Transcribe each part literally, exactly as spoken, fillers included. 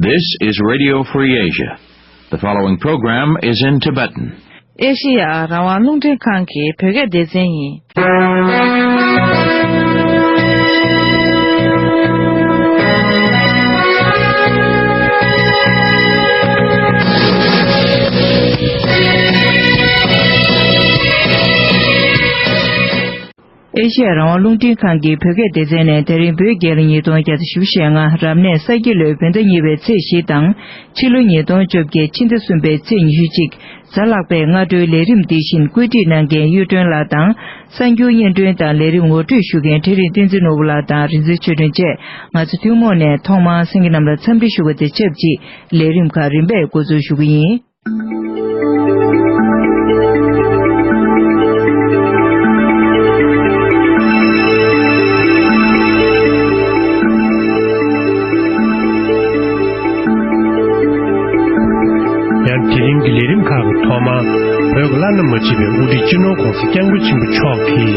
This is Radio Free Asia. The following program is in Tibetan. ཨེ་ཤེ་ཡ་རང་དབང་རླུང་འཕྲིན་ཁང་གི་བོད་སྐད་སྡེ་ཚན་ཡིན། ཨེ་ཤེ་ཡ་རང་དབང་རླུང་འཕྲིན་ཁང་གི་བོད་སྐད་སྡེ་ཚན་ནས་དེ་རིང་བོད་རྒྱལ་ལོ་ཉིས་སྟོང་བརྒྱ་དང་བཞི་བཅུ་ཞེ་ལྔ་རབ་གནས་ས་ཁྱི་ལོའི་བོད་ཟླ་གཉིས་པའི་ཚེས་བཞི་དང་། ཕྱི་ལོ་ཉིས་སྟོང་བཅོ་བརྒྱད་ཕྱི་ཟླ་གསུམ་པའི་ཚེས་ཉི་ཤུ་གཅིག་གཟའ་ལྷག་པའི་སྔ་དྲོའི་ལས་རིམ་འདི་བཞིན་བཀོད་སྒྲིག་གནང་མཁན་གཡུ་སྒྲོན་ལགས་དང་། གསར་འགྱུར་སྙན་སྒྲོན་དང་ལས་རིམ་ངོ་སྤྲོད་ཞུ་མཁན་ཚེ་རིང་བསྟན་འཛིན་ནོར་བུ་ལགས་དང་རིག་འཛིན་ཆོས་སྒྲོན་བཅས། ང་ཚོ་ཐུན་མོང་ནས་ཐོག་མར་གསན་མཁན་རྣམས་ལ་འཚམས་འདྲི་ཞུ་བ་དང་ཆབས་ཅིག་ལས་རིམ་ཁག་རིམ་པས་འགོ་འཛུགས་ཞུ་གི་ཡིན། ཡང་དེ་རིང་གི་ལས་རིམ་ཁག་གི་ཐོག་མར། བོད་ཀྱི་བླ་ན་མ་མཆིས་པའི་དབུ་ཁྲིད་སྤྱི་ནོར་༧གོང་ས་༧སྐྱབས་མགོན་ཆེན་པོ་མཆོག་གིས།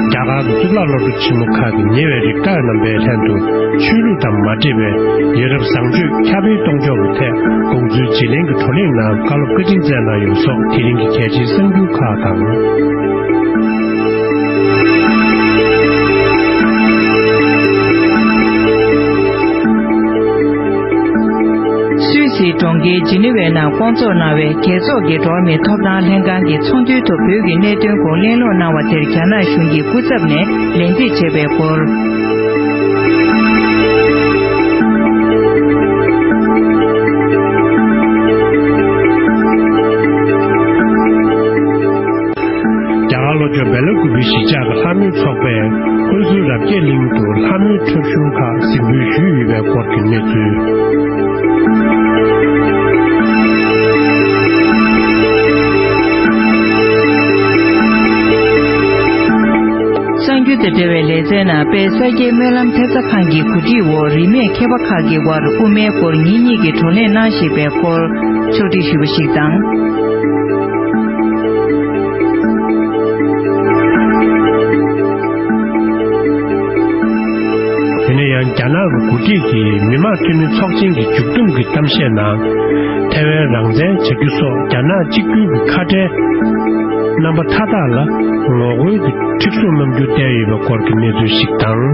རྒྱ་གར་གྱི་གཙུག་ལག་སློབ་གྲྭ་ཆེན་མོ་ཁག་གི་ཉེ་བའི་རིགས་བདག་རྣམ་པའི་ལྷན་དུ། ཆོས་ལུགས་དང་མ་འབྲེལ་བའི་ཡ་རབས་བཟང་སྤྱོད་ཁྱབ་སྤེལ་གཏོང་ཕྱོགས་ཀྱི་ཐད་དགོངས་ཚུལ་བརྗེ་ལེན་གྱི་བགྲོ་གླེང་ནང་བཀའ་སློབ་བཀའ་དྲིན་སྩལ་གནང་ཡོད་སོགས་དེ་རིང་གི་གལ་ཆེའི་གསར་འགྱུར་ཁག་དང་། སུད་སིའི་གྲོང་ཁྱེར་ཇི་ནི་ཝའི་ནང་བསྐོང་ཚོགས་གནང་བའི་རྒྱལ་ཚོགས་ཀྱི་འགྲོ་བ་མིའི་ཐོབ་ཐང་ལྷན་ཁང་གི་ཚོགས་འདུའི་ཐོག་བོད་ཀྱི་གནད་དོན་སྐོར་གླེང་སློང་གནང་བ་དེར་རྒྱ་ནག་གཞུང་གི་སྐུ་ཚབ་ནས་ལན་འདེབས་བྱས་པའི་སྐོར། རྒྱ་གར་ལྷོ་ཕྱོགས་སྦེལ་ཀོབ་གཞིས་ཆགས་ཀྱི་ལྷ་མོའི་ཚོགས་པས་ཧུན་སུར་རབ་རྒྱས་གླིང་དུ་ལྷ་མོའི་འཁྲབ་གཞུང་ཁག་གཟིགས་འབུལ་ཞུས་ཡོད་པའི་སྐོར་གྱི་གནས་ཚུལ། གསར་འགྱུར་དང་འབྲེལ་བའི་ལེ་ཚན་ནང་དཔལ་ས་སྐྱའི་སྨོན་ལམ་ཐེབས་རྩ་ཁང་གི་གོ་སྒྲིག་འོག་རིས་མེད་མཁས་པ་ཁག་གི་དབར་དབུ་མའི་སྐོར་ཉིན་གཉིས་ཀྱི་བགྲོ་གླེང་གནང་བཞིན་པའི་སྐོར་ཕྱོགས་སྒྲིག་ཞུས་པ་ཞིག་དང་། དེ་ནས་ཡང་རྒྱ་ནག་གི་འགོ་ཁྲིད་ཀྱིས་མི་དམངས་འཐུས་མི་ཚོགས་ཆེན་གྱི་མཇུག་བསྡོམས་ཀྱི་གཏམ་བཤད་ནང་། ཐའེ་ཝན་རང་བཙན་བྱ་རྒྱུ་སོགས་རྒྱ་ནག་གཅིག་གྱུར་གྱི་ཁ་བྲལ་རྣམ་པ་མཐའ་དག་ལ་ངོ་རྒོལ་གྱི་ཁྲིག་སྲུང་གནང་རྒྱུ་བསྟན་ཡོད་པའི་སྐོར་གྱི་གནས་ཚུལ་ཞིག་དང་།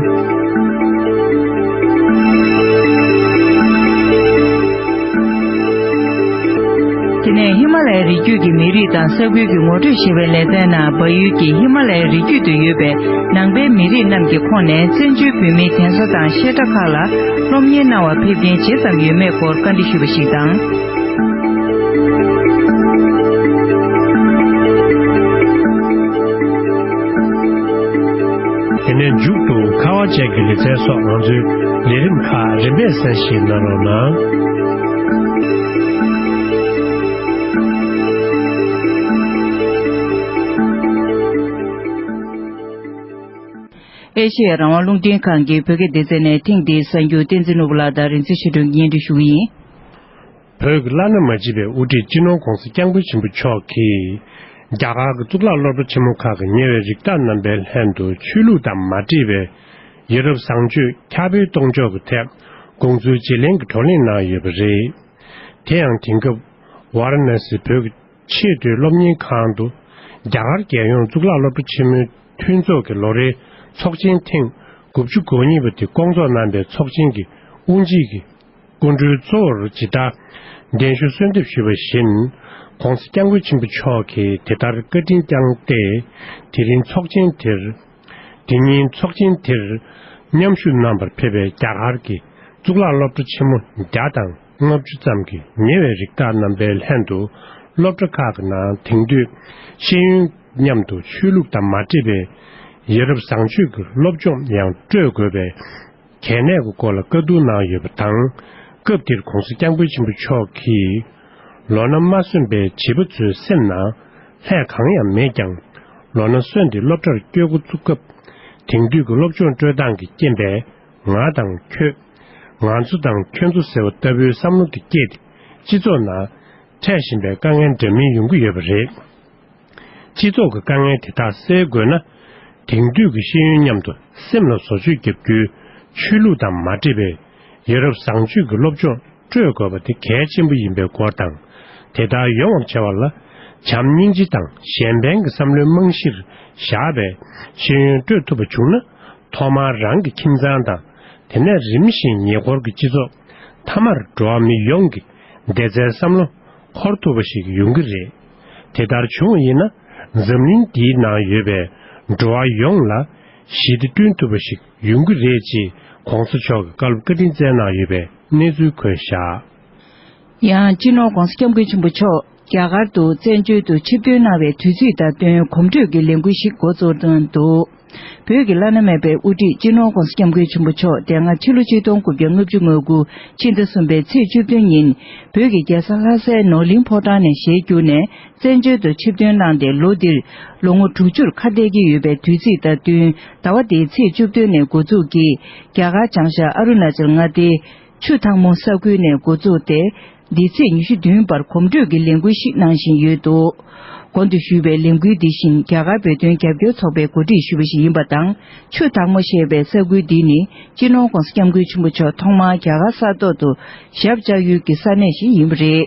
དེ་ནས་ཧི་མ་ལ་ཡའི་རི་རྒྱུད་ཀྱི་མི་རིགས་དང་ས་ཁུལ་གྱི་ངོ་སྤྲོད་ཞེས་པའི་ལེ་ཚན་ནང་བལ་ཡུལ་གྱི་ཧི་མ་ལ་ཡའི་རི་རྒྱུད་དུ་ཡོད་པའི་ནང་པའི་མི་རིགས་རྣམས་ཀྱི་ཁོངས་ནས་བཙན་བྱོལ་བོད་མིའི་གདན་ས་དང་བཤད་གྲྭ་ཁག་ལ་སློབ་གཉེར་གནང་བར་ཕེབས་མཁན་ཇི་ཙམ་ཡོད་མེད་སྐོར་བཀའ་འདྲི་ཞུས་པ་ཞིག་དང་། དེ་ནས་མཇུག་ཏུ་ཁ་བ་ཅན་གྱི་ལེ་ཚན་སོགས་ང་ཚོའི་ལས་རིམ་ཁག་རིམ་པས་གསན་བཞེས་གནང་རོགས་གནང་། ཨེ་ཤེ་ཡ་རང་དབང་རླུང་འཕྲིན་ཁང་གི་བོད་སྐད་སྡེ་ཚན་ནས་ཐེངས་འདིའི་གསར་འགྱུར་བསྟན་འཛིན་ནོར་བུ་ལགས་དང་རིག་འཛིན་ཆོས་སྒྲོན་གྱིས་སྙན་སྒྲོན་ཞུ་གི་ཡིན། བོད་ཀྱི་བླ་ན་མ་མཆིས་པའི་དབུ་ཁྲིད་སྤྱི་ནོར་༧གོང་ས་༧སྐྱབས་མགོན་ཆེན་པོ་མཆོག་གིས། རྒྱ་གར་གྱི་གཙུག་ལག་སློབ་གྲྭ་ཆེན་མོ་ཁག་གི་ཉེ་བའི་རིགས་བདག་རྣམ་པའི་ལྷན་དུ་ཆོས་ལུགས་དང་མ་འབྲེལ་བའི་ཡ་རབས་བཟང་སྤྱོད་ཁྱབ་སྤེལ་གཏོང་ཕྱོགས་ཀྱི་ཐད་དགོངས་ཚུལ་བརྗེ་ལེན་གྱི་བགྲོ་གླེང་གནང་ཡོད་པ་རེད། དེ་ཡང་དེང་སྐབས་ཝཱ་ར་ཎ་སི་བོད་ཀྱི་ཆེས་མཐོའི་སློབ་གཉེར་ཁང་དུ་རྒྱ་གར་རྒྱལ་ཡོངས་གཙུག་ལག་སློབ་གྲྭ་ཆེན་མོའི་མཐུན་ཚོགས་ཀྱི་ལོ་རེའི་ཚོགས་ཆེན་ཐེངས་དགུ་བཅུ་གོ་གཉིས་པ་དེ་བསྐོང་ཚོགས་གནང་པའི་ཚོགས་ཆེན་གྱི་དབུ་འབྱེད་ཀྱི་སྐུ་མགྲོན་གཙོ་བོར་ཇི་ལྟར་གདན་ཞུ་གསོལ་འདེབས་ཞུས་པ་བཞིན། ྋགོང་ས་ྋསྐྱབས་མགོན་ཆེན་པོ་མཆོག་གིས་དེ་ལྟར་བཀའ་དྲིན་བསྐྱངས་ཏེ། དེ་རིང་ཚོགས་ཆེན་དེར། དེ་ཉིན་ཚོགས་ཆེན་དེར་མཉམ་ཞུགས་གནང་བར་ཕེབས་པའི་རྒྱ་གར་གྱི་གཙུག་ལག་སློབ་གྲྭ་ཆེན་མོ་བརྒྱ་དང་ལྔ་བཅུ་ཙམ་གྱི་ཉེ་བའི་རིགས་བདག་རྣམ་པའི་ལྷན་དུ། སློབ་གྲྭ་ཁག་གི་ནང་དེང་དུས་ཤེས་ཡོན་མཉམ་དུ་ཆོས་ལུགས་དང་མ་འབྲེལ་བའི་ཡ་རབས་བཟང་སྤྱོད་ཀྱི་སློབ་སྦྱོང་ཡང་སྤྲོད་དགོས་པའི། གལ་གནད་ཀྱི་སྐོར་ལ་བཀའ་བསྡུར་གནང་ཡོད་པ་དང་། སྐབས་དེར་ྋགོང་ས་ྋསྐྱབས་མགོན་ཆེན་པོ་མཆོག་གིས། ལོ་ན་མ་སོན་པའི་བྱིས་པ་ཚོའི་སེམས་ནང་ལྷད་གང་ཡང་མེད་ཀྱང་། ལོ་ན་སོན་ཏེ་སློབ་གྲྭར་བསྐྱོད་འགོ་བཙུགས་སྐབས། དེང་དུས་ཀྱི་སློབ་སྦྱོང་སྤྲོད་སྟངས་ཀྱི་རྐྱེན་པས། ང་དང་ཁྱོད། ང་ཚོ་དང་ཁྱོད་ཚོ་ཟེར་བ་ལྟ་བུའི་བསམ་བློ་དེ་སྐྱེས་ཏེ། སྤྱི་ཚོགས་ནང་འཕྲད་བཞིན་པའི་དཀའ་ངལ་འདྲ་མིན་ཡོང་གི་ཡོད་པ་རེད། སྤྱི་ཚོགས་ཀྱི་དཀའ་ངལ་དེ་དག་སེལ་དགོས་ན། དེང་དུས་ཀྱི་ཤེས་ཡོན་མཉམ་དུ་སེམས་ལ་བཟོ་བཅོས་བརྒྱབ་རྒྱུའི་ཆོས་ལུགས་དང་མ་འདྲེས་པའི་ཡ་རབས་བཟང་སྤྱོད་ཀྱི་སློབ་སྦྱོང་ སྤྲོད་དགོས་པ་དེ་གལ་ཆེན་པོ་ཡིན་པའི་སྐོར་དང་། དེ་ལྟར་ཡོང་བར་བྱ་བ་ལ་བྱམས་སྙིང་རྗེ་དང་གཞན་ཕན་གྱི་བསམ་བློའི་རྨང་གཞིར་བཞག་པའི་ཤེས་ཡོན་སྤྲོད་ཐུབ་པ་བྱུང་ན། ཐོག་མར་རང་གི་ཁྱིམ་ཚང་དང་། དེ་ནས་རིམ་བཞིན་ཉེ་འཁོར་གྱི་སྤྱི་ཚོགས། མཐའ་མར་འགྲོ་བ་མི་ཡོངས་ཀྱི་བདེ་རྩའི་བསམ་བློ་འཁོར་ཐུབ་པ་ཞིག་ཡོང་གི་རེད། དེ་ལྟར་བྱུང་བ་ཡིན་ན། འཛམ་གླིང་འདིའི་ནང་ཡོད་པའི་འགྲོ་བ་ཡོངས་ལ་ཞི་བདེ་བསྐྲུན་ཐུབ་པ་ཞིག་ཡོང་གི་རེད་ཅེས་གོང་ས་མཆོག་གིས་བཀའ་སློབ་བཀའ་དྲིན་སྩལ་གནང་ཡོད་པའི་གནས་ཚུལ་འཁོད་བཞག། ཡང་སྤྱི་ནོར་༧གོང་ས་༧སྐྱབས་མགོན་ཆེན་པོ་མཆོག་རྒྱ་གར་དུ་བཙན་བྱོལ་དུ་ཆིབས་བསྒྱུར་གནང་བའི་དུས་ཚིགས་དང་བསྟུན་གོམ་བགྲོད་ཀྱི་ལས་འགུལ་ཞིག་འགོ་བཙུགས་གནང་འདུག། བོད་ཀྱི་བླ་ན་མེད་པའི་དབུ་ཁྲིད་སྤྱི་ནོར་༧གོང་ས་༧སྐྱབས་མགོན་ཆེན་པོ་མཆོག་འདས་མངའ་ཕྱི་ལོ་ཆིག་སྟོང་དགུ་བརྒྱ་ལྔ་བཅུ་ང་དགུ་ཕྱི་ཟླ་གསུམ་པའི་ཚེས་བཅུ་བདུན་ཉིན་བོད་ཀྱི་རྒྱལ་ས་ལྷ་སའི་ནོར་གླིང་ཕོ་བྲང་ནས་ཞལ་བསྒྱུར་ནས་བཙན་བྱོལ་དུ་ཆིབས་བསྒྱུར་གནང་སྟེ། ལོ་འདིར་ལོ་ངོ་དྲུག་ཅུར་ཁ་གཏད་ཀྱི་ཡོད་པའི་དུས་ཚིགས་དང་བསྟུན། ཟླ་བ་འདིའི་ཚེས་བཅུ་བདུན་ནས་འགོ་འཛུགས་ཀྱིས་རྒྱ་གར་བྱང་ཤར་ཨ་རུ་ན་ཅལ་མངའ་སྡེའི་ཆུ་ཐང་མོ་ས་ཁུལ་ནས་འགོ་བཙུགས་ཏེ། འདི་ཚེས་ཉི་ཤུ་བདུན་བར་གོམ་བགྲོད་ཀྱི་ལས་འགུལ་ཞིག་གནང་བཞིན་ཡོད་འདུག། གོང་དུ་ཞུས་པའི་ལས་འགུལ་འདི་བཞིན་རྒྱ་གར་བོད་དོན་རྒྱབ་སྐྱོར་ཚོགས་པས་གོ་སྒྲིག་ཞུས་པ་ཞིག་ཡིན་པ་དང་། ཆུ་ཐང་མོ་ཞེས་པའི་ས་ཁུལ་འདི་ནི་སྤྱི་ནོར་༧གོང་ས་༧སྐྱབས་མགོན་ཆེན་པོ་མཆོག་ཐོག་མར་རྒྱ་གར་ས་ཐོག་ཏུ་ཞབས་བཅགས་ཡུལ་གྱི་ས་གནས་ཤིག་ཡིན་པ་རེད།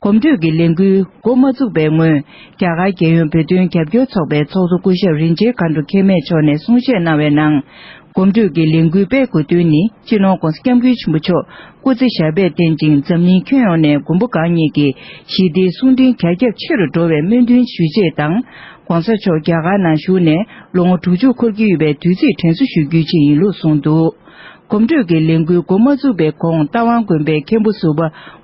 གོམ་བགྲོད་ཀྱི་ལས་འགུལ་འགོ་མ་བཙུགས་པའི་སྔོན། རྒྱ་གར་རྒྱལ་ཡོངས་བོད་དོན་རྒྱབ་སྐྱོར་ཚོགས་པའི་ཚོགས་གཙོ་སྐུ་ཞབས་རིན་ཆེན་མཁའ་འགྲོ་མཁྱེན་མེད་མཆོག་ནས་གསུང་བཤད་གནང་བའི་ནང་། གོམ་བགྲོད་ཀྱི་ལས་འགུལ་སྤེལ་དགོས་དོན་ནི། སྤྱི་ནོར་༧གོང་ས་༧སྐྱབས་མགོན་ཆེན་པོ་མཆོག་སྐུ་ཚེ་ཞབས་པད་བརྟན་ཅིང་། འཛམ་གླིང་ཁྱོན་ཡོངས་ནས་མགོན་པོ་གང་ཉིད་ཀྱི་ཞི་བདེའི་གསུང་འཕྲིན་རྒྱ་ཁྱབ་ཆེ་རུ་འགྲོ་བའི་སྨོན་འདུན་ཞུ་ཆེད་དང་། ༸གོང་ས་མཆོག་རྒྱ་གར་ནང་བཞུགས་ནས་ལོ་ངོ་དྲུག་ཅུ་འཁོར་གྱི་ཡོད་པའི་དུས་ཚིགས་དྲན་གསོ་ཞུ་རྒྱུའི་ཆེད་ཡིན་ལུགས་གསུངས་འདུག། གོམ་བགྲོད་ཀྱི་ལས་འགུལ་འགོ་མ་བཙུགས་པའི་གོང་། རྟ་དབང་དགོན་པའི་མཁན་པོ་ཟུར་པ་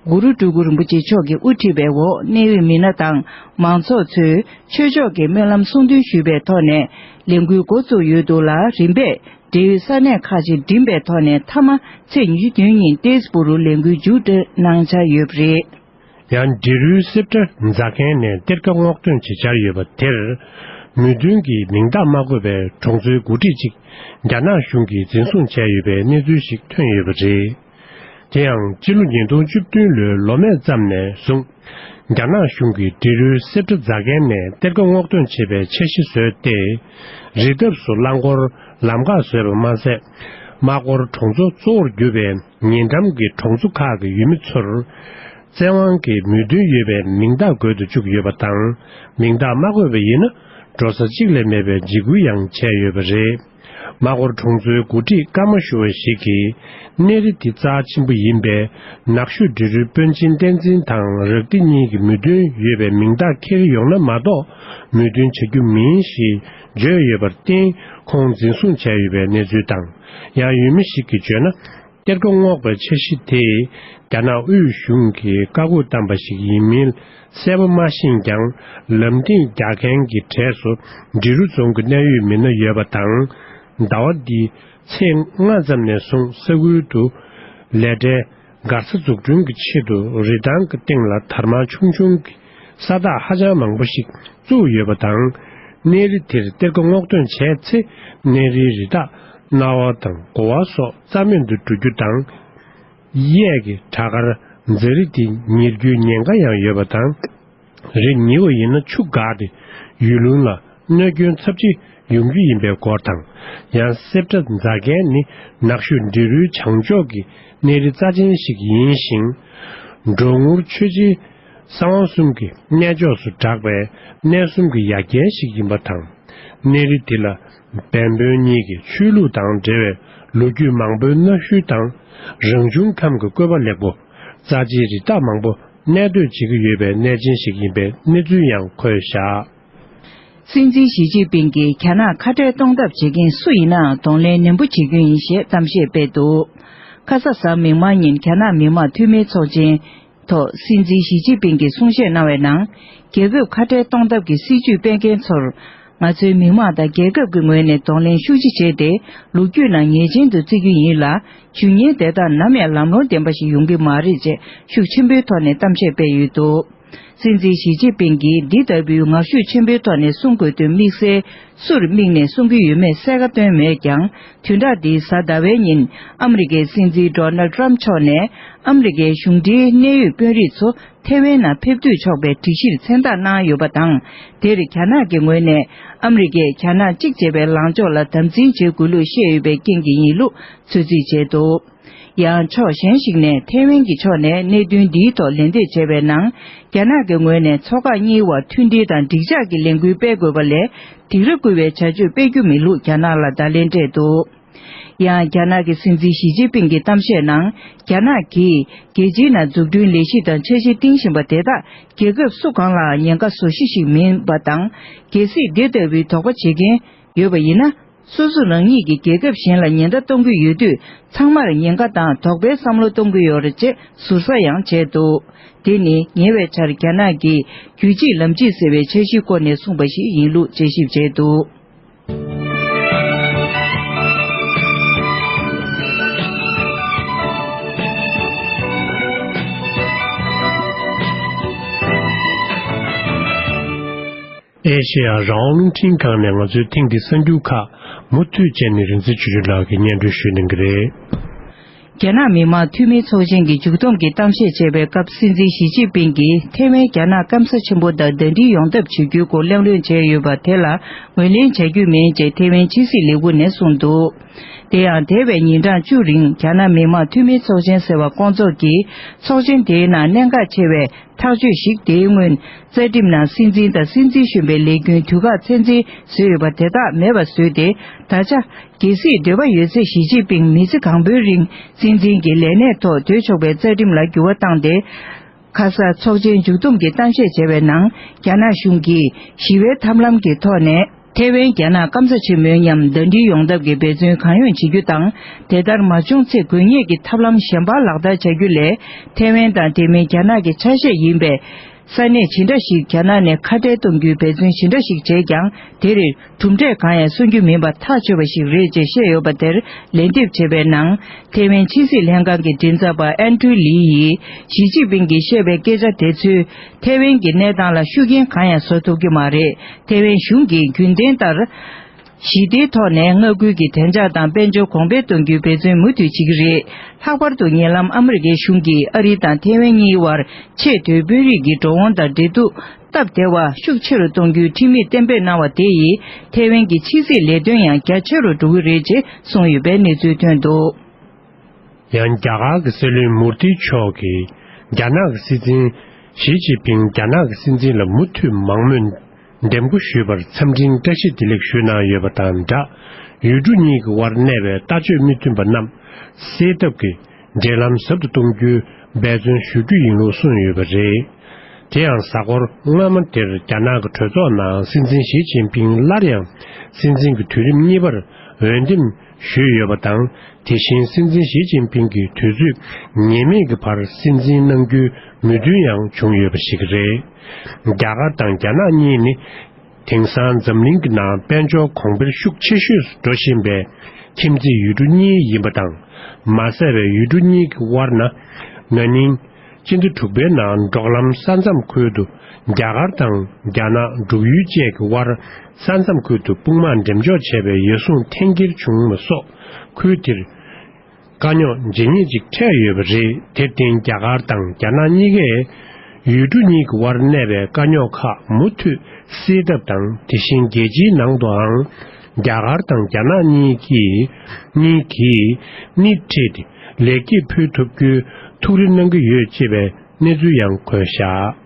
གུ་རུ་སྤྲུལ་སྐུ་རིན་པོ་ཆེ་མཆོག་གིས་དབུ་ཁྲིད་པའི་འོག་གནད་ཡོད་མི་སྣ་དང་མང་ཚོགས་ཚོས་ཆོས་ཕྱོགས་ཀྱི་སྨོན་ལམ་གསུང་འདོན་ཞུས་པའི་ཐོག་ནས་ལས་འགུལ་འགོ་བཙུགས་ཡོད་འདུག་ལ། རིམ་པས་འབྲེལ་ཡོད་ས་གནས་ཁག་ཅིག་འགྲིམས་པའི་ཐོག་ནས། མཐའ་མ་ཚེས་ཉི་ཤུ་བདུན་ཉིན་ཏེས་པུ་རུ་ལས་འགུལ་མཇུག་སྒྲིལ་གནང་འཆར་ཡོད་པ་རེད། ཡང་འབྲི་རུའི་སེར་སྐྲ་འཛེག་མཁན་ནས་གཏེར་ཁ་སྔོག་འདོན་བྱེད་འཆར་ཡོད་པ་དེར། མོས་མཐུན་གྱིས་མིང་རྟགས་མ་བཀོད་པའི་གྲོང་ཚོའི་འགོ་ཁྲིད་ཅིག་རྒྱ་ནག་གཞུང་གིས་འཛིན་བཟུང་བྱས་ཡོད་པའི་གནས་ཚུལ་ཞིག་ཐོན་ཡོད་པ་རེད། དེ་ཡང་སྤྱི་ལོ་ཉིས་སྟོང་བཅུ་བདུན་ལོའི་ལོ་སྨད་ཙམ་ནས་བཟུང་། རྒྱ་ནག་གཞུང་གིས་འབྲི་རུའི་སེར་སྐྲ་འཛེག་མཁན་ནས་གཏེར་ཁ་སྔོག་འདོན་བྱེད་པའི་འཆར་གཞི་བཟོས་ཏེ། རི་འདབས་སུ་རླངས་འཁོར་ལམ་ཁ་བཟོས་པ་མ་ཟད། དམག་སྐོར་གྲོང་ཚོ་གཙོ་བོར་གྱུར་པའི་ཉེ་འགྲམ་གྱི་གྲོང་ཚོ་ཁག་གི་ཡུལ་མི་ཚོར། བཙན་དབང་གིས་མོས་མཐུན་ཡོད་པའི་མིང་རྟགས་འགོད་དུ་བཅུག་ཡོད་པ་དང་། མིང་རྟགས་མ་བཀོད་པ་ཡིན་ན། འགྲོ་ས་གཅིག་ལས་མེད་པའི་འཇིགས་སྐུལ་ཡང་བྱས་ཡོད་པ་རེད། དམག་སྐོར་གྲོང་ཚོའི་འགོ་ཁྲིད་ཀརྨ་ཞུ་བ་ཞིག་གིས། གནས་རི་འདི་རྩ་ཆེན་པོ་ཡིན་པས། ནག་ཤོད་འབྲི་རུའི་དཔོན་ཆེན་བསྟན་འཛིན་དང་རག་སྡེ་གཉིས་ཀྱི་མོས་མཐུན་ཡོད་པའི་མིང་རྟགས་འཁྱེར་ཡོང་ན་མ་གཏོགས། མོས་མཐུན་བྱ་རྒྱུ་མིན་ཞེས་བརྗོད་ཡོད་པར་བརྟེན། ཁོང་འཛིན་བཟུང་བྱས་ཡོད་པའི་གནས་ཚུལ་དང་། ཡང་ཡུལ་མི་ཞིག་གིས་བརྗོད་ན། གཏེར་ཁ་སྔོག་པའི་འཆར་གཞི་དེས། རྒྱ་ནག་དབུས་གཞུང་གིས་བཀའ་བཀོད་བཏང་པ་ཞིག་ཡིན་མིན་གསལ་པོ་མ་ཤེས་ཀྱང་། ལམ་སྟེང་རྒྱག་མཁན་གྱི་གྲས་སུ་འབྲི་རུ་རྫོང་གི་གནད་ཡོད་མི་སྣ་ཡོད་པ་དང་། ཟླ་བ་འདིའི་ཚེས་ལྔ་ཙམ་ནས་བཟུང་ས་ཁུལ་དུ་ལས་གྲྭའི་མགར་ས་འཛུགས་སྐྲུན་གྱི་ཆེད་དུ་རི་ཐང་གི་སྟེང་ལ་དར་དམར་ཆུང་ཆུང་གི་ས་རྟགས་ཧ་ཅང་མང་པོ་ཞིག་བཙུགས་ཡོད་པ་དང་། གནས་རི་དེར་གཏེར་ཁ་སྔོག་འདོན་བྱས་ཚེ། གནས་རིའི་རི་དྭགས་གནའ་བ་དང་དགོ་བ་སོགས་རྩ་མེད་དུ་འགྲོ་རྒྱུ་དང་། གཡས་ཀྱི་བྲག་དཀར་འཛེག་རི་དེ་ཉིལ་རྒྱུའི་ཉེན་ཁ་ཡང་ཡོད་པ་དང་། རི་ཉིལ་བ་ཡིན་ན་ཆུ་འགགས་ཏེ་ཡུལ་ལུང་ལ་གནོད་སྐྱོན་ཚབས་ཆེ་ཡོང་རྒྱུ་ཡིན་པའི་སྐོར་དང་། ཡང་སེར་སྐྲ་འཛེག་མཁན་ནི་ནག་ཤོད་འབྲི་རུའི་བྱང་ཕྱོགས་ཀྱི་གནས་རི་རྩ་ཆེན་ཞིག་ཡིན་ཞིང་། འབྲོང་ངུར་ཆོས་རྗེའི་གསང་བ་གསུམ་གྱི་གནས་མཆོག་སུ་གྲགས་པའི་གནས་གསུམ་གྱི་ཡ་གྱལ་ཞིག་ཡིན་པ་དང་། གནས་རི་འདི་ལ་བན་བོན་གཉིས་ཀྱི་ཆོས་ལུགས་དང་འབྲེལ་བའི་ལོ་རྒྱུས་མང་པོའི་གནའ་ཤུལ་དང་། རང་བྱུང་ཁམས་ཀྱི་བཀོད་པ་ལེགས་པོ། རྩ་ཆེའི་རི་དྭགས་མང་པོ་གནས་སྡོད་བྱེད་ཀྱི་ཡོད་པའི་གནས་ཆེན་ཞིག་ཡིན་པའི་གནས་ཚུལ་ཡང་འཁོད་བཞག། སྲིད་འཛིན་ཞི་ཅིན་ཕིང་གིས་རྒྱ་ནག་ཁ་བྲལ་གཏོང་ཐབས་བྱེད་མཁན་སུ་ཡིན་ནའང་གདོང་ལེན་ནན་པོ་བྱེད་རྒྱུ་ཡིན་ཞེས་གཏམ་བཤད་སྤེལ་འདུག། ཁ་ས་གཟའ་མིག་དམར་ཉིན་རྒྱ་ནག་མི་དམངས་འཐུས་མིའི་ཚོགས་ཆེན་ཐོག་སྲིད་འཛིན་ཞི་ཅིན་ཕིང་གིས་གསུང་བཤད་གནང་བའི་ནང་། རྒྱལ་ཁབ་ཁ་བྲལ་གཏོང་ཐབས་ཀྱི་སྲིད་ཇུས་སྤེལ་མཁན་ཚོར། ང་ཚོའི་མི་དམངས་དང་རྒྱལ་ཁབ་ཀྱི་ངོས་ནས་གདོང་ལེན་ཤུགས་ཆེ་བྱས་ཏེ། ལོ་རྒྱུས་ནང་ངེས་ཅན་དུ་བརྩི་རྒྱུ་ཡིན་ལ། ཇུས་ངན་དེ་དག་ནམ་ཡང་ལམ་ལྷོང་ལྡན་པ་ཞིག་ཡོང་གི་མ་རེད་ཅེས་ཤུགས་ཆེན་པོའི་ཐོག་ནས་གཏམ་བཤད་སྤེལ་ཡོད་འདུག། སྲིད་འཛིན་ཞི་ཅིན་ཕིང་གིས་འདི་ལྟ་བུའི་ངར་ཤུགས་ཆེན་པོའི་ཐོག་ནས་གསུང་དགོས་དོན་དམིགས་བསལ་སུར་དམིགས་ནས་གསུང་གི་ཡོད་མེད་གསལ་ཁ་བཏོན་མེད་ཀྱང་། བདུན་ཕྲག་འདིའི་གཟའ་ཟླ་བའི་ཉིན་ཨ་མི་རི་ཀའི་སྲིད་འཛིན་ཌོ་ནལ་ཏྲམ་མཆོག་ནས་ཨ་མི་རི་ཀའི་གཞུང་འབྲེལ་གནད་ཡོད་དཔོན་རིགས་ཚོ་ཐེ་ཝན་ནང་ཕེབས་འདོད་ཆོག་པའི་སྒྲིག་གཞིར་མཚན་རྟགས་གནང་ཡོད་པ་དང་། དེར་རྒྱ་ནག་གི་ངོས་ནས་ཨ་མི་རི་ཀས་རྒྱ་ནག་གཅིག་ཅེས་པའི་ལངས་ཕྱོགས་ལ་དམ་འཛིན་བྱེད་དགོས་ལུགས་བཤད་ཡོད་པའི་རྐྱེན་གྱིས་ཡིན་ལུགས་ཚོད་རྩིས་བྱས་འདུག། ཡང་ཕྱོགས་གཞན་ཞིག་ནས་ཐའེ་ཝན་གྱི་ཕྱོགས་ནས་གནད་དོན་འདིའི་ཐོག་ལན་འདེབས་བྱས་པའི་ནང་། རྒྱ་ནག་གི་ངོས་ནས་མཚོ་འགག་གཉིས་དབར་མཐུན་སྒྲིལ་དང་འགྲིག་འཇགས་ཀྱི་ལས་འགུལ་སྤེལ་དགོས་པ་ལས། སྡིགས་ར་སྐུལ་བའི་བྱ་སྤྱོད་སྤེལ་རྒྱུ་མིན་ལུགས་རྒྱ་ནག་ལ་བརྡ་ལན་སྤྲད་འདུག་ཡང་རྒྱ་ནག་གི་སྲིད་འཛིན་ཞི་ཅིན་ཕིང་གི་གཏམ་བཤད་ནང་། རྒྱ་ནག་གིས་རྒྱལ་སྤྱིའི་ནང་འཛུགས་སྐྲུན་ལས་གཞི་དང་འཆར་གཞི་བཏིང་བཞིན་པ་དེ་དག་རྒྱལ་ཁབ་སུ་གང་ལའང་ཉེན་ཁ་བཟོ་གཞི་ཞིག་མིན་པ་དང་། གལ་སྲིད་འདི་ལྟ་བུའི་དོགས་པ་བྱེད་མཁན་ཡོད་པ་ཡིན་ན། སོ་སོ་རང་ཉིད་ཀྱིས་རྒྱལ་ཁབ་གཞན་ལ་ཉེན་བརྡ་གཏོང་གི་ཡོད་དུས། ཚང་མར་ཉེན་ཁ་དང་དོགས་པའི་བསམ་བློ་གཏོང་གི་ཡོད་རེད་ཅེས་ཟུར་ཟ་ཡང་བྱས་འདུག་དེ་ནི་ཉེ་བའི་ཆར་རྒྱ་ནག་གིས་རྒྱུད་གཅིག་ལམ་གཅིག་ཟེར་བའི་འཆར་གཞིའི་སྐོར་ནས་གསུངས་པ་ཞིག་ཡིན་ལུགས་དཔྱད་ཞིབ་བྱས་འདུག་ཨེ་ཤེ་ཡ་རང་དབང་རླུང་འཕྲིན་ཁང་ནས་ང་ཚོའི་ཐེངས་འདིའི་གསར་འགྱུར་ཁག་མུ་མཐུད་བྱས་ནས་རིག་འཛིན་ཆོས་སྒྲོན་ལགས་ཀྱིས་སྙན་སྒྲོན་ཞུ་གནང་གི་རེད། རྒྱ་ནག་མི་དམངས་འཐུས་མི་ཚོགས་ཆེན་གྱི་མཇུག་བསྡོམས་ཀྱི་གཏམ་བཤད་བྱེད་པའི་སྐབས། སྲིད་འཛིན་ཞི་ཅིན་ཕིང་གིས་ཐའེ་ཝན་རྒྱ་ནག་སྐམ་ས་ཆེན་པོ་དང་ཟླ་སྒྲིལ་ཡོང་ཐབས་བྱེད་རྒྱུའི་སྐོར་གླེང་སློང་བྱས་ཡོད་པ་དེ་ལ་ངོས་ལེན་བྱ་རྒྱུ་མིན་ཅེས་ཐའེ་ཝན་ཕྱི་སྲིད་ལས་ཁུངས་ནས་གསུངས་འདུག་དེ་ཡང་། འདས་པའི་ཉིན་གྲངས་བཅུ་རིང་རྒྱ་ནག་མི་དམངས་འཐུས་མི་ཚོགས་ཆེན་ཟེར་བ་སྐོང་ཚོགས་ཀྱིས། ཚོགས་ཆེན་དེའི་ནང་གནད་འགག་ཆེ་བའི་ཐག་གཅོད་ཞིག་དེའི་སྔོན། རྩ་ཁྲིམས་ནང་སྲིད་འཛིན་དང་སྲིད་འཛིན་གཞོན་པའི་ལས་རྒྱུན་དུས་བཀག་ཚད་འཛིན་བཟོས་ཡོད་པ་དེ་དག་མེད་པ་བཟོས་ཏེ། ད་ཆ། གལ་སྲིད་འདོད་པ་ཡོད་ཚེ་ཞི་ཅིན་ཕིང་མི་ཚེ་གང་པོའི་རིང་སྲིད་འཛིན་གྱི་ལས་གནས་ཐོག་སྡོད་ཆོག་པའི་རྩ་ཁྲིམས་ལ་འགྱུར་བ་བཏང་སྟེ། ཁ་ས་ཚོགས་ཆེན་མཇུག་བསྡོམས་ཀྱི་གཏམ་བཤད་བྱས་པའི་ནང་། རྒྱ་ནག་གཞུང་གིས་ཞི་བའི་ཐབས་ལམ་གྱི་ཐོག་ནས་ཐའེ་ཝན་རྒྱ་ནག་སྐམ་ས་ཆེན་མོའི་མཉམ་ཟླ་སྒྲིལ་ཡོང་ཐབས་ཀྱི་འབད་བརྩོན་གང་ཡོང་བྱེད་རྒྱུ་དང་། དེ་ལྟར་མ་བྱུང་ཚེ་དགོས་ངེས་ཀྱི་ཐབས་ལམ་གཞན་པ་ལག་བསྟར་བྱ་རྒྱུ་ལས། ཐའེ་ཝན་དང་དེ་མིན་རྒྱ་ནག་གི་ཆ་ཤས་ཡིན་པའི་ས་གནས་ཇི་འདྲ་ཞིག་རྒྱ་ནག་ནས་ཁ་བྲལ་གཏོང་རྒྱུའི་འབད་བརྩོན་ཇི་འདྲ་ཞིག་བྱས་ཀྱང་། དེར་གྲུབ་འབྲས་གང་ཡང་སོན་རྒྱུ་མིན་པ་ཐག་ཆོད་པ་ཞིག་རེད་ཅེས་བཤད་ཡོད་པ་དེར་ལན་འདེབས་བྱས་པའི་ནང་། ཐའེ་ཝན་ཕྱི་སྲིད་ལྷན་ཁང་གི་མགྲིན་ཚབ་པ་ཨན་ཀྲུའུ་ལི་ཡིས། ཞི་ཅིན་ཕིང་གིས་བཤད་པའི་སྐད་ཆ་དེ་ཚོས་ཐའེ་ཝན་གྱི་གནས་སྟངས་ལ་ཤུགས་རྐྱེན་གང་ཡང་བཟོ་ཐུབ་ཀྱི་མ་རེད། ཐའེ་ཝན་གཞུང་གིས་རྒྱུན་ལྡན་ལྟར། ཞི་བདེའི་ཐོག་ནས་མངའ་ཁུལ་གྱི་བདེ་འཇགས་དང་དཔལ་འབྱོར་གོང་འཕེལ་གཏོང་རྒྱུའི་འབད་བརྩོན་མུ་མཐུད་བྱེད་ཀྱི་རེད། ལྷག་པར་དུ་ཉེ་ལམ་ཨ་མི་རི་ཀའི་གཞུང་གིས་ཨ་རི་དང་ཐའེ་ཝན་གཉིས་དབར་ཆེས་མཐོའི་དཔོན་རིགས་ཀྱི་འགྲོ་འོང་དང་འབྲེལ་གཏུག་སྟབས་བདེ་བ་ཤུགས་ཆེ་རུ་གཏོང་རྒྱུའི་ཁྲིམས་ཡིག་གཏན་འབེབས་གནང་བ་དེ་ཡིས་ཐའེ་ཝན་གྱི་ཕྱི་སྲིད་ལས་དོན་ཡང་རྒྱ་ཆེ་རུ་འགྲོ་གི་རེད་ཅེས་གསུངས་ཡོད་པའི་གནས་ཚུལ་ཐོན་འདུག་ཡང་རྒྱ་གར་གྱི་སྲིད་བློན་མུར་ཏི་མཆོག་གིས་རྒྱ་ནག་གི་སྲིད་འཛིན་ཞི་ཅིན་ཕིང་རྒྱ་ནག་གི་སྲིད་འཛིན་ལ་མུ་མཐུད་མང་མོས་འདེམས་བསྐོ་ཞུས་པར་འཚམས་འཕྲིན་བཀྲ་ཤིས་བདེ་ལེགས་ཞུས་གནང་ཡོད་པ་དང་སྦྲགས། ཡུལ་གྲུ་གཉིས་ཀྱི་དབར་གནས་པའི་ལྟ་སྤྱོད་མི་མཐུན་པ་རྣམས་སེལ་ཐབས་ཀྱི་འབྲེལ་ལམ་ཟབ་ཏུ་གཏོང་རྒྱུའི་འབད་བརྩོན་ཞུ་རྒྱུ་ཡིན་ལུགས་གསུངས་ཡོད་པ་རེད། དེ་ཡང་གཟའ་འཁོར་སྔ་མ་དེར་རྒྱ་ནག་གི་གྲོས་ཚོགས་ནང་སྲིད་འཛིན་ཞི་ཅིན་ཕིང་སླར་ཡང་སྲིད་འཛིན་གྱི་དུས་རིམ་གཉིས་པར་འོས་འདེམས་ཞུས་ཡོད་པ་དང་། དེ་བཞིན་སྲིད་འཛིན་ཞི་ཅིན་ཕིང་གིས་དུས་ཚོད་ངེས་མེད་ཀྱི་བར་སྲིད་འཛིན་གནང་རྒྱུའི་མོས་མཐུན་ཡང་བྱུང་ཡོད་པ་ཞིག་རེད། རྒྱ་གར་དང་རྒྱ་ནག་གཉིས་ནི། དེང་སང་འཛམ་གླིང་གི་ནང་དཔལ་འབྱོར་གོང་འཕེལ་ཤུགས་ཆེ་ཤོས་སུ་འགྲོ་བཞིན་པའི་ཁྱིམ་མཚེས་ཡུལ་གྲུ་གཉིས་ཡིན་པ་དང་། མ་ཟད་པའི་ཡུལ་གྲུ་གཉིས་ཀྱི་དབར་ན། ན་ནིང་། སྤྱི་ཟླ་དྲུག་པའི་ནང་འབྲོག་ལམ་ས་མཚམས་ཁུལ་དུ་རྒྱ་གར་དང་རྒྱ་ནག་འབྲུག་ཡུལ་བཅས་ཀྱི་དབར་ས་མཚམས་ཁུལ་དུ་དཔུང་དམག་འགྲེམས་འཇོག་བྱས་པའི་ཡོ་བསྲང་འཐེན་འཁྱེར་བྱུང་བ་སོགས། ཁུལ་དེར་དཀའ་རྙོག་ཇི་སྙེད་ཅིག་འཕྲད་ཡོད་པ་རེད། དེར་བརྟེན་རྒྱ་གར་དང་རྒྱ་ནག་གཉིས་ཀས་ཡུལ་གྲུ་གཉིས་ཀྱི་དབར་གནས་པའི་དཀའ་རྙོག་ཁག་མུ་མཐུད་སེལ་ཐབས་དང་། དེ་བཞིན་རྒྱལ་སྤྱིའི་ནང་དུའང་རྒྱ་གར་དང་རྒྱ་ནག་གཉིས་ཀྱིས་གཉིས་ཀྱིས་སྣེ་ཁྲིད་དེ་ལེགས་སྐྱེས་ཕུལ་ཐུབ་རྒྱུའི་ཐུགས་རེ་གནང་གི་ཡོད་ཅེས་པའི་གནས་ཚུལ་ཡང་འཁོད་བཞག་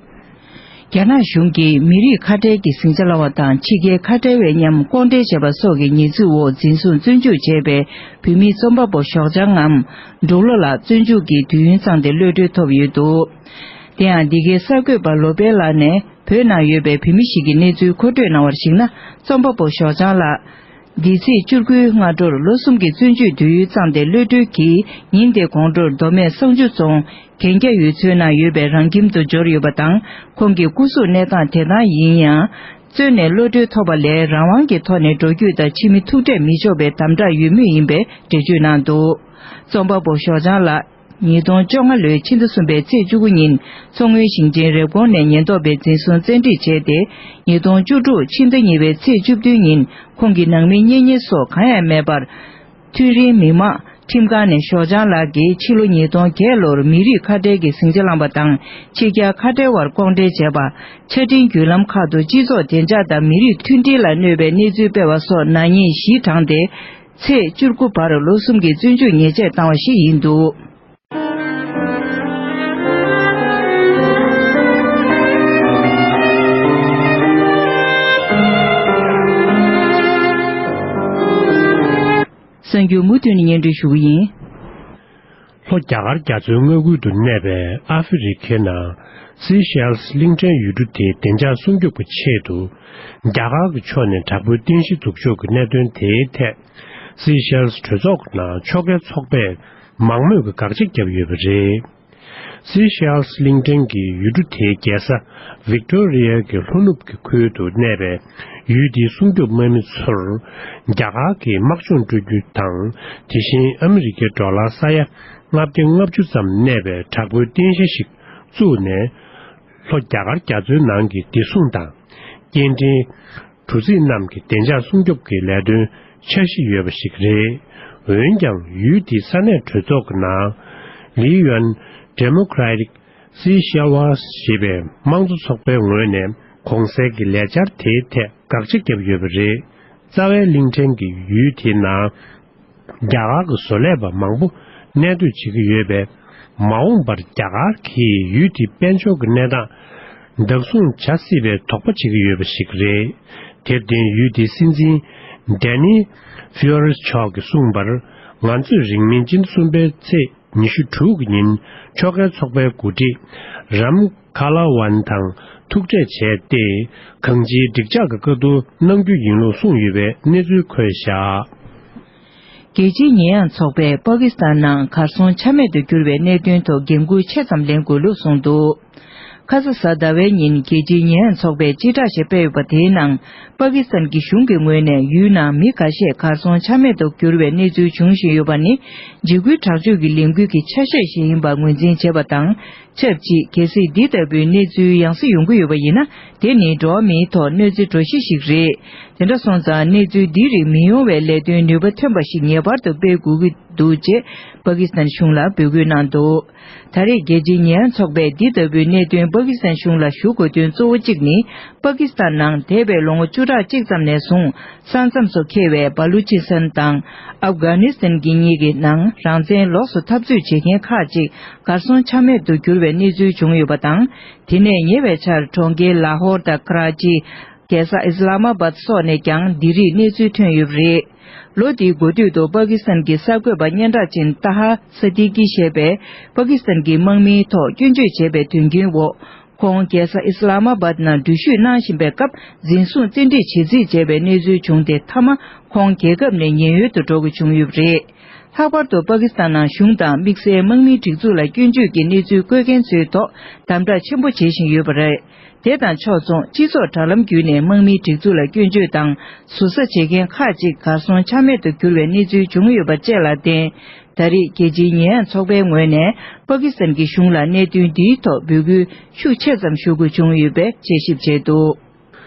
རྒྱ་ནག་གཞུང་གིས་མི་རིགས་ཁ་བྲལ་གྱི་ཟིང་ཆ་སླ་བ་དང་། ཕྱི་རྒྱལ་ཁ་བྲལ་བའི་མཉམ་ལྐོག་འབྲེལ་བྱས་པ་སོགས་ཀྱི་ཉེས་འཛུགས་འོག་འཛིན་བཟུང་བཙོན་འཇུག་བྱས་པའི་བོད་མི་རྩོམ་པ་པོ་ཞོགས་ལྗང་ངམ་འབྲོག་ལོ་ལགས་བཙོན་འཇུག་གི་དུས་ཡུན་ཚང་སྟེ་གློད་གྲོལ་ཐོབ་ཡོད་འདུག་དེ་ཡང་། འདི་གའི་གསར་འགོད་པ་ལོ་པེ་ལགས་ནས་བོད་ནང་ཡོད་པའི་བོད་མི་ཞིག་གི་གནས་ཚུལ་མཁོ་སྤྲོད་གནང་བར་གཞིགས་ན། རྩོམ་པ་པོ་ཞོགས་ལྗང་ལགས། འདི་ཚེས་བཅུ་དགུའི་སྔ་དྲོར་ལོ་གསུམ་གྱི་བཙོན་འཇུག་དུས་ཡུན་ཚང་སྟེ་གློད་གྲོལ་གྱིས། ཉིན་དེ་དགོང་དྲོར་མདོ་སྨད་བསང་ཆུ་རྫོང་གན་རྒྱ་ཡུལ་ཚོའི་ནང་ཡོད་པའི་རང་ཁྱིམ་དུ་འབྱོར་ཡོད་པ་དང་། ཁོང་གི་སྐུ་གཟུགས་གནས་སྟངས་དེ་ལྟར་ཡིན་ཡང་། བཙོན་ནས་གློད་གྲོལ་ཐོབ་པ་ལས་རང་དབང་གི་ཐོག་ནས་འགྲོ་སྐྱོད་དང་ཕྱི་མི་ཐུག་འཕྲད་མི་ཆོག་པའི་དམ་དྲག་ཡོད་མུས་ཡིན་པའི་འགྲེལ་བརྗོད་གནང་འདུག་རྩོམ་པ་པོ་ཞོགས་ལྗང་ལགས། ཉིས་སྟོང་བཅོ་ལྔ་ལོའི་ཕྱི་ཟླ་གསུམ་པའི་ཚེས་བཅུ་དགུ་ཉིན། མཚོ་སྔོན་ཞིང་ཆེན་རེབ་གོང་ནས་ཉེན་རྟོག་པས་འཛིན་བཟུང་བཙན་ཁྲིད་བྱས་ཏེ། ཉིས་སྟོང་བཅུ་དྲུག་ཕྱི་ཟླ་གཉིས་པའི་ཚེས་བཅུ་བདུན་ཉིན། ཁོང་གི་ནང་མི་གཉེན་ཉེ་སོགས་གང་ཡང་མེད་པར། ཐུན་རིན་མི་དམངས་ཁྲིམས་ཁང་ནས་ཞོགས་ལྗང་ལགས་ཀྱིས་ཕྱི་ལོ་ཉིས་སྟོང་བརྒྱད་ལོར་མི་རིགས་ཁ་བྲལ་གྱི་ཟིང་ཆ་བསླངས་པ་དང་། ཕྱི་རྒྱལ་ཁ་བྲལ་བར་ལྐོག་འབྲེལ་བྱས་པ། ཆ་འཕྲིན་བརྒྱུད་ལམ་ཁག་ཏུ་སྤྱི་ཚོགས་བདེ་འཇགས་དང་མི་རིགས་མཐུན་སྒྲིལ་ལ་གནོད་པའི་གནས་ཚུལ་སྤེལ་བ་སོགས་ནག་ཉེས་བཞི་བགྲངས་ཏེ། ཚེས་བཅུ་དགུ་བར་ལོ་གསུམ་གྱི་བཙོན་འཇུག་ཉེས་ཆད་བཏང་བ་ཞིག་ཡིན་འདུག། གསར་འགྱུར་མུ་མཐུད་ནས་སྙན་སྒྲོན་ཞུ་གི་ཡིན། ལྷོ་རྒྱ་གར་རྒྱ་མཚོའི་མངའ་ཁུལ་དུ་གནས་པའི་ཨ་ཧྥེ་རི་ཁའི་ནང་སི་ཤེལ་སི་གླིང་ཕྲན་ཡུལ་གྲུ་དེའི་བདེ་འཇགས་སྲུང་སྐྱོབ་ཀྱི་ཆེད་དུ། རྒྱ་གར་གྱི་ཕྱོགས་ནས་དྲག་པོའི་རྟེན་གཞི་འཛུགས་ཕྱོགས་ཀྱི་གནད་དོན་དེའི་ཐད། སི་ཤེལ་སི་གྲོས་ཚོགས་ཀྱི་ནང་ཕྱོགས་འགལ་ཚོགས་པས་མང་མོས་ཀྱི་དགག་བྱ་བརྒྱབ་ཡོད་པ་རེད། སི་ཤེལ་སི་གླིང་ཕྲན་གྱི་ཡུལ་གྲུ་དེའི་རྒྱལ་ས་ཝིག་ཏོ་རི་ཡ་གི་ལྷོ་ནུབ་ཀྱི་ཁུལ་དུ་གནས་པའི་ཡུལ་དེའི་སྲུང་སྐྱོབ་དམག་མི་ཚོར་རྒྱ་གར་གྱི་དམག་སྦྱོང་སྤྲོད་རྒྱུ་དང་། དེ་བཞིན་ཨ་མི་རི་ཀའི་ཌོ་ལར་ས་ཡ་ལྔ་བརྒྱ་ལྔ་བཅུ་ཙམ་གནས་པའི་དྲག་པོའི་རྟེན་གཞི་ཞིག་བཙུགས་ནས། ལྷོ་རྒྱ་གར་རྒྱ་མཚོའི་ནང་གི་བདེ་སྲུང་དང་། སྐྱེལ་འདྲེན། གྲུ་གཟིངས་རྣམས་ཀྱི་བདེ་འཇགས་སྲུང་སྐྱོབ་ཀྱི་ལས་དོན་འཆར་གཞི་ཡོད་པ་ཞིག་རེད། འོན་ཀྱང་ཡུལ་དེའི་ས་གནས་གྲོས་ཚོགས་ཀྱི་ནང་། ལི་ཡོན་Democratic Seychelles ཞེས་པའི་དམངས་གཙོ་ཚོགས་པའི་ངོས་ནས་གོང་གསལ་གྱི་ལས་འཆར་དེའི་ཐད་དགག་བྱ་བརྒྱབ་ཡོད་པ་རེད། རྩ་བའི་གླིང་ཕྲན་གྱི་ཡུལ་དེའི་ནང་། རྒྱ་གར་གྱི་བཟོ་ལས་པ་མང་པོ་གནས་སྡོད་བྱེད་ཀྱི་ཡོད་པས། མ་འོངས་པར་རྒྱ་གར་གྱིས་ཡུལ་དེའི་དཔལ་འབྱོར་གྱི་གནས་སྟངས་བདག་བཟུང་བྱ་སྲིད་པའི་དོགས་པ་བྱེད་ཀྱི་ཡོད་པ་ཞིག་རེད། དེར་བརྟེན་ཡུལ་དེའི་སྲིད་འཛིན་Denis Faure མཆོག་གིས་གསུངས་པར། ང་ཚོས་རིང་མིན་སྤྱི་ཟླ་གསུམ་པའི་ཚེས་ཉི་ཤུ་དྲུག་གི་ཉིན་ཕྱོགས་འགལ་ཚོགས་པའི་འགོ་ཁྲིད་Ram Kalawan དང་ཐུག་འཕྲད་བྱས་ཏེ། གང་ཅིའི་འགྲིག་འཇགས་ཀྱི་བཀའ་བསྡུར་གནང་རྒྱུ་ཡིན་ལུགས་གསུངས་ཡོད་པའི་གནས་ཚུལ་འཁོད་བཞག། རྒྱལ་སྤྱིའི་ཉེས་ཡངས་ཚོགས་པས་པ་ཀི་སི་ཐན་ནང་གར་སོང་ཆ་མེད་དུ་གྱུར་བའི་གནད་དོན་ཐོག་འགན་འཁུར་ཆེ་ཙམ་ལེན་དགོས་ལུགས་གསུངས་འདུག། ཁ་ས་གཟའ་ཟླ་བའི་ཉིན་རྒྱལ་སྤྱིའི་ཉེས་ཡངས་ཚོགས་པས་སྤྱི་བསྒྲགས་ཤིག་སྤེལ་ཡོད་པ་དེའི་ནང་། པ་ཀི་སི་ཐན་གྱི་གཞུང་གི་ངོས་ནས་ཡུལ་ནང་མི་འགའ་ཤས་གར་སོང་ཆ་མེད་དུ་གྱུར་བའི་གནས་ཚུལ་འབྱུང་བཞིན་ཡོད་པ་ནི། འཇིགས་སྐུལ་དྲག་སྤྱོད་ཀྱི་ལས་འགུལ་གྱི་ཆ་ཤས་ཤིག་ཡིན་པ་ངོས་འཛིན་བྱས་པ་དང་། ཆབས་ཅིག་གལ་སྲིད་འདི་ལྟ་བུའི་གནས་ཚུལ་ཡང་སེ་ཡོང་གི་ཡོད་པ་ཡིན་ན། དེ་ནི་འགྲོ་བ་མིའི་ཐོག་གནོད་འཚེ་འགྲོ་གཞི་ཞིག་རེད། དེ་འདྲ་སོང་ཙང་གནས་ཚུལ་འདི་རིགས་མི་ཡོང་བའི་ལས་དོན་ནུས་པ་ཐོན་པ་ཞིག་ངེས་པར་དུ་སྤེལ་དགོས་ཀྱི་འདུག་ཅེས་པ་ཀི་སི་ཐན་གཞུང་ལ་འབོད་སྐུལ་གནང་འདུག། ད་རེས་རྒྱལ་སྤྱིའི་ཉེས་ཡངས་ཚོགས་པས་འདི་ལྟ་བུའི་གནད་དོན་པ་ཀི་སི་ཐན་གཞུང་ལ་ཞུ་དགོས་དོན་གཙོ་བོ་གཅིག་ནི། པ་ཀི་སི་ཐན་ནང་འདས་པའི་ལོ་ངོ་བཅུ་ཕྲག་གཅིག་ཙམ་ནས་བཟུང་། ས་མཚམས་སུ་འཁེལ་བའི་བ་ལུ་ཅི་སི་ཐན་དང་ཨབ་གྷ་ནི་སི་ཐན་གྱི་གཉིས་ཀྱི་ནང་རང་བཙན་ལོགས་སུ་འཐབ་རྩོད་བྱེད་མཁན་ཁག་ཅིག་གར་སོང་ཆ་མེད་དུ་གྱུར་བའི་གནས་ཚུལ་བྱུང་ཡོད་པ་དང་། དེ་ནས་ཉེ་བའི་ཆར་གྲོང་ཁྱེར་ལ་ཧོར་དང་ཀ་ར་ཅི། རྒྱལ་ས་ཨི་སི་ལ་མ་བཱད་སོགས་ནས་ཀྱང་འདི་རིགས་གནས་ཚུལ་ཐོན་ཡོད་པ་རེད། ལོ་འདིའི་འགོ་སྟོད་དུ་པ་ཀི་སི་ཐན་གྱི་གསར་འགོད་པ་སྙན་གྲགས་ཅན་ཏཱ་ཧ་སཱ་ཏི་ཀི་ཞེས་པས་པ་ཀི་སི་ཐན་གྱི་དམག་མིའི་ཐོག་སྐྱོན་བརྗོད་བྱས་པའི་དོན་རྐྱེན་འོག་ཁོང་རྒྱལ་ས་ཨི་སི་ལ་མ་བཱད་ནང་འགྲུལ་བཞུད་གནང་བཞིན་པའི་སྐབས། འཛིན་བཟུང་བཙན་ཁྲིད་བྱེད་རྩིས་བྱས་པའི་གནས་ཚུལ་བྱུང་སྟེ། མཐའ་མ་ཁོང་རྒྱལ་ཁབ་ནས་ཉེན་གཡོལ་དུ་འགྲོ་དགོས་བྱུང་ཡོད་པ་རེད། ལྷག་པར་དུ་པ་ཀི་སི་ཐན་ནང་གཞུང་དང་དམིགས་བསལ་དམག་མིའི་སྒྲིག་འཛུགས་ལ་སྐྱོན་བརྗོད་ཀྱི་གནས་ཚུལ་བཀོད་མཁན་ཚོའི་ཐོག་དམ་དྲག་ཆེན་པོ་བྱེད་བཞིན་ཡོད་པ་རེད། དེ་དང་ཕྱོགས་མཚུངས། སྤྱི་ཚོགས་དྲ་ལམ་བརྒྱུད་ནས་དམག་མིའི་སྒྲིག་འཛུགས་ལ་སྐྱོན་བརྗོད་དང་ཟུར་ཟ་བྱེད་མཁན་ཁག་ཅིག་གར་སོང་ཆ་མེད་དུ་གྱུར་བའི་གནས་ཚུལ་བྱུང་ཡོད་པ་བཅས་ལ་བརྟེན། ད་རེས་རྒྱལ་སྤྱིའི་ཉེས་ཡངས་ཚོགས་པའི་ངོས་ནས་པ་ཀི་སི་ཐན་གྱི་གཞུང་ལ་གནད་དོན་འདིའི་ཐོག་འབོད་སྐུལ་ཤུགས་ཆེ་ཙམ་ཞུ་དགོས་བྱུང་ཡོད་པའི་དཔྱད་ཞིབ་བྱས་འདུག།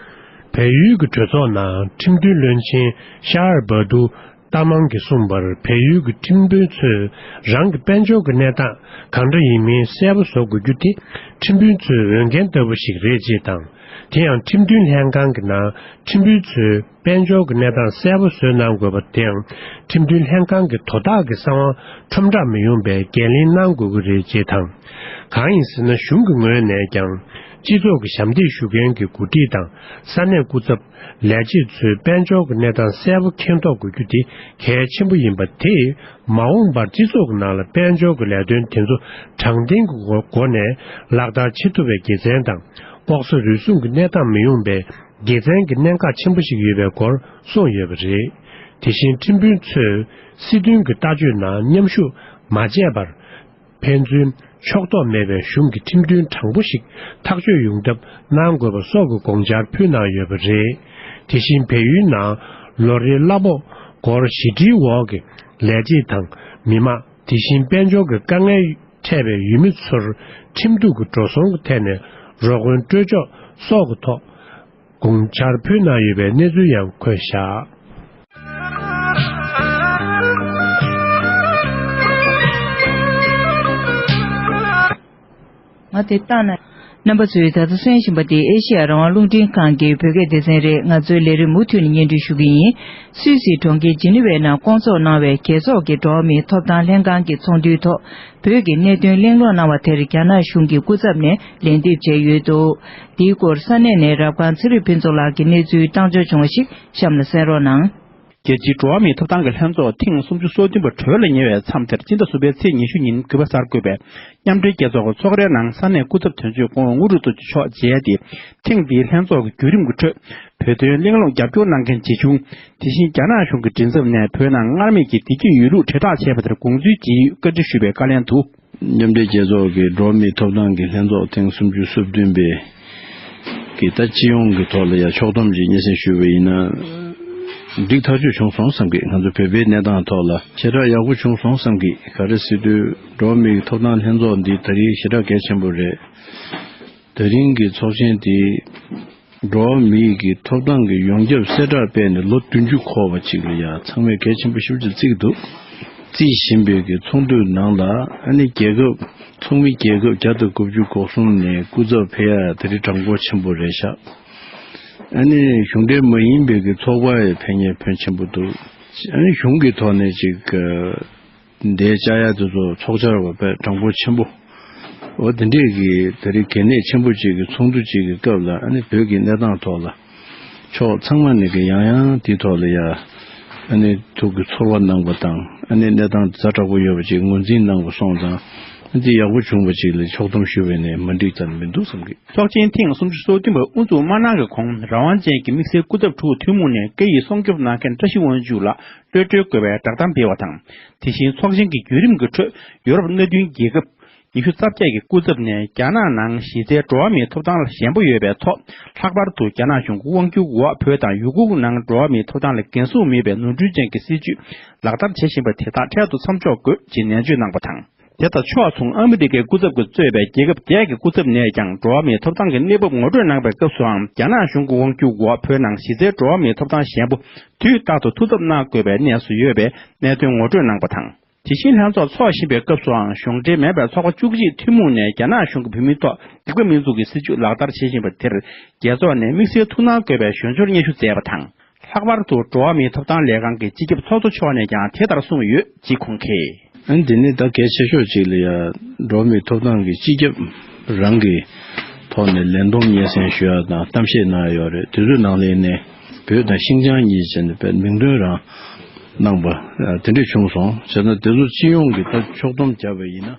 བལ་ཡུལ་གྱི་གྲོས་ཚོགས་ནང་ཁྲིམས་མཐུན་བློན་ཆེན་ཤ་ཨར་བྷ་དུ་ཏཱ་མང་གིས་གསུངས་པར། བལ་ཡུལ་གྱི་ཁྲིམས་དཔོན་ཚོས་རང་གི་དཔལ་འབྱོར་གྱི་གནས་སྟངས་གང་འདྲ་ཡིན་མིན་གསལ་པོ་བཟོ་དགོས་རྒྱུ་དེ་ཁྲིམས་དཔོན་ཚོའི་འོས་འགན་ལྟ་བུ་ཞིག་རེད་ཅེས་དང་། དེ་ཡང་ཁྲིམས་མཐུན་ལྷན་ཁང་གི་ནང་ཁྲིམས་དཔོན་ཚོས་དཔལ་འབྱོར་གྱི་གནས་སྟངས་གསལ་པོ་བཟོས་གནང་དགོས་པ་དེའང་ཁྲིམས་མཐུན་ལྷན་ཁང་གི་དོ་བདག་གི་གསང་བ་ཁྲོམ་བསྒྲགས་མི་ཡོང་པའི་འགན་ལེན་གནང་དགོས་ཀྱི་རེད་ཅེས་དང་། གང་ཡིན་ཟེར་ན། གཞུང་གི་ངོས་ནས་ཀྱང་སྤྱི་ཚོགས་ཀྱི་ཞབས་འདེགས་ཞུ་མཁན་གྱི་འགོ་ཁྲིད་དང་ས་གནས་སྐུ་ཚབ། ལས་བྱེད་ཚོས་དཔལ་འབྱོར་གྱི་གནས་སྟངས་གསལ་པོ་མཁྱེན་རྟོགས་དགོས་རྒྱུ་དེ་གལ་ཆེན་པོ་ཡིན་པ་དེས། མ་འོངས་པར་སྤྱི་ཚོགས་ཀྱི་ནང་ལ་དཔལ་འབྱོར་གྱི་ལས་དོན་དེ་ཚོ་དྲང་བདེན་གྱི་སྒོ་སྒོ་ནས་ལག་བསྟར་བྱེད་ཐུབ་པའི་དགེ་མཚན་དང་། ལྐོག་ཟ་རུལ་སུངས་ཀྱི་གནས་སྟངས་མི་ཡོང་པའི་དགེ་མཚན་གྱི་གནད་འགག་ཆེན་པོ་ཞིག་ཡོད་པའི་སྐོར་གསུངས་ཡོད་པ་རེད། དེ་བཞིན་ཁྲིམས་དཔོན་ཚོས་སྲིད་དོན་གྱི་ལྟ་སྤྱོད་ནང་མཉམ་ཞུགས་མ་བྱས་པར། ཕན་ཚུན་ཕྱོགས་གཏོགས་མེད་པའི་གཞུང་གི་ཁྲིམས་མཐུན་དྲང་པོ་ཞིག་ཐག་གཅོད་ཡོང་ཐབས་གནང་དགོས་པ་སོགས་ཀྱི་དགོངས་འཆར་ཕུལ་གནང་ཡོད་པ་རེད། དེ་བཞིན་བལ་ཡུལ་ནང་ལོ་རེའི་གླ་ཕོགས་སྒོར་བཞི་ཁྲིའི་འོག་གི་ལས་བྱེད་དང་མི་མང་། དེ་བཞིན་དཔལ་འབྱོར་གྱི་དཀའ་ངལ་འཕྲད་པའི་ཡུལ་མི་ཚོར་ཁྲིམས་གཏུག་གི་འགྲོ་སོང་གི་ཐད་ནས་རོགས་རམ་སྤྲོད་ཕྱོགས་སོགས་ཀྱི་ཐོག་དགོངས་འཆར་ཕུལ་གནང་ཡོད་པའི་གནས་ཚུལ་ཡང་འཁོད་བཞག། ང་དེ་ལྟ་ན། རྣམ་པ་ཚོས་ད་ལྟ་གསན་བཞིན་པ་འདི་ཨེ་ཤེ་ཡ་རང་དབང་རླུང་འཕྲིན་ཁང་གི་བོད་སྐད་སྡེ་ཚན་རེད། ང་ཚོའི་ལས་རིམ་མུ་མཐུད་ནས་སྙན་སྒྲོན་ཞུ་གི་ཡིན། སུད་སིའི་གྲོང་ཁྱེར་ཇི་ནི་ཝའི་ནང་བསྐོང་ཚོགས་གནང་བའི་རྒྱལ་ཚོགས་ཀྱི་འགྲོ་བ་མིའི་ཐོབ་ཐང་ལྷན་ཁང་གི་ཚོགས་འདུའི་ཐོག་བོད་ཀྱི་གནད་དོན་གླེང་སློང་གནང་བ་དེར་རྒྱ་ནག་གཞུང་གི་སྐུ་ཚབ་ནས་ལན་འདེབས་བྱས་ཡོད་འདུག་འདིའི་སྐོར་ས་གནས་ནས་རབ་དགའ་ཚེ་རིང་ཕུན་ཚོགས་ལགས་ཀྱིས་གནས་ཚུལ་བཏང་འབྱོར་བྱུང་བ་ཞིག་གཤམ་ལ་གསན་རོགས་གནང་། རྒྱལ་སྤྱིའི་འགྲོ་བ་མིའི་ཐོབ་ཐང་གི་ལྷན་ཚོགས་ཐེངས་སུམ་ཅུ་སོ་བདུན་པ་གྲོལ་ལ་ཉེ་བའི་མཚམས་དེར་སྤྱི་ཟླ་གསུམ་པའི་ཚེས་ཉི་ཤུ་ཉིན་གུས་པ་གསར་འགོད་པས་མཉམ་འབྲེལ་རྒྱལ་ཚོགས་ཀྱི་ཚོགས་རའི་ནང་ས་གནས་སྐུ་ཚབ་དོན་གཅོད་སྐུ་ངོ་དངོས་གྲུབ་རྡོ་རྗེ་མཆོག་མཇལ་ཏེ། ཐེངས་འདིའི་ལྷན་ཚོགས་ཀྱི་བརྒྱུད་རིམ་གྱི་ཁྲོད་བོད་དོན་གླེང་སློང་རྒྱབ་སྐྱོར་གནང་མཁན་ཇི་ཆུང་། དེ་བཞིན་རྒྱ་ནག་གཞུང་གི་མགྲིན་ཚབ་ནས་བོད་ནང་སྔར་མེད་ཀྱི་བདེ་སྐྱིད་ཡོད་ལུགས་དྲིལ་བསྒྲགས་བྱས་པ་དེར་དགོངས་ཚུལ་བརྗེ་ཡོད་བཀའ་འདྲི་ཞུས་པའི་བཀའ་ལན་དུ། མཉམ་འབྲེལ་རྒྱལ་ཚོགས་ཀྱི་འགྲོ་བ་མིའི་ཐོབ་ཐང་གི་ལྷན་ཚོགས་ཐེངས་སུམ་ཅུ་སོ་བདུན་པའི་གི་ད་སྤྱི་ཡོངས་ཀྱི་ཐོག་ལ་ཡང་ཕྱོགས་བསྡོམས་ཀྱི་སྙན་སེང་ཞུས་པ་ཡིན་ན། འགྲིག་ཐག་ཆོད་བྱུང་སོང་བསམ་གི། ང་ཚོ་བོད་པའི་གནས་སྟངས་ཐོག་ལ་ཞེ་དྲག་ཡག་པོ་བྱུང་སོང་བསམ་གི། ག་རེ་ཟེར་དུས་འགྲོ་བ་མིའི་ཐོབ་ཐང་ལྷན་ཚོགས་འདི་ད་རེས་ཞེ་དྲག་གལ་ཆེན་པོ་རེད། ད་རིང་གི་ཚོགས་ཆེན་འདི་འགྲོ་བ་མིའི་གི་ཐོབ་ཐང་གི་ཡོངས་ཁྱབ་གསལ་བསྒྲགས་སྤེལ་ནས་ལོ་བདུན་ཅུ་འཁོར་བ་ཅིག་ལ་ཡང་ཚང་མས་གལ་ཆེན་པོ་ཞེ་པོ་ཅིག་བརྩི་གི་འདུག། བརྩི་བཞིན་པའི་གི་ཚོགས་འདུའི་ནང་ལ་ཨ་ནི་རྒྱལ་ཁབ་ཚོགས་མི་རྒྱལ་ཁབ་བརྒྱ་དང་དགུ་བཅུ་གོ་གསུམ་ནས་སྐུ་ཚབ་ཕེབས་ཡ་དེ་རིང་གྲངས་འབོར་ཆེན་པོ་རེད་ཤག། ཨ་ནི་གཞུང་འབྲེལ་མ་ཡིན་པའི་གི་ཚོགས་པ་ཡི་ཕེབས་མཁན་ཕོན་ཆེན་པོ་འདུག། ཨ་ནི་གཞུང་གི་ཐོག་ནས་ཅིག་འདའི་བཅར་ཡ་དེ་ཚོ་ཚོགས་བཅར་བ་དཔེ་གྲངས་འབོར་ཆེན་པོ། འོ་དེ་འདྲས་ཀྱི་ད་རེས་གལ་གནད་ཆེན་པོ་ཅིག་གི་ཚོགས་འདུ་ཅིག་གི་སྐབས་ལ་ཨ་ནི་བོད་ཀྱི་གནས་སྟངས་ཐོག་ལ་ཕྱོགས་ཚང་མ་ནས་ཀྱི་ཡང་ཡང་དེའི་ཐོག་ལ་ཡ་ཨ་ནི་ཐུགས་ཀྱི་ཚོར་བ་གནང་བ་དང་ཨ་ནི་གནས་སྟངས་ཛ་དྲག་པོ་ཡོད་པ་ཅིག་ངོས་འཛིན་གནང་བ་སོང་ཙང་ཨ་ནི་ཡག་པོ་བྱུང་བ་ཅིག་ལ་ཕྱོགས་བསྡོམས་ཞུ་བས་ནས་མ་འགྲིག་ཙམ་མི་འདུག་བསམ་གི། ཚོགས་ཆེན་ཐེངས་སུམ་ཅུ་སོ་བདུན་པ་དབུ་འཛུགས་མ་གནང་གི་གོང་རང་དབང་ཅན་གྱི་དམིགས་བསལ་སྐུ་ཚབ་དྲུག་ཐུན་མོང་ནས་སྐད་ཡིག་སྲུང་སྐྱོབ་གནང་མཁན་བཀྲ་ཤིས་དབང་ཕྱུག་ལགས་གློད་གྲོལ་དགོས་པའི་བསྒྲགས་གཏམ་སྤེལ་བ་དང་། དེ་བཞིན་ཚོགས་ཆེན་གྱི་བརྒྱུད་རིམ་གྱི་ཁྲོད་ཡོ་རོབ་མནའ་མཐུན་རྒྱལ་ཁབ་ཉི་ཤུ་རྩ་བརྒྱད་ཀྱི་སྐུ་ཚབ་ནས་རྒྱ་ནག་ནང་གཞི་རྩའི་འགྲོ་བ་མིའི་ཐོབ་ཐང་ལ་ཞེན་པ་ཡོད་པའི་ཐོག་ལྷག་པར་དུ་རྒྱ་ནག་གཞུང་གི་དབང་སྒྱུར་འོག་བོད་དང་ཡུ་གུར་ནང་འགྲོ་བ་མིའི་ཐོབ་ཐང་ལ་འགན་སྲུང་མེད་པའི་ནོར་འཁྲུལ་ཅན་གྱི་སྲིད་ཇུས་ལག་བསྟར་བྱེད་བཞིན་པ་དེ་དག་འཕྲལ་དུ་མཚམས་འཇོག་དགོས་ཅེས་ནན་བརྗོད་གནང་བ་དང་། དེ་དང་ཕྱོགས་མཚུངས་ཨ་མི་རི་ཀའི་སྐུ་ཚབ་ཀྱིས་གཙོས་པའི་རྒྱལ་ཁབ་བརྒྱད་ཀྱི་སྐུ་ཚབ་ནས་ཀྱང་འགྲོ་བ་མིའི་ཐོབ་ཐང་གི་གནས་བབ་ངོ་སྤྲོད་གནང་པའི་སྐབས་སུའང་རྒྱ་ནག་གཞུང་གི་དབང་སྒྱུར་འོག་བོད་ནང་གཞི་རྩའི་འགྲོ་བ་མིའི་ཐོབ་ཐང་ཞན་པོ་དུས་རྟག་ཏུ་ཐུགས་འཚབ་གནང་དགོས་པའི་གནས་སུ་ཡོད་པའི་གནད་དོན་ངོ་སྤྲོད་གནང་པ་དང་། དེ་བཞིན་ལྷན་ཚོགས་འཚོགས་བཞིན་པའི་སྐབས་སུའང་གཞུང་འབྲེལ་མིན་པའི་ཚོགས་པ་བཅུ་གཅིག་ཐུན་མོང་ནས་རྒྱ་ནག་གཞུང་གི་བོད་མིའི་ཐོག་སྡིག་པ་མི་འཛུགས་ཀྱི་སྲིད་ཇུས་ལག་བསྟར་བྱེད་བཞིན་པ་དེར་རྒྱལ་ཚོགས་ནས་དམིགས་བསལ་ཐུགས་སྣང་དགོས་པའི་ཞུ་སྦྱོར་སྙན་ཞུ་མཛད་པ་དང་། ལྷག་པར་དུ་འགྲོ་བ་མིའི་ཐོབ་ཐང་ལས་ཁང་གི་སྤྱི་ཁྱབ་ཚོགས་གཙོ་མཆོག་ནས་ཀྱང་དེ་ལྟར་གསུངས་ཡོད་ཅེས་ཁོང་གིས། ཨ་ནི་འདི་ནི་ད་གལ་ཆེ་ཤོས་གཅིག་ལ་ཡ་འགྲོ་བ་མིའི་ཐོབ་ཐང་གི་སྤྱི་ཁྱབ་རང་གི་ཐོག་ནས་ལན་འདོམས་སྙན་སེང་ཞུ་ཡ་དང་གཏམ་བཤད་གནང་ཡ་ཡོད་རེད། དེ་ཚོའི་ནང་ལ་ནས་བོད་དང་ཤིང་ཅང་གཉིས་བྱས་ནས་དཔེ་མིང་འདོན་རང་གནང་པ་དེ་འདྲས་བྱུང་སོང་། བྱས་ན་དེ་ཚོ་སྤྱི་ཡོངས་ཀྱི་ད་ཕྱོགས་བསྡོམས་བརྒྱབ་པ་ཡིན་ན།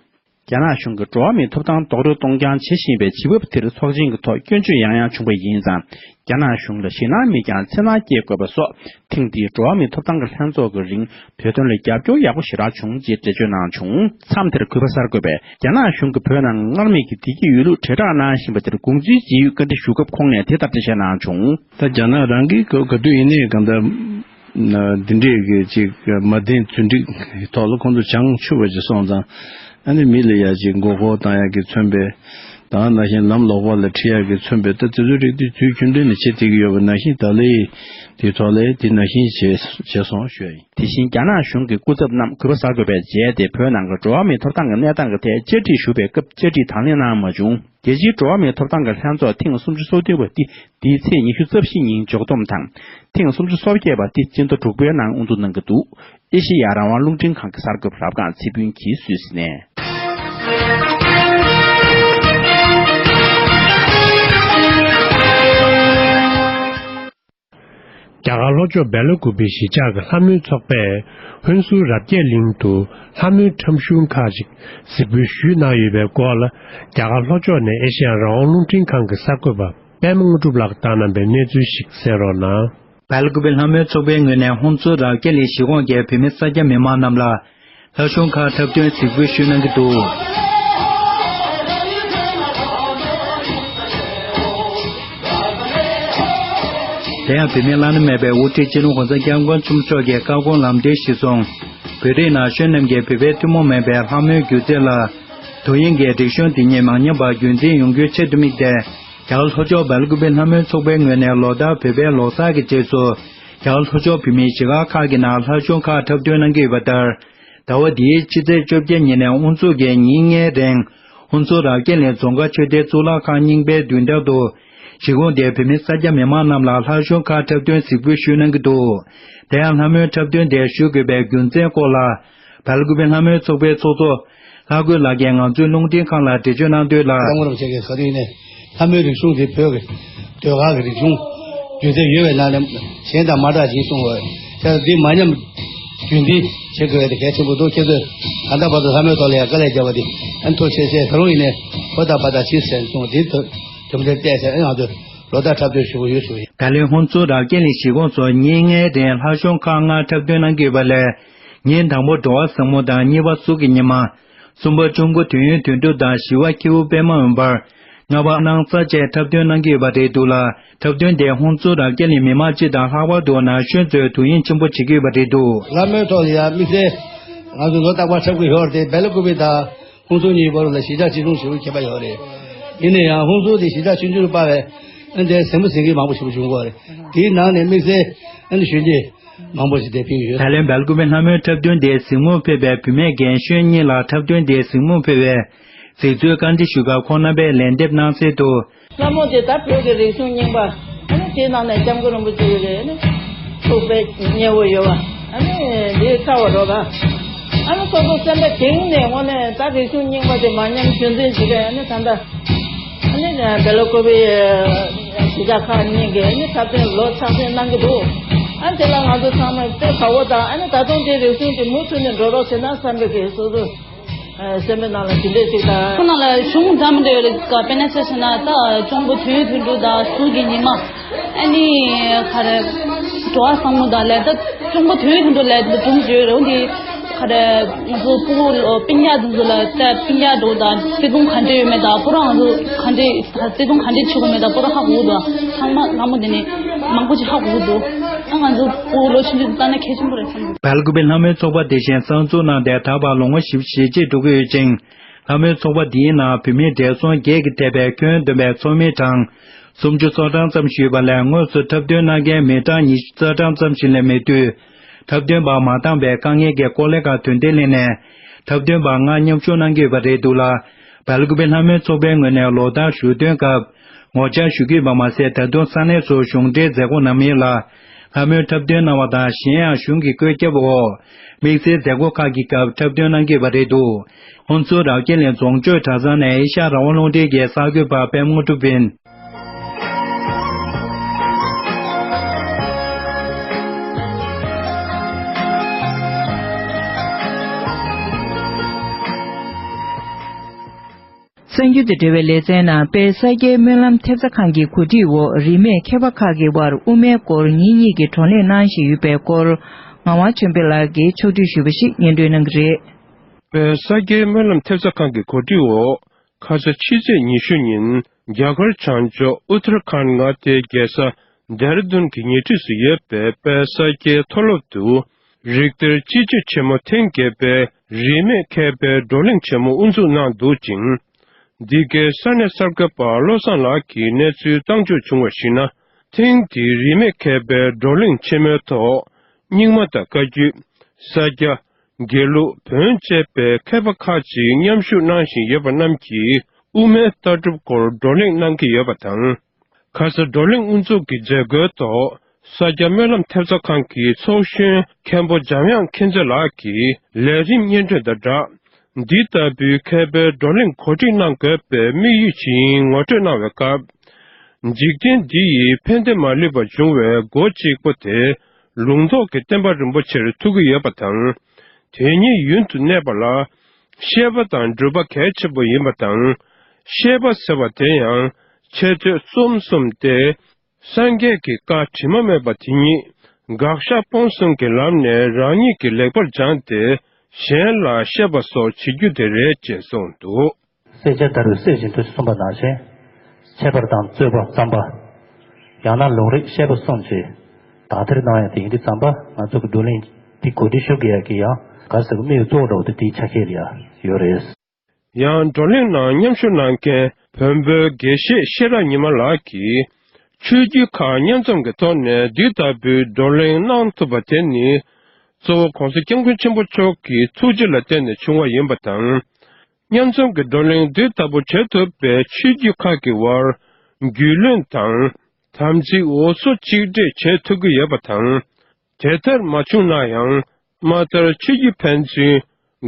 རྒྱ་ནག་གཞུང་གིས་འགྲོ་བ་མིའི་ཐོབ་ཐང་རྡོག་རོལ་གཏོང་རྐྱང་བྱེད་བཞིན་པའི་བྱེད་བབ་དེར་ཚོགས་ཆེན་གྱི་ཐོག་སྐྱོན་བརྗོད་ཡང་ཡང་བྱུང་བ་ཡིན་ཙང་། རྒྱ་ནག་གཞུང་ལ་ཞེད་སྣང་མེད་ཀྱང་འཚེར་སྣང་སྐྱེ་དགོས་པ་སོགས་ཐེངས་འདིའི་འགྲོ་བ་མིའི་ཐོབ་ཐང་གི་ལྷན་ཚོགས་ཀྱི་རིང་བོད་དོན་ལ་རྒྱབ་སྐྱོར་ཡག་པོ་ཞེ་དྲག་བྱུང་ཅེས་འགྲེལ་བརྗོད་གནང་བྱུང་། མཚམས་དེར་གུས་པ་གསར་འགོད་པས་རྒྱ་ནག་གཞུང་གིས་བོད་ནང་སྔར་མེད་ཀྱི་བདེ་སྐྱིད་ཡོད་ལུགས་དྲིལ་བསྒྲགས་གནང་བཞིན་པ་དེར་དགོངས་ཚུལ་བརྗེ་ཡོད་བཀའ་འདྲི་ཞུ་སྐབས་ཁོང་ནས་དེ་ལྟར་འགྲེལ་བཤད་གནང་བྱུང་། ད་རྒྱ་ནག་རང་གིས་ག་ག་དུས་ཡིན་ནའི་གང་ལྟར། འདི་འདྲས་ཀྱི་ཅིག་མ་བདེན་རྫུན་སྒྲིག་ཐོག་ལ་ཁོང་ཚོ་བྱང་ཆུབ་པ་ཅིག་སོང་ཙང་ཨ་ནི་མི་ལ་ཡ་ཅིག་མགོ་སྐོར་བཏང་ཡ་གི་མཚོན་པའི་དང་ནང་བཞིན་ལམ་ལོག་པ་ལ་ཁྲིད་ཡ་གི་མཚོན་པའི་ད་དེ་ཚོ་རིགས་དེ་དུས་རྒྱུན་ལྡན་ནས་བྱེད་བསྡད་ཀྱི་ཡོད་པ་ནང་བཞིན་ད་ལོའི་དེའི་ཐོག་ལ་དེ་ནང་བཞིན་བྱས་བྱས་སོང་ཞུ་ཡ་ཡིན། དེ་བཞིན་རྒྱ་ནག་གཞུང་གི་སྐུ་ཚབ་རྣམས་གུས་པ་གསར་འགོད་པས་མཇལ་ཏེ་བོད་ནང་གི་འགྲོ་བ་མིའི་ཐོབ་ཐང་གི་གནས་སྟངས་ཀྱི་ཐད་བཅར་འདྲི་ཞུ་བའི་སྐབས་བཅར་འདྲི་དང་ལེན་གནང་མ་བྱུང་། རྒྱལ་སྤྱིའི་འགྲོ་བ་མིའི་ཐོབ་ཐང་གི་ལྷན་ཚོགས་ཐེངས་སུམ་ཅུ་སོ་བདུན་པ་འདི་འདིའི་ཚེས་ཉི་ཤུ་རྩ་བཞི་ཉིན་མཇུག་བསྡོམས་དང་། ཐེངས་སུམ་ཅུ་སོ་བརྒྱད་པ་འདི་སྤྱི་ཟླ་དྲུག་པའི་ནང་དབུ་འཛུགས་གནང་གི་འདུག། ཨེ་ཤེ་ཡ་རང་དབང་རླུང་འཕྲིན་ཁང་གི་གསར་འགོད་པ་རབ་སྒང་ཚེ་ཕུན་གྱིས་སུད་སི་ནས། རྒྱ་གར་ལྷོ་ཕྱོགས་སྦེ་ལ་ཀུ་པེ་གཞིས་ཆགས་ཀྱི་ལྷ་མོའི་ཚོགས་པས་ཧོན་སུར་རབ་རྒྱས་གླིང་དུ་ལྷ་མོའི་ཁྲམ་གཞུང་ཁག་ཅིག་གཟིགས་འབུལ་ཞུས་གནང་ཡོད་པའི་སྐོར་ལ། རྒྱ་གར་ལྷོ་ཕྱོགས་ནས་ཨེ་ཤེ་ཡ་རང་དབང་རླུང་འཕྲིན་ཁང་གི་གསར་འགོད་པ་པད་མ་དངོས་གྲུབ་ལགས་བཏང་གནང་པའི་གནས་ཚུལ་ཞིག་གསན་རོགས་གནང་། སྦེ་ལ་ཀུ་པེ་ལྷ་མོའི་ཚོགས་པའི་ངོས་ནས་ཧོན་སུར་རབ་རྒྱས་གླིང་གཞིས་ཁོངས་ཀྱི་བོད་མི་གསར་སྐྱེས་མི་མང་རྣམས་ལ། ལྷ་གཞུང་ཁག་འཁྲབ་སྟོན་གཟིགས་འབུལ་ཞུས་གནང་གི་འདུག། དེ་ཡང་བོད་མིའི་བླ་ན་མེད་པའི་དབུ་ཁྲིད་སྤྱི་ནོར་༸གོང་ས་༸སྐྱབས་མགོན་ཆེན་པོ་མཆོག་གི་བཀའ་དགོངས་ལམ་སྟོན་གཞིར་བཟུང་། བོད་རིགས་ན་གཞོན་རྣམས་ཀྱིས་བོད་པའི་ཐུན་མོང་མིན་པའི་ལྷ་མོའི་སྒྱུ་རྩལ་ལ། དུས་ཡུན་གྱི་རིག་གཞུང་འདི་ཉིད་མང་ཉུང་བར་རྒྱུན་འཛིན་ཡོང་རྒྱུའི་ཆེད་དུ་དམིགས་ཏེ། རྒྱ་གར་ལྷོ་ཕྱོགས་སྦེ་ལ་ཀུ་པེ་ལྷ་མོའི་ཚོགས་པའི་ངོས་ནས་ལོ་ལྟར་བོད་པའི་ལོ་གསར་གྱི་རྗེས་སུ། རྒྱ་གར་ལྷོ་ཕྱོགས་བོད་མིའི་གཞིས་སྒར་ཁག་གི་ནང་ལྷ་གཞུང་ཁག་འཁྲབ་སྟོན་གནང་གི་ཡོད་པ་ལྟར། ཟླ་བ་འདིའི་ཕྱི་ཚེས་བཅོ་བརྒྱད་ཉིན་ནས་དབུ་འཛུགས་ཀྱིས་ཉིན་ལྔའི་རིང་ ཧུན་སུར་རབ་རྒྱས་གླིང་རྫོང་དཀར་ཆོས་སྡེའི་གཙུག་ལག་ཁང་རྙིང་པའི་མདུན་ཐང་དུ། གཞིས་ཁོངས་དེའི་བོད་མི་ས་སྐྱ་མི་མང་རྣམས་ལ་ལྷ་གཞུང་ཁག་འཁྲབ་སྟོན་གཟིགས་འབུལ་ཞུས་གནང་གི་འདུག་དེ་ཡང་ལྷ་མོའི་འཁྲབ་སྟོན་དེ་ཞུ་དགོས་པའི་རྒྱུ་མཚན་སྐོར་ལ། སྦེལ་ཀུ་པེ་ལྷ་མོའི་ཚོགས་པའི་ཚོགས་གཙོ་ལྷ་རྒོད་ལགས་ཀྱིས་ང་ཚོའི་རླུང་འཕྲིན་ཁང་ལ་འགྲེལ་བརྗོད་གནང་དོན་ལ། ལྷ་མོ་རིན་པོ་ཆེ་གིས་ག་དུས་ནས་ལྷ་མོའི་རིག་གཞུང་དེ་བོད་ཀྱི་ཟློས་གར་གྱི་རིག་གཞུང་རྒྱུན་མཐུད་ཡོད་པའི་ནང་ནས་གཞན་དང་མ་འདྲ་ཞིག་གསུངས་པ། དེ་འདི་མ་ཉམས་རྒྱུན་འཛིན་བྱེད་དགོས་པ་དེ་གལ་ཆེན་པོ་འདུག་ཁྱེད་ཚོས་ད་ལྟ་བར་དུ་ལྷ་མོའི་ཐོག་ལ་ཡང་དཀའ་ལས་བརྒྱབ་པ་དེ་ཨ་ཐུགས་རྗེ་ཆེ། ད་རུང་ཡིན་ནའི་ཧོ་ད་པ་ད་ཕྱིན་ཟེར་གསུངས་དེ་ཐུགས་རྒྱུ་མཚན་བལྟས་ཚེ་ང་ཚོས་ལོ་ལྟར་འཁྲབ་སྟོན་ཞུ་གི་ཡོད་ཞུ་ཡིན། ད་ལན་ཧུན་སུར་རབ་རྒྱས་གླིང་གཞིས་ཁོངས་སུ་ཉིན་ལྔའི་རིང་ལྷ་གཞུང་ཁག་ལྔ་འཁྲབ་སྟོན་གནང་གི་ཡོད་པ་ལས། ཉིན་དང་པོ་འགྲོ་བ་བཟང་མོ་དང་གཉིས་པ་གཟུགས་ཀྱི་ཉི་མ། གསུམ་པ་ཆུང་འགོ་དུས་ཡུན་དོན་གྲུབ་དང་བཞི་པ་ཁྱེའུ་པད་མ་འོད་འབར། ལྔ་པ་སྣང་གསལ་བཅས་འཁྲབ་སྟོན་གནང་གི་ཡོད་པ་རེད་འདུག་ལ། འཁྲབ་སྟོན་དེ་ཧུན་སུར་རབ་རྒྱས་གླིང་མི་མང་སྤྱི་དང་ལྷག་པར་དུ་ན་གཞོན་ཚོས་དོ་དབྱིངས་ཆེན་པོ་བྱེད་ཀྱི་ཡོད་པ་རེད་འདུག་ལྷ་མོའི་ཐོག་ལ་ཡང་དམིགས་བསལ་ང་ཚོ་ལོ་རྟག་པར་འཁྲབ་ཀྱི་ཡོད་རེད་དེ། སྦེལ་ཀོབ་དང་ཧུན་སུར་གཉིས་བར་ལ་གཞིས་ཆགས་གཅིག་མཚུངས་ཞེ་པོ་ཁྱད་པར་ཡོད་རེད། ཡིན་ན་ཡང་ཧུན་སུར་དེ་གཞིས་ཆགས་ཆུང་ཆུང་དུ་སྤར་བས་ཨ་ནི་དེ་ཟིན་པོ་ཟིན་གྱི་མང་པོ་ཞེ་པོ་བྱུང་གི་ཡོད་རེད། དེའི་ནང་ནས་དམིགས་བསལ་ཨ་ནི་གཞོན་སྐྱེས་མང་པོ་ཞིག་དེ་ཕེབས་ཡོད། ད་ལན་སྦེལ་ཀོབ་པའི་ལྷ་མོའི་འཁྲབ་སྟོན་དེ་གཟིགས་མོ་ཕེབས་པའི་བུད་མེད་རྒན་གཞོན་གཉིས་ལ་འཁྲབ་སྟོན་དེ་གཟིགས་མོ་ཕེབས་པའི་གཟིགས་ཚུལ་བཀའ་འདྲི་ཞུས་སྐབས་ཁོང་རྣམ་པས་ལན་འདེབས་གནང་གསལ་དུ། ལྷ་མོ་དེ་ད་བོད་ཀྱི་རིག་གཞུང་རྙིང་པ་ཨ་ནི་དེའི་ནང་ནས་སྐྱབས་མགོན་རིན་པོ་ཆེ་ཡི་རེད་ཨ་ནི་ཐུགས་དཔེ་མཉེས་པོ་ཡོད་པ་ཨ་ནི་འདི་ཚར་བ་རོགས་ད་ཨ་ནི་སོ་སོ་སེམས་པའི་གཏིང་ནས་དངོས་གནས་ད་རིག་གཞུང་རྙིང་པ་དེ་མ་ཉམས་རྒྱུན་འཛིན་བྱེད་མཁན་ཨ་ནི་ད་ལྟ། ཨ་ནི་སྦེལ་ཀོབ་པའི་གཞིས་ཆགས་ཁག་གཉིས་ཀྱིས་ཨ་ནི་འཁྲབ་སྟོན་ལོ་ཆ་ཚང་གནང་གི་འདུག་ཨ་ནི་དེ་ལ་ང་ཚོ་ཚང་མས་དཔེ་དགའ་བོ་དང་ཨ་ནི་ད་དུང་དེའི་རིག་གཞུང་དེ་མུ་མཐུད་ནས་འགྲོ་རོགས་བྱེད་ན་བསམ་པའི་གི་སོ་སོ་སེམས་པའི་ནང་ལ་དེ་འདྲས་ཅིག་དང་། ཁོ་ན་ལ་གཞུང་འདྲ་མི་འདྲ་ཡོད་རེད་ཀ་དཔེར་ན་ཆ་བཞག་ན་ད་གཅུང་པོ་དུས་ཡུན་དུས་འགྲོ་དང་གཟུགས་ཀྱི་ཉི་མ། ཨ་ནི་ག་རེ་འགྲོ་བ་བཟང་མོ་དང་ལས་ད་གཅུང་པོ་དུས་ཡུན་དུས་འགྲོ་ལས་ད་སྒྲུང་བརྗོད་རེད་འོ་འདི། ག་རེ། ང་ཚོ་སྤུ་གུ་ལོ་སྤུན་ཀྱག་དེ་ཚོ་ལ་ད་སྤུན་ཀྱག་འགྲོ་དང་བརྩེ་དུང་ག་འདྲས་ཡོད་མེད་དང་ཕོ་རང་ང་ཚོ་ག་འདྲས་བརྩེ་དུང་ག་འདྲས་བྱེད་དགོས་མེད་དང་ཕོ་རང་ཧ་གོ་གི་འདུག་ཚང་མ་ལྷ་མོ་དེ་ནས་མང་པོ་ཅིག་ཧ་གོ་གི་འདུག་ཨ་ང་ཚོ་སྤུ་གུ་ལོ་ཆུང་ཆུང་ལྟ་ན་གལ་ཆེན་པོ་རེད་བསམ་གི་འདུག་སྦེལ་ཀོབ་པའི་ལྷ་མོའི་ཚོགས་པ་དེ་བཞིན་གསར་འཛུགས་གནང་སྟེ་ད་བར་ལོ་ངོ་བཞི་བཅུ་ཞེ་གཅིག་འགྲོ་གི་ཡོད་ཅིང་། ལྷ་མོའི་ཚོགས་པ་འདིའི་ནང་བུད་མེད་བགྲེས་སོང་བརྒྱད་ཀྱིས་ཐེ་བའི་ཁྱོན་བསྡོམས་པའི་ཚོགས་མི་གྲངས་སུམ་ཅུ་སོ་གྲངས་ཙམ་ཞུས་པ་ལས་དངོས་སུ་འཁྲབ་སྟོན་གནང་མཁན་མི་གྲངས་ཉི་ཤུ་རྩ་གྲངས་ཙམ་ཞིག་ལས་མེད་དུས། འཁྲབ་སྟོན་པ་མ་འདང་བའི་དཀའ་ངལ་གྱི་སྐོར་ལས་ཀ་དོན་ལྡན་གླེང་ནས། འཁྲབ་སྟོན་པ་ལྔ་མཉམ་ཞུགས་གནང་གི་ཡོད་པ་རེད་འདུག་ལ། སྦེལ་ཀོབ་པའི་ལྷ་མོའི་ཚོགས་པའི་ངོས་ནས་ལོ་ལྟར་ཞུ་སྟོན་སྐབས་ངོ་བཅར་ཞུ་གི་ཡོད་པ་མ་ཟད་ད་དུང་ས་གནས་སུ་གཞུང་འབྲེལ་མཛད་སྒོ་གནང་མིན་ལ། ལྷ་མོའི་འཁྲབ་སྟོན་གནང་བ་དང་གཞན་ཡང་གཞུང་གི་བཀོད་ཁྱབ་འོག་དམིགས་བསལ་མཛད་སྒོ་ཁག་གི་སྐབས་འཁྲབ་སྟོན་གནང་གི་ཡོད་པ་རེད་འདུག་ཧུན་སུར་རབ་རྒྱས་གླིང་རྫོང་ཆོས་གྲྭ་ཚང་ནས་ཨེ་ཤ་ཡ་རང་དབང་རླུང་འཕྲིན་གྱི་གསར་འགོད་པ་པད་མ་དངོས་གྲུབ་ཡིན། གསར་འགྱུར་དང་འབྲེལ་བའི་ལེ་ཚན་ནང་དཔལ་ས་སྐྱའི་སྨོན་ལམ་ཐེབས་རྩ་ཁང་གི་གོ་སྒྲིག་འོག་རིས་མེད་མཁས་པ་ཁག་གི་དབར་དབུ་མའི་སྐོར་ཉིན་གཉིས་ཀྱི་བགྲོ་གླེང་གནང་བཞིན་ཡོད་པའི་སྐོར་ངག་དབང་ཆོས་འཕེལ་ལགས་ཀྱིས་ཕྱོགས་བསྒྲིགས་ཞུས་པ་ཞིག་སྙན་སྒྲོན་གནང་གི་རེད། དཔལ་ས་སྐྱའི་སྨོན་ལམ་ཐེབས་རྩ་ཁང་གི་གོ་སྒྲིག་འོག་ཁ་ས་ཕྱི་ཚེས་ཉི་ཤུ་ཉིན་རྒྱ་གར་བྱང་ཕྱོགས་ཨུ་ཐར་ཁཱན་མངའ་སྡེའི་རྒྱལ་ས་ལྡེ་ར་ལྡུན་གྱི་ཉེ་འཁྲིས་སུ་ཡོད་པའི་དཔལ་ས་སྐྱའི་མཐོ་སློབ་ཏུ་རིག་གཏེར་སྤྱི་སྤྱོད་ཆེན་མོ་ཐེངས་བརྒྱད་པའི་རིས་མེད་མཁས་པའི་བགྲོ་གླེང་ཆེན་མོ་དབུ་འཛུགས་གནང་འདུག་ཅིང་། འདི་གའི་ས་གནས་གསར་འགོད་པ་བློ་བཟང་ལགས་ཀྱིས་གནས་ཚུལ་བཏང་འབྱོར་བྱུང་བར་གཞིགས་ན། ཐེངས་འདིའི་རིས་མེད་མཁས་པའི་བགྲོ་གླེང་ཆེན་མོའི་ཐོག་རྙིང་མ་དང་བཀའ་བརྒྱུད། ས་སྐྱ། དགེ་ལུགས། བོན་བཅས་པའི་མཁས་པ་ཁག་ཅིག་མཉམ་ཞུགས་གནང་བཞིན་ཡོད་པ་རྣམས་ཀྱིས་དབུ་མའི་ལྟ་གྲུབ་སྐོར་བགྲོ་གླེང་གནང་གི་ཡོད་པ་དང་། ཁ་ས་བགྲོ་གླེང་དབུ་འཛུགས་ཀྱི་མཛད་སྒོའི་ཐོག་ས་སྐྱ་སྨོན་ལམ་ཐེབས་རྩ་ཁང་གི་ཚོགས་གཞོན་མཁན་པོ་འཇམ་དབྱངས་མཁྱེན་བརྩེ་ལགས་ཀྱིས་ལས་རིམ་སྙན་སྒྲོན་དང་སྦྲགས། འདི་ལྟ་བུའི་མཁས་པའི་བགྲོ་གླེང་གོ་སྒྲིག་གནང་དགོས་པའི་དམིགས་ཡུལ་ཇི་ཡིན་ངོ་སྤྲོད་གནང་བའི་སྐབས། འཇིག་རྟེན་འདི་ཡི་ཕན་བདེ་མ་ལུས་པ་འབྱུང་བའི་སྒོ་གཅིག་པོ་དེ་ལུང་རྟོགས་ཀྱི་བསྟན་པ་རིན་པོ་ཆེར་ཐུག་གི་ཡོད་པ་དང་། དེ་ཉིད་ཡུན་དུ་གནས་པ་ལ་ཤེས་པ་དང་སྒྲུབ་པ་གལ་ཆེན་པོ་ཡིན་པ་དང་། ཤེས་པ་ཟེར་བ་དེ་ཡང་ཆེ་བསྟོད་གསུམ་གསུམ་སྟེ། སངས་རྒྱས་ཀྱི་བཀའ་དྲི་མ་མེད་པ་དེ་ཉིད་དགག་བཞག་སྤོང་གསུམ་གྱི་ལམ་ནས་རང་ཉིད་ཀྱིས་ལེགས་པར་སྦྱངས་ཏེ་གཞན་ལ་བཤད་པ་སོགས་བྱེད་རྒྱུ་དེ་རེད་ཅེས་གསུངས་འདུག་བསྲེག་བཅད་བརྡར་བའི་གསེར་བཞིན་དུ་གསུངས་པ་ནང་བཞིན། འཆད་པར་དང་རྩོད་པ་བརྩམ་པ། ཡང་ན་ལུང་རིགས་བཤད་པ་གསུམ་གྱིས་དག་ཐེར་གནང་ཡ་དེ་ཡིན་དུས་ཙམ་པ་ང་ཚོ་གི་བགྲོ་གླེང་འདི་གོ་སྒྲིག་ཞུ་དགོས་ཡ་གི་ཡང་ག་ཟེར་གི་དམིགས་ཡུལ་གཙོ་བོ་འདྲ་བོ་དེ་དེའི་ཆ་ཤས་ལ་ཡ་ཡོད་རེད། ཡང་བགྲོ་གླེང་ནང་མཉམ་ཞུགས་གནང་མཁན་བོན་པོའི་དགེ་བཤེས་ཤེས་རབ་ཉི་མ་ལགས་ཀྱིས་ཆོས་བརྒྱུད་ཁག་མཉམ་འཛོམས་ཀྱི་ཐོག་ནས་འདི་ལྟ་བུའི་བགྲོ་གླེང་གནང་ཐུབ་པ་དེ་ནི་གཙོ་བོ་༸གོང་ས་༸སྐྱབས་མགོན་ཆེན་པོ་མཆོག་གི་ཐུགས་རྗེ་ལ་བརྟེན་ནས་བྱུང་བ་ཡིན་པ་དང་། མཉམ་འཛོམས་ཀྱི་བགྲོ་གླེང་འདི་ལྟ་བུ་བྱེད་ཐུབ་པའི་ཆོས་བརྒྱུད་ཁག་གི་དབར་རྒྱུས་ལོན་དང་དམ་ཚིག་འོ་ཟོ་གཅིག་སྒྲིལ་བྱེད་ཐུབ་ཀྱི་ཡོད་པ་དང་། དེ་ལྟར་མ་བྱུང་ན་ཡང་མ་མཐར་ཆོས་བརྒྱུད་ཕན་ཚུན་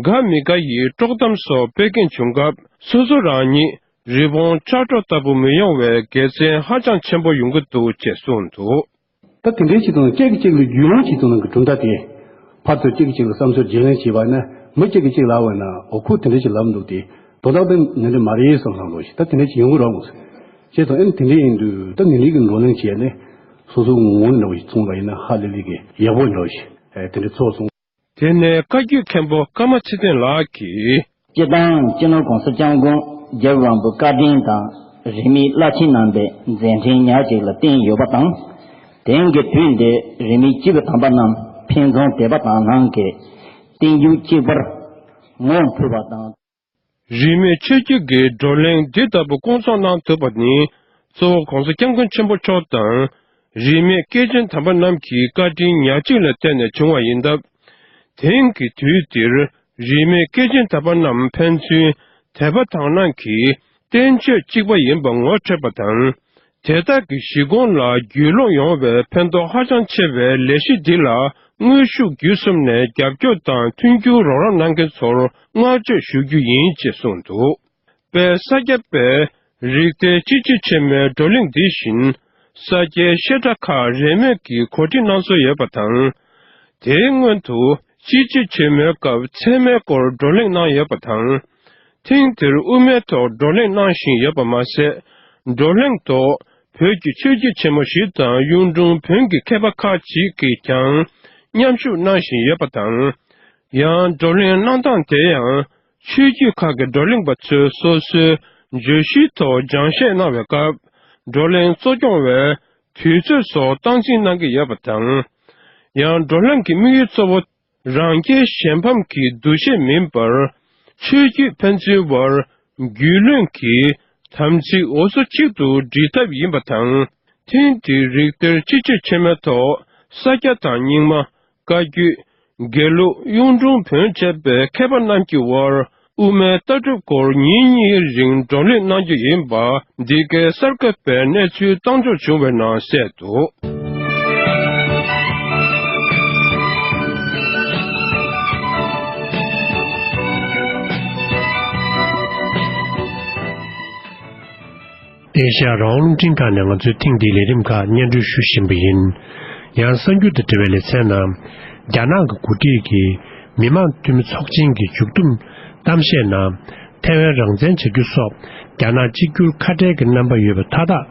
དགའ་མི་དགའ་ཡི་དཀྲོག་གཏམ་སོགས་སྤེལ་མཁན་བྱུང་སྐབས་སོ་སོ་རང་ཉིད་རི་བོང་ལྕགས་སྒྲོག་ལྟ་བུ་མི་ཡོང་བའི་དགེ་མཚན་ཧ་ཅང་ཆེན་པོ་ཡོང་གི་འདུག་ཅེས་གསུངས་འདུག། ད་དེ་འདྲའི་ཅིག་དང་གཅིག་གིས་གཅིག་ལ་རྒྱུས་ལོན་བྱེད་ཐུབ་ནང་གི་གྲུབ་མཐའ་དེ། ཕར་ཚུར་གཅིག་གིས་གཅིག་ལ་བསམ་ཚུལ་བརྗེ་ལེན་བྱས་པ་ན་མི་གཅིག་གིས་གཅིག་ལབ་པ་ན་འོ་ཁོས་དེ་འདྲ་ཅིག་ལབ་འདུག་སྟེ། དོ་བདག་དེ་ནི་འདྲ་མ་རེད་བསམ་བསམ་འགྲོ་ཞིག་ད་དེ་འདྲ་ཅིག་ཡོང་གི་རེད་མོད། བྱས་ཙང་ཨེ་ནི་དེ་འདྲ་ཡིན་དུས་ད་ནི་ལི་གི་བགྲོ་གླེང་བྱས་ནས་སོ་སོའི་ངོ་བོ་འདྲ་བོ་ཞིག་མཚོན་པ་ཡིན་ན་ཧ་ལས་ལས་ཀྱི་ཡག་པོ་འདྲ་བོ་ཞིག་ཨེ་དེ་འདྲ་ཚོར་སོང་། དེ་ནས་བཀའ་བརྒྱུད་མཁན་པོ་ཀརྨ་ཚེ་བརྟན་ལགས་ཀྱིས། སྤྱིར་བཏང་སྤྱི་ནོར་༸གོང་ས་༸སྐྱབས་མགོན་རྒྱལ་བ་དབང་པོའི་བཀའ་དྲིན་དང་རིས་མེད་བླ་ཆེན་རྣམ་པའི་མཛད་འཕྲིན་ཉག་གཅིག་ལ་བརྟེན་ཡོད་པ་དང་། དེང་གི་དུས་འདིར་རིས་མེད་སྐྱེས་བུ་དམ་པ་རྣམས་ཕན་ཚུན་དད་པ་དག་སྣང་གིས་རྟེན་འབྱུང་གཅིག་པར་ངོ་འཕྲོད་པ་དང་། རིས་མེད་ཆོས་བརྒྱུད་ཀྱི་བགྲོ་གླེང་འདི་ལྟ་བུ་སྐོང་ཚོགས་གནང་ཐུབ་པ་ནི་གཙོ་བོ་༸གོང་ས་༸སྐྱབས་མགོན་ཆེན་པོ་མཆོག་དང་རིས་མེད་སྐྱེས་ཆེན་དམ་པ་རྣམས་ཀྱི་བཀའ་དྲིན་ཉག་གཅིག་ལ་བརྟེན་ནས་བྱུང་བ་ཡིན་སྟབས། དེང་གི་དུས་འདིར་རིས་མེད་སྐྱེས་ཆེན་དམ་པ་རྣམས་ཕན་ཚུན་དད་པ་དག་སྣང་གིས་བསྟན་བཅོས་གཅིག་པ་ཡིན་པ་ངོ་འཕྲོད་པ་དང་། དེ་དག་གི་གཞིས་ཁོངས་ལ་རྒྱུས་ལོན་ཡོང་བའི་ཕན་ཐོགས་ཧ་ཅང་ཆེ་བའི་ལས་གཞི་འདི་ལ་དངོས་ཤུགས་བརྒྱུད་གསུམ་ནས་རྒྱབ་སྐྱོར་དང་མཐུན་འགྱུར་རོགས་རམ་གནང་མཁན་ཚོར་བསྔགས་བརྗོད་ཞུ་རྒྱུ་ཡིན་ཅེས་གསུངས་འདུག། དཔལ་ས་སྐྱ་པས་རིགས་གཏེར་སྤྱི་སྤྱོད་ཆེན་མོའི་བགྲོ་གླེང་འདི་བཞིན་ས་སྐྱའི་བཤད་གྲྭ་ཁག་རེས་མོས་ཀྱིས་གོ་སྒྲིག་གནང་སྲོལ་ཡོད་པ་དང་། དེའི་སྔོན་དུ་སྤྱི་སྤྱོད་ཆེན་མོའི་སྐབས་ཚད་མའི་སྐོར་བགྲོ་གླེང་གནང་ཡོད་པ་དང་། ཐེངས་འདིར་དབུ་མའི་ཐོག་བགྲོ་གླེང་གནང་བཞིན་ཡོད་པ་མ་ཟད། བགྲོ་གླེང་ཐོག་བོད་ཀྱི་ཆོས་བརྒྱུད་ཆེན་མོ་བཞི་དང་གཡུང་དྲུང་བོན་གྱི་མཁས་པ་ཁག་ཅིག་གིས་ཀྱང་མཉམ་ཞུགས་གནང་བཞིན་ཡོད་པ་དང་། ཡང་བགྲོ་གླེང་གནང་སྟངས་དེ་ཡང་ཆོས་བརྒྱུད་ཁག་གི་བགྲོ་གླེང་པ་ཚོས་སོ་སོའི་བརྗོད་གཞིའི་ཐོག་སྦྱང་བཤད་གནང་བའི་སྐབས་བགྲོ་གླེང་གཙོ་སྐྱོང་བའི་དུས་ཚོད་སོགས་སྟངས་འཛིན་གནང་གི་ཡོད་པ་དང་། ཡང་བགྲོ་གླེང་གི་དམིགས་ཡུལ་གཙོ་བོ་རང་རྒྱལ་གཞན་ཕམ་གྱི་འདུ་ཤེས་མིན་པར། ཆོས་བརྒྱུད་ཕན་ཚུན་དབར་རྒྱུས་ལོན་གྱིས་དམ་ཚིག་འོ་ཟོ་གཅིག་ཏུ་སྒྲིལ་ཐབས་ཡིན་པ་དང་། ཐེངས་འདིའི་རིགས་གཏེར་སྤྱི་སྤྱོད་ཆེན་མོའི་ཐོག་ས་སྐྱ་དང་རྙིང་མ། བཀའ་བརྒྱུད། དགེ་ལུགས། གཡུང་དྲུང་བོན་བཅས་པའི་མཁས་པ་རྣམས་ཀྱི་དབར་དབུ་མའི་ལྟ་གྲུབ་སྐོར་ཉིན་གཉིས་རིང་བགྲོ་གླེང་གནང་རྒྱུ་ཡིན་པ་འདི་གའི་གསར་འགོད་པས་གནས་ཚུལ་བཏང་འབྱོར་བྱུང་བའི་ནང་གསལ་འདུག། ཨེ་ཤ་ཡ་རང་དབང་རླུང་འཕྲིན་ཁང་ནས་ང་ཚོའི་ཐེངས་འདིའི་ལས་རིམ་ཁག་སྙན་སྒྲོན་ཞུ་བཞིན་པ་ཡིན། ཡང་གསར་འགྱུར་དང་འབྲེལ་བའི་ལེ་ཚན་ནང་། རྒྱ་ནག་གི་འགོ་ཁྲིད་ཀྱིས་མི་དམངས་འཐུས་མི་ཚོགས་ཆེན་གྱི་མཇུག་བསྡོམས་གཏམ་བཤད་ནང་། ཐའེ་ཝན་རང་བཙན་བྱ་རྒྱུ་སོགས་རྒྱ་ནག་གཅིག་གྱུར་ཁ་བྲལ་གྱི་རྣམ་པ་ཡོད་པ་མཐའ་དག་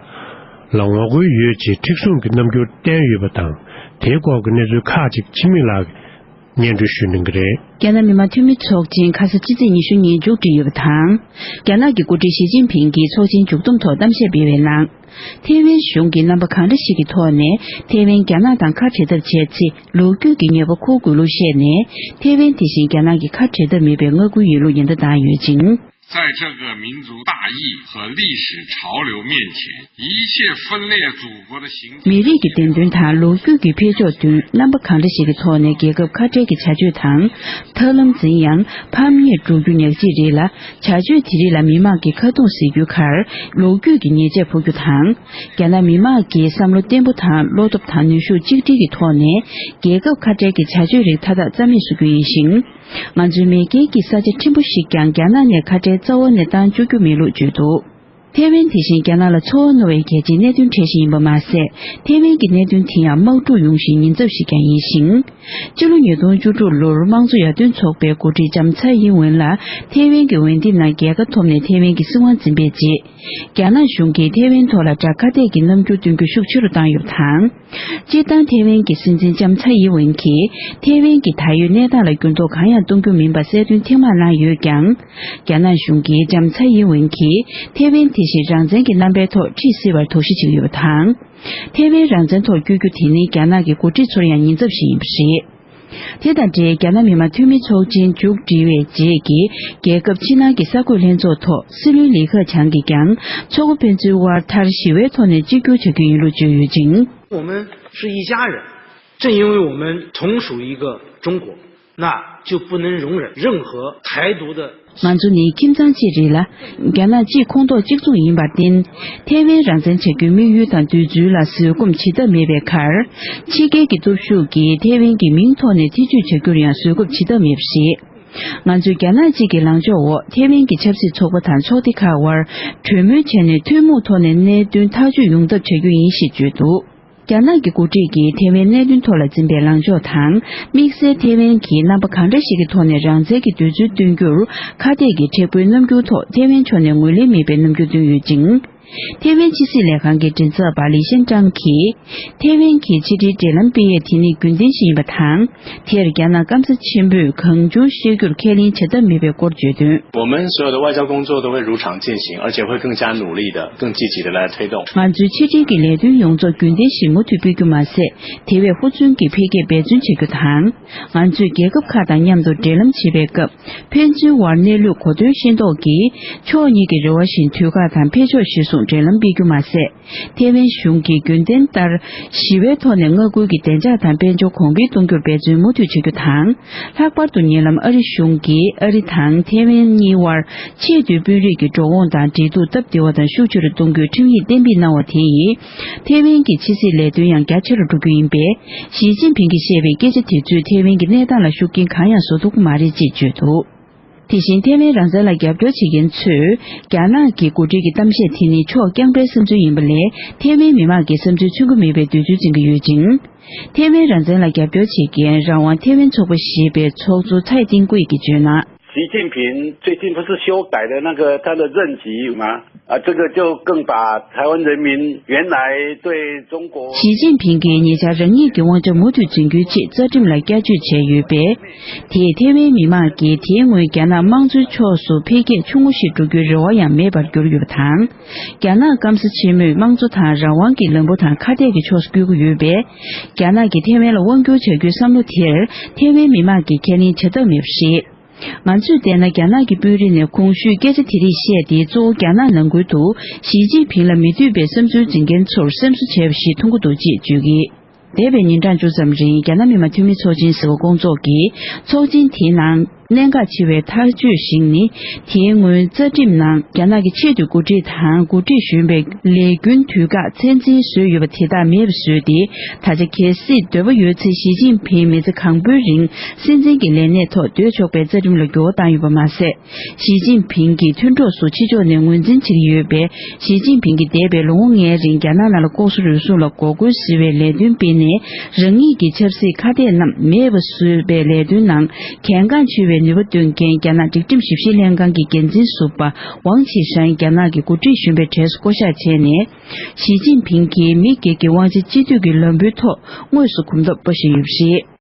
ལ་ངོ་རྒོལ་ཡོད་ཅེས་མཁྲེགས་བཟུང་གི་རྣམ་འགྱུར་བསྟན་ཡོད་པ་དང་། དེའི་སྐོར་གྱི་གནས་ཚུལ་ཁག་ཅིག་འཆི་མེད་ལགས་ཀྱིས་སྙན་སྒྲོན་ཞུ་གནང་གི་རེད། རྒྱ་ནག་མི་དམངས་འཐུས་མི་ཚོགས་ཆེན་ཁ་ས་ཕྱི་ཚེས་ཉི་ཤུ་ཉིན་མཇུག་སྒྲིལ་ཡོད་པ་དང་། རྒྱ་ནག་གི་འགོ་ཁྲིད་ཞི་ཅིན་ཕིང་གིས་ཚོགས་ཆེན་མཇུག་བསྡོམས་ཐོག་གཏམ་བཤད་སྤེལ་བའི་ནང་། ཐེ་ཝན་གཞུང་གིས་རྣམ་པ་གང་འདྲ་ཞིག་གི་ཐོག་ནས་ཐེ་ཝན་རྒྱ་ནག་དང་ཁ་བྲལ་ཐབས་བྱས་ཚེ་ལོ་རྒྱུས་ཀྱི་ཉེས་པ་འཁུར་དགོས་ལུགས་བཤད་ནས། ཐེ་ཝན་དེ་བཞིན་རྒྱ་ནག་གི་ཁ་བྲལ་ཐབས་མེད་པའི་མངའ་ཁུལ་ཡིན་ལུགས་ཉེན་བརྡ་བཏང་ཡོད་ཅིང་། 在这个民族大义和历史潮流面前，一切分裂祖国的行径 མི་རིགས་ཀྱི་བདེན་དོན་དང་ལོ་རྒྱུས་ཀྱི་འཕེལ་ཕྱོགས་མདུན་རྣམ་པ་གང་འདྲ་ཞིག་གི་ཐོག་ནས་རྒྱལ་ཁབ་ཁ་བྲལ་གྱི་བྱ་སྤྱོད་དང་། ཐབས་ལམ་འཛིན་ཡང་ཕམ་ཉེས་འགྲོ་རྒྱུ་ཉག་གཅིག་རེད་ལ། བྱ་སྤྱོད་དེ་རིགས་ལ་མི་དམངས་ཀྱི་ཁ་རྡུང་གཟིགས་རྒྱུའི་ཁར་ལོ་རྒྱུས་ཀྱི་ཉེས་ཆད་ཕོག་རྒྱུ་དང་། རྒྱ་ནག་མི་དམངས་ཀྱི་བསམ་བློ་བརྟན་པོ་དང་བློ་སྟོབས་དང་ནུས་ཤུགས་གཅིག་སྒྲིལ་གྱི་ཐོག་ནས་རྒྱལ་ཁབ་ཁ་བྲལ་གྱི་བྱ་སྤྱོད་རིགས་མཐའ་དག་རྩ་མེད་བཟོ་རྒྱུ་ཡིན་ཞིང་། ང་ཚོའི་མེས་རྒྱལ་གྱི་ས་ཆ་ཕྲན་བུ་ཞིག་ཀྱང་རྒྱ་ནག་ནས་ཁ་བྲལ་རྩ་བ་ནས་བཏང་བཅུག་རྒྱུ་མེད་ལུགས་བརྗོད་འདུག། ཐེ་ཝན་དེ་བཞིན་རྒྱ་ནག་ལ་ཚོར་བ་རྣོ་བའི་གལ་ཆེའི་གནད་དོན་གྲས་ཤིག་ཡིན་པ་མ་ཟད། ཐེ་ཝན་གྱི་གནད་དོན་དེ་ཡང་དམག་འཁྲུག་ཡོང་བཞིན་ཉེན་ཚབས་ཤིག་ཀྱང་ཡིན་ཞིང་། སྤྱི་ལོ་ཉིས་སྟོང་བཅུ་དྲུག་ལོར་དམངས་གཙོ་ཡར་ཐོན་ཚོགས་པའི་འགོ་ཁྲིད་ལྕམ་ཚའེ་ཡིན་ཝེན་ལ་ཐེ་ཝན་གྱི་འོས་འདེམས་ནང་རྒྱལ་ཁ་ཐོབ་ནས་ཐེ་ཝན་གྱི་སྲིད་དབང་འཛིན་པའི་རྗེས། རྒྱ་ནག་གཞུང་གིས་ཐེ་ཝན་ཐོག་ལ་དགྲ་ཁ་གཏད་ཀྱི་རྣམ་འགྱུར་སྟོན་རྒྱུ་ཤུགས་ཆེ་རུ་བཏང་ཡོད་པ་དང་། སྤྱིར་བཏང་ཐེ་ཝན་གྱི་སྲིད་འཛིན་ལྕམ་ཚའེ་ཡིན་ཝེན་གྱིས་ཐེ་ཝན་གྱི་ད་ཡོད་གནས་སྟངས་ལ་འགྱུར་ལྡོག་གང་ཡང་གཏོང་རྒྱུ་མིན་པ་གསལ་སྟོན་ཐེངས་མང་གནང་ཡོད་ཀྱང་། རྒྱ་ནག་གཞུང་གིས་ལྕམ་ཚའེ་ཡིན་ཝེན་གྱིས་ཐེ་ཝན་དེ་བཞིན་རང་བཙན་གྱི་རྣམ་པའི་ཐོག་ཁྲིད་སྲིད་པར་དོགས་གཞི་བྱེད་ཀྱི་ཡོད་པ་དང་། ཐེ་ཝན་རང་བཙན་ཐོག་བསྐྱོད་རྒྱུ་དེ་ནི་རྒྱ་ནག་གི་འགོ་ཁྲིད་ཚོར་ཡང་ཉེན་ཚབས་ཤིག་ཡིན་པ་རེད། དེ་དང་འབྲེལ་རྒྱ་ནག་མི་དམངས་འཐུས་མི་ཚོགས་ཆེན་མཇུག་སྒྲིལ་བའི་རྗེས་ཀྱི་རྒྱལ་ཁབ་ཕྱི་ནང་གི་གསར་འགོད་ལྷན་ཚོགས་ཐོག་སྲིད་བློན་ལི་ཁེ་ཆང་གིས་ཀྱང་ཚོགས་པ་ཕན་ཚུན་དབར་མཐར་ཞི་བའི་ཐོག་ནས་གཅིག་གྱུར་བྱ་རྒྱུ་ཡིན་ལུགས་བརྗོད་ཡོད་ཅིང་། 我们是一家人，正因为我们同属一个中国，那就不能容忍任何台独的 ང་ཚོ་ནི་ཁྱིམ་ཚང་གཅིག་རེད་ལ། རྒྱ་ནག་གཅིག་ཁོངས་གཏོགས་གཅིག་མཚུངས་ཡིན་པར་བརྟེན། ཐེ་ཝན་རང་བཙན་བྱ་རྒྱུའི་དམིགས་ཡུལ་དང་འདོད་ཚུལ་ལ་བཟོད་སྒོམ་བྱེད་ཐབས་མེད་པའི་ཁར། ཕྱི་རྒྱལ་གྱི་སྟོབས་ཤུགས་ཀྱིས་ཐེ་ཝན་གྱི་མིང་ཐོག་ནས་ཐེ་བྱུས་བྱ་རྒྱུར་ཡང་བཟོད་སྒོམ་བྱེད་ཐབས་མེད་པ་རེད། ང་ཚོས་རྒྱ་ནག་གཅིག་གི་ལངས་ཕྱོགས་འོག་ཐེ་ཝན་གྱི་ཆབ་སྲིད་ཚོགས་པ་དང་ཚོགས་སྡེ་ཁག་དབར་གྲོས་མོལ་བྱས་ནས་ཐུན་མོང་ཐོག་ནས་གནད་དོན་ཐག་གཅོད་ཡོང་ཐབས་བྱ་རྒྱུ་ཡིན་ཞེས་བརྗོད་འདུག་རྒྱ་ནག་གི་འགོ་ཁྲིད་ཀྱིས་ཐེ་ཝན་གནད་དོན་ཐོག་ལ་འཛིན་པའི་ལངས་ཕྱོགས་དང་། དམིགས་བསལ་ཐེ་ཝན་གྱིས་རྣམ་པ་གང་འདྲ་ཞིག་གི་ཐོག་ནས་རང་བཙན་གྱི་འདོད་ཚུལ་སྟོན་རྒྱུར་ཁ་གཏད་ཀྱི་མཁྲེགས་པོའི་རྣམ་འགྱུར་ཐོག་ཐེ་ཝན་ཕྱོགས་ནས་ངོས་ལེན་མེད་པའི་རྣམ་འགྱུར་བསྟན་ཡོད་ཅིང་། ཐེ་ཝན་ཕྱི་སྲིད་ལས་ཁང་གི་མགྲིན་ཚབ་པ་ལི་ཤན་ཀྲང་གིས། ཐེ་ཝན་གྱི་ཕྱི་འབྲེལ་འབྲེལ་ལམ་སྤེལ་ཡས་དེ་ནི་རྒྱུན་ལྡན་ཞིག་ཡིན་པ་དང་། དེར་རྒྱ་ནག་སྐམ་ས་ཆེན་པོས་གང་བྱུང་བཤད་རྒྱུར་ཁས་ལེན་བྱ་ཐབས་མེད་པའི་སྐོར་བརྗོད་དོན། 我们所有的外交工作都会如常进行，而且会更加努力的、更积极的来推动。 ང་ཚོའི་ཕྱི་འབྲེལ་གྱི་ལས་དོན་ཡོངས་རྫོགས་རྒྱུན་ལྡན་ཞིག་མུ་མཐུད་སྤེལ་རྒྱུ་མ་ཟད། དེ་བས་ཧུར་བརྩོན་གྱིས་འཕེལ་རྒྱས་འབད་བརྩོན་བྱ་རྒྱུ་དང་། ང་ཚོས་རྒྱལ་ཁབ་ཁག་དང་མཉམ་དུ་འབྲེལ་ལམ་བྱེད་པའི་སྐབས། ཕན་ཚུན་དབར་གནས་ལུགས་གོ་དོན་ཤེས་རྟོགས་ཀྱིས། ཕྱོགས་གཉིས་ཀྱི་རེ་བ་བཞིན་དུས་བཀག་དང་འཕེལ་ཕྱོགས་གཞིར་བཟུང་འབྲེལ་ལམ་སྤེལ་རྒྱུ་མ་ཟད། ཐེ་ཝན་གཞུང་གིས་རྒྱུན་ལྡན་ལྟར་ཞི་བའི་ཐོག་ནས་མངའ་ཁུལ་གྱི་བདེ་འཇགས་དང་དཔལ་འབྱོར་གོང་འཕེལ་གཏོང་རྒྱུར་འབད་བརྩོན་མུ་མཐུད་བྱ་རྒྱུ་དང་། ལྷག་པར་དུ་ཉེ་ལམ་ཨ་རི་གཞུང་གིས་ཨ་རི་དང་ཐེ་ཝན་གཉིས་དབར་ཆེས་མཐོའི་དཔོན་རིགས་ཀྱི་འགྲོ་འོང་དང་འབྲེལ་གཏུག་སྟབས་བདེ་བ་དང་ཤུགས་ཆེ་རུ་གཏོང་རྒྱུའི་ཁྲིམས་ཡིག་གཏན་འབེབས་གནང་བ་དེ་ཡིས། ཐེ་ཝན་གྱི་ཕྱི་སྲིད་ལས་དོན་ཡང་རྒྱ་ཆེ་རུ་འགྲོ་རྒྱུ་ཡིན་པས། ཞི་ཅིན་ཕིང་གིས་བཤད་པའི་སྐད་ཆ་དེ་ཚོས་ཐེ་ཝན་གྱི་གནས་སྟངས་ལ་ཤུགས་རྐྱེན་གང་ཡང་བཟོ་ཐུབ་ཀྱི་མ་རེད་ཅེས་བརྗོད་འདུག་དེ་བཞིན་ཐེ་ཝན་རང་བཙན་ལ་རྒྱབ་སྐྱོར་བྱེད་མཁན་ཚོས། རྒྱ་ནག་གི་འགོ་ཁྲིད་ཀྱི་གཏམ་བཤད་དེ་ནི་ཕྱོགས་རྐྱང་པའི་བསམ་ཚུལ་ཡིན་པ་ལས། ཐེ་ཝན་མི་མང་གི་བསམ་ཚུལ་མཚོན་གྱི་མེད་པའི་འདོད་ཚུལ་འཛིན་གྱི་ཡོད་ཅིང་། ཐེ་ཝན་རང་བཙན་ལ་རྒྱབ་སྐྱོར་བྱེད་མཁན་རང་དབང་ཐེ་ཝན་ཚོགས་པ་ཞེས་པའི་ཚོགས་གཙོ་ཚའེ་ཏིང་ཀུའེ་ཀྱིས་བརྗོད་ན། 习近平最近不是修改了那个他的任期吗？啊，这个就更把台湾人民原来对中国 ཞི་ཅིན་ཕིང་གིས་ཉེ་ཆར་རང་ཉིད་ཀྱི་དབང་ཆ་མུ་མཐུད་འཛིན་རྒྱུའི་ཆེད་རྩ་ཁྲིམས་ལ་བསྐྱར་བཅོས་བྱས་ཡོད་པས། དེས་ཐེ་ཝན་མི་མང་གིས་དེའི་སྔོན་རྒྱ་ནག་དམངས་གཙོའི་ཕྱོགས་སུ་འཕེལ་རྒྱས་ཆུང་ངུ་ཞིག་འགྲོ་རྒྱུའི་རེ་བ་ཡང་མེད་པར་གྱུར་ཡོད་པ་དང་། རྒྱ་ནག་སྐམ་ས་ཆེན་མོས་དམངས་གཙོ་དང་རང་དབང་གི་ལམ་བུ་དང་ཁ་གཏད་ཀྱི་ཕྱོགས་སུ་བསྐྱོད་ཀྱི་ཡོད་པས། རྒྱ་ནག་གིས་ཐེ་ཝན་ལ་དབང་བསྒྱུར་བྱ་རྒྱུའི་བསམ་བློ་དེར་ཐེ་ཝན་མི་མང་གིས་ཁས་ལེན་བྱ་ཐབས་མེད་པ་རེད། ང་ཚོས་བལྟས་ན་རྒྱ་ནག་གི་དཔོན་རིགས་ནས་གོང་ཞུས་སྐད་ཆ་དེ་རིགས་བཤད་དེ་གཙོ་བོ་རྒྱ་ནག་ནང་ཁུལ་དུ་ཞི་ཅིན་ཕིང་ལ་མི་འདོད་པའི་བསམ་ཚུལ་འཛིན་མཁན་ཚོར་སེམས་གསོ་བྱས་པ་ཞིག་མཐོང་གི་འདུག་ཅེས་བརྗོད་ཀྱིས། འདས་པའི་ཉིན་གྲངས་བཅུ་ཙམ་རིང་རྒྱ་ནག་མི་དམངས་འཐུས་མི་ཚོགས་ཆེན་ཟེར་བ་སྐོང་ཚོགས་ཀྱིས་ཚོགས་ཆེན་དེའི་ནང་གནད་འགག་ཆེ་བའི་ཐག་གཅོད་ཞིག་ནི། དེའི་སྔོན་རྩ་ཁྲིམས་ནང་རྒྱ་ནག་གི་ཆེས་མཐོའི་འགོ་ཁྲིད་དང་འགོ་ཁྲིད་གཞོན་པའི་ལས་རྒྱུན་དུས་བཀག་ཚད་འཛིན་བཟོས་ཡོད་པ་དེ་དག་མེད་པ་བཟོས་ཏེ། ད་ཆ་གལ་སྲིད་འདོད་པ་ཡོད་ཚེ་ཞི་ཅིན་ཕིང་མི་ཚེ་གང་པོའི་རིང་སྲིད་འཛིན་གྱི་ལས་གནས་ཐོག་སྡོད་ཆོག་པའི་རྩ་ཁྲིམས་ལ་འགྱུར་བ་བཏང་ཡོད་པ་མ་ཟད། ཞི་ཅིན་ཕིང་གིས་མཐུན་གྲོགས་སུ་ཕྱི་ཕྱོགས་ནས་ངོས་འཛིན་བྱེད་ཀྱི་ཡོད་པས། ཞི་ཅིན་ཕིང་གིས་འདས་པའི་ལོ་ངོ་ལྔའི་རིང་རྒྱ་ནག་ནང་ལ་ལྐོག་ཟ་རུལ་སུངས་ལ་འགོག་རྒོལ་ཟེར་བའི་ལས་དོན་སྤེལ་ནས། རང་ཉིད་ཀྱི་ཆབ་སྲིད་ཁ་གཏད་རྣམས་མེད་པ་བཟོས་པའི་ལས་དོན་ནང་གལ་འགངས་ཆེ་བའི་ནུས་པ་བཏོན་མཁན་རྒྱ་ནག་སྒྲིག་ཁྲིམས་ཞིབ་བཤེར་ལྷན་ཁང་གི་འགན་འཛིན་ཟུར་པ་ཝང་ཆི་ཧྲན་རྒྱ་ནག་གི་འགོ་ཁྲིད་གཞོན་པའི་གྲས་སུ་བསྐོ་གཞག་བྱས་ནས། ཞི་ཅིན་ཕིང་གིས་མི་སྒེར་གྱི་དབང་ཆ་སྤྱི་འཐུས་ཀྱི་ལམ་བུའི་ཐོག་དངོས་སུ་གོམ་སྟབས་སྤོ་བཞིན་ཡོད་པ་རེད།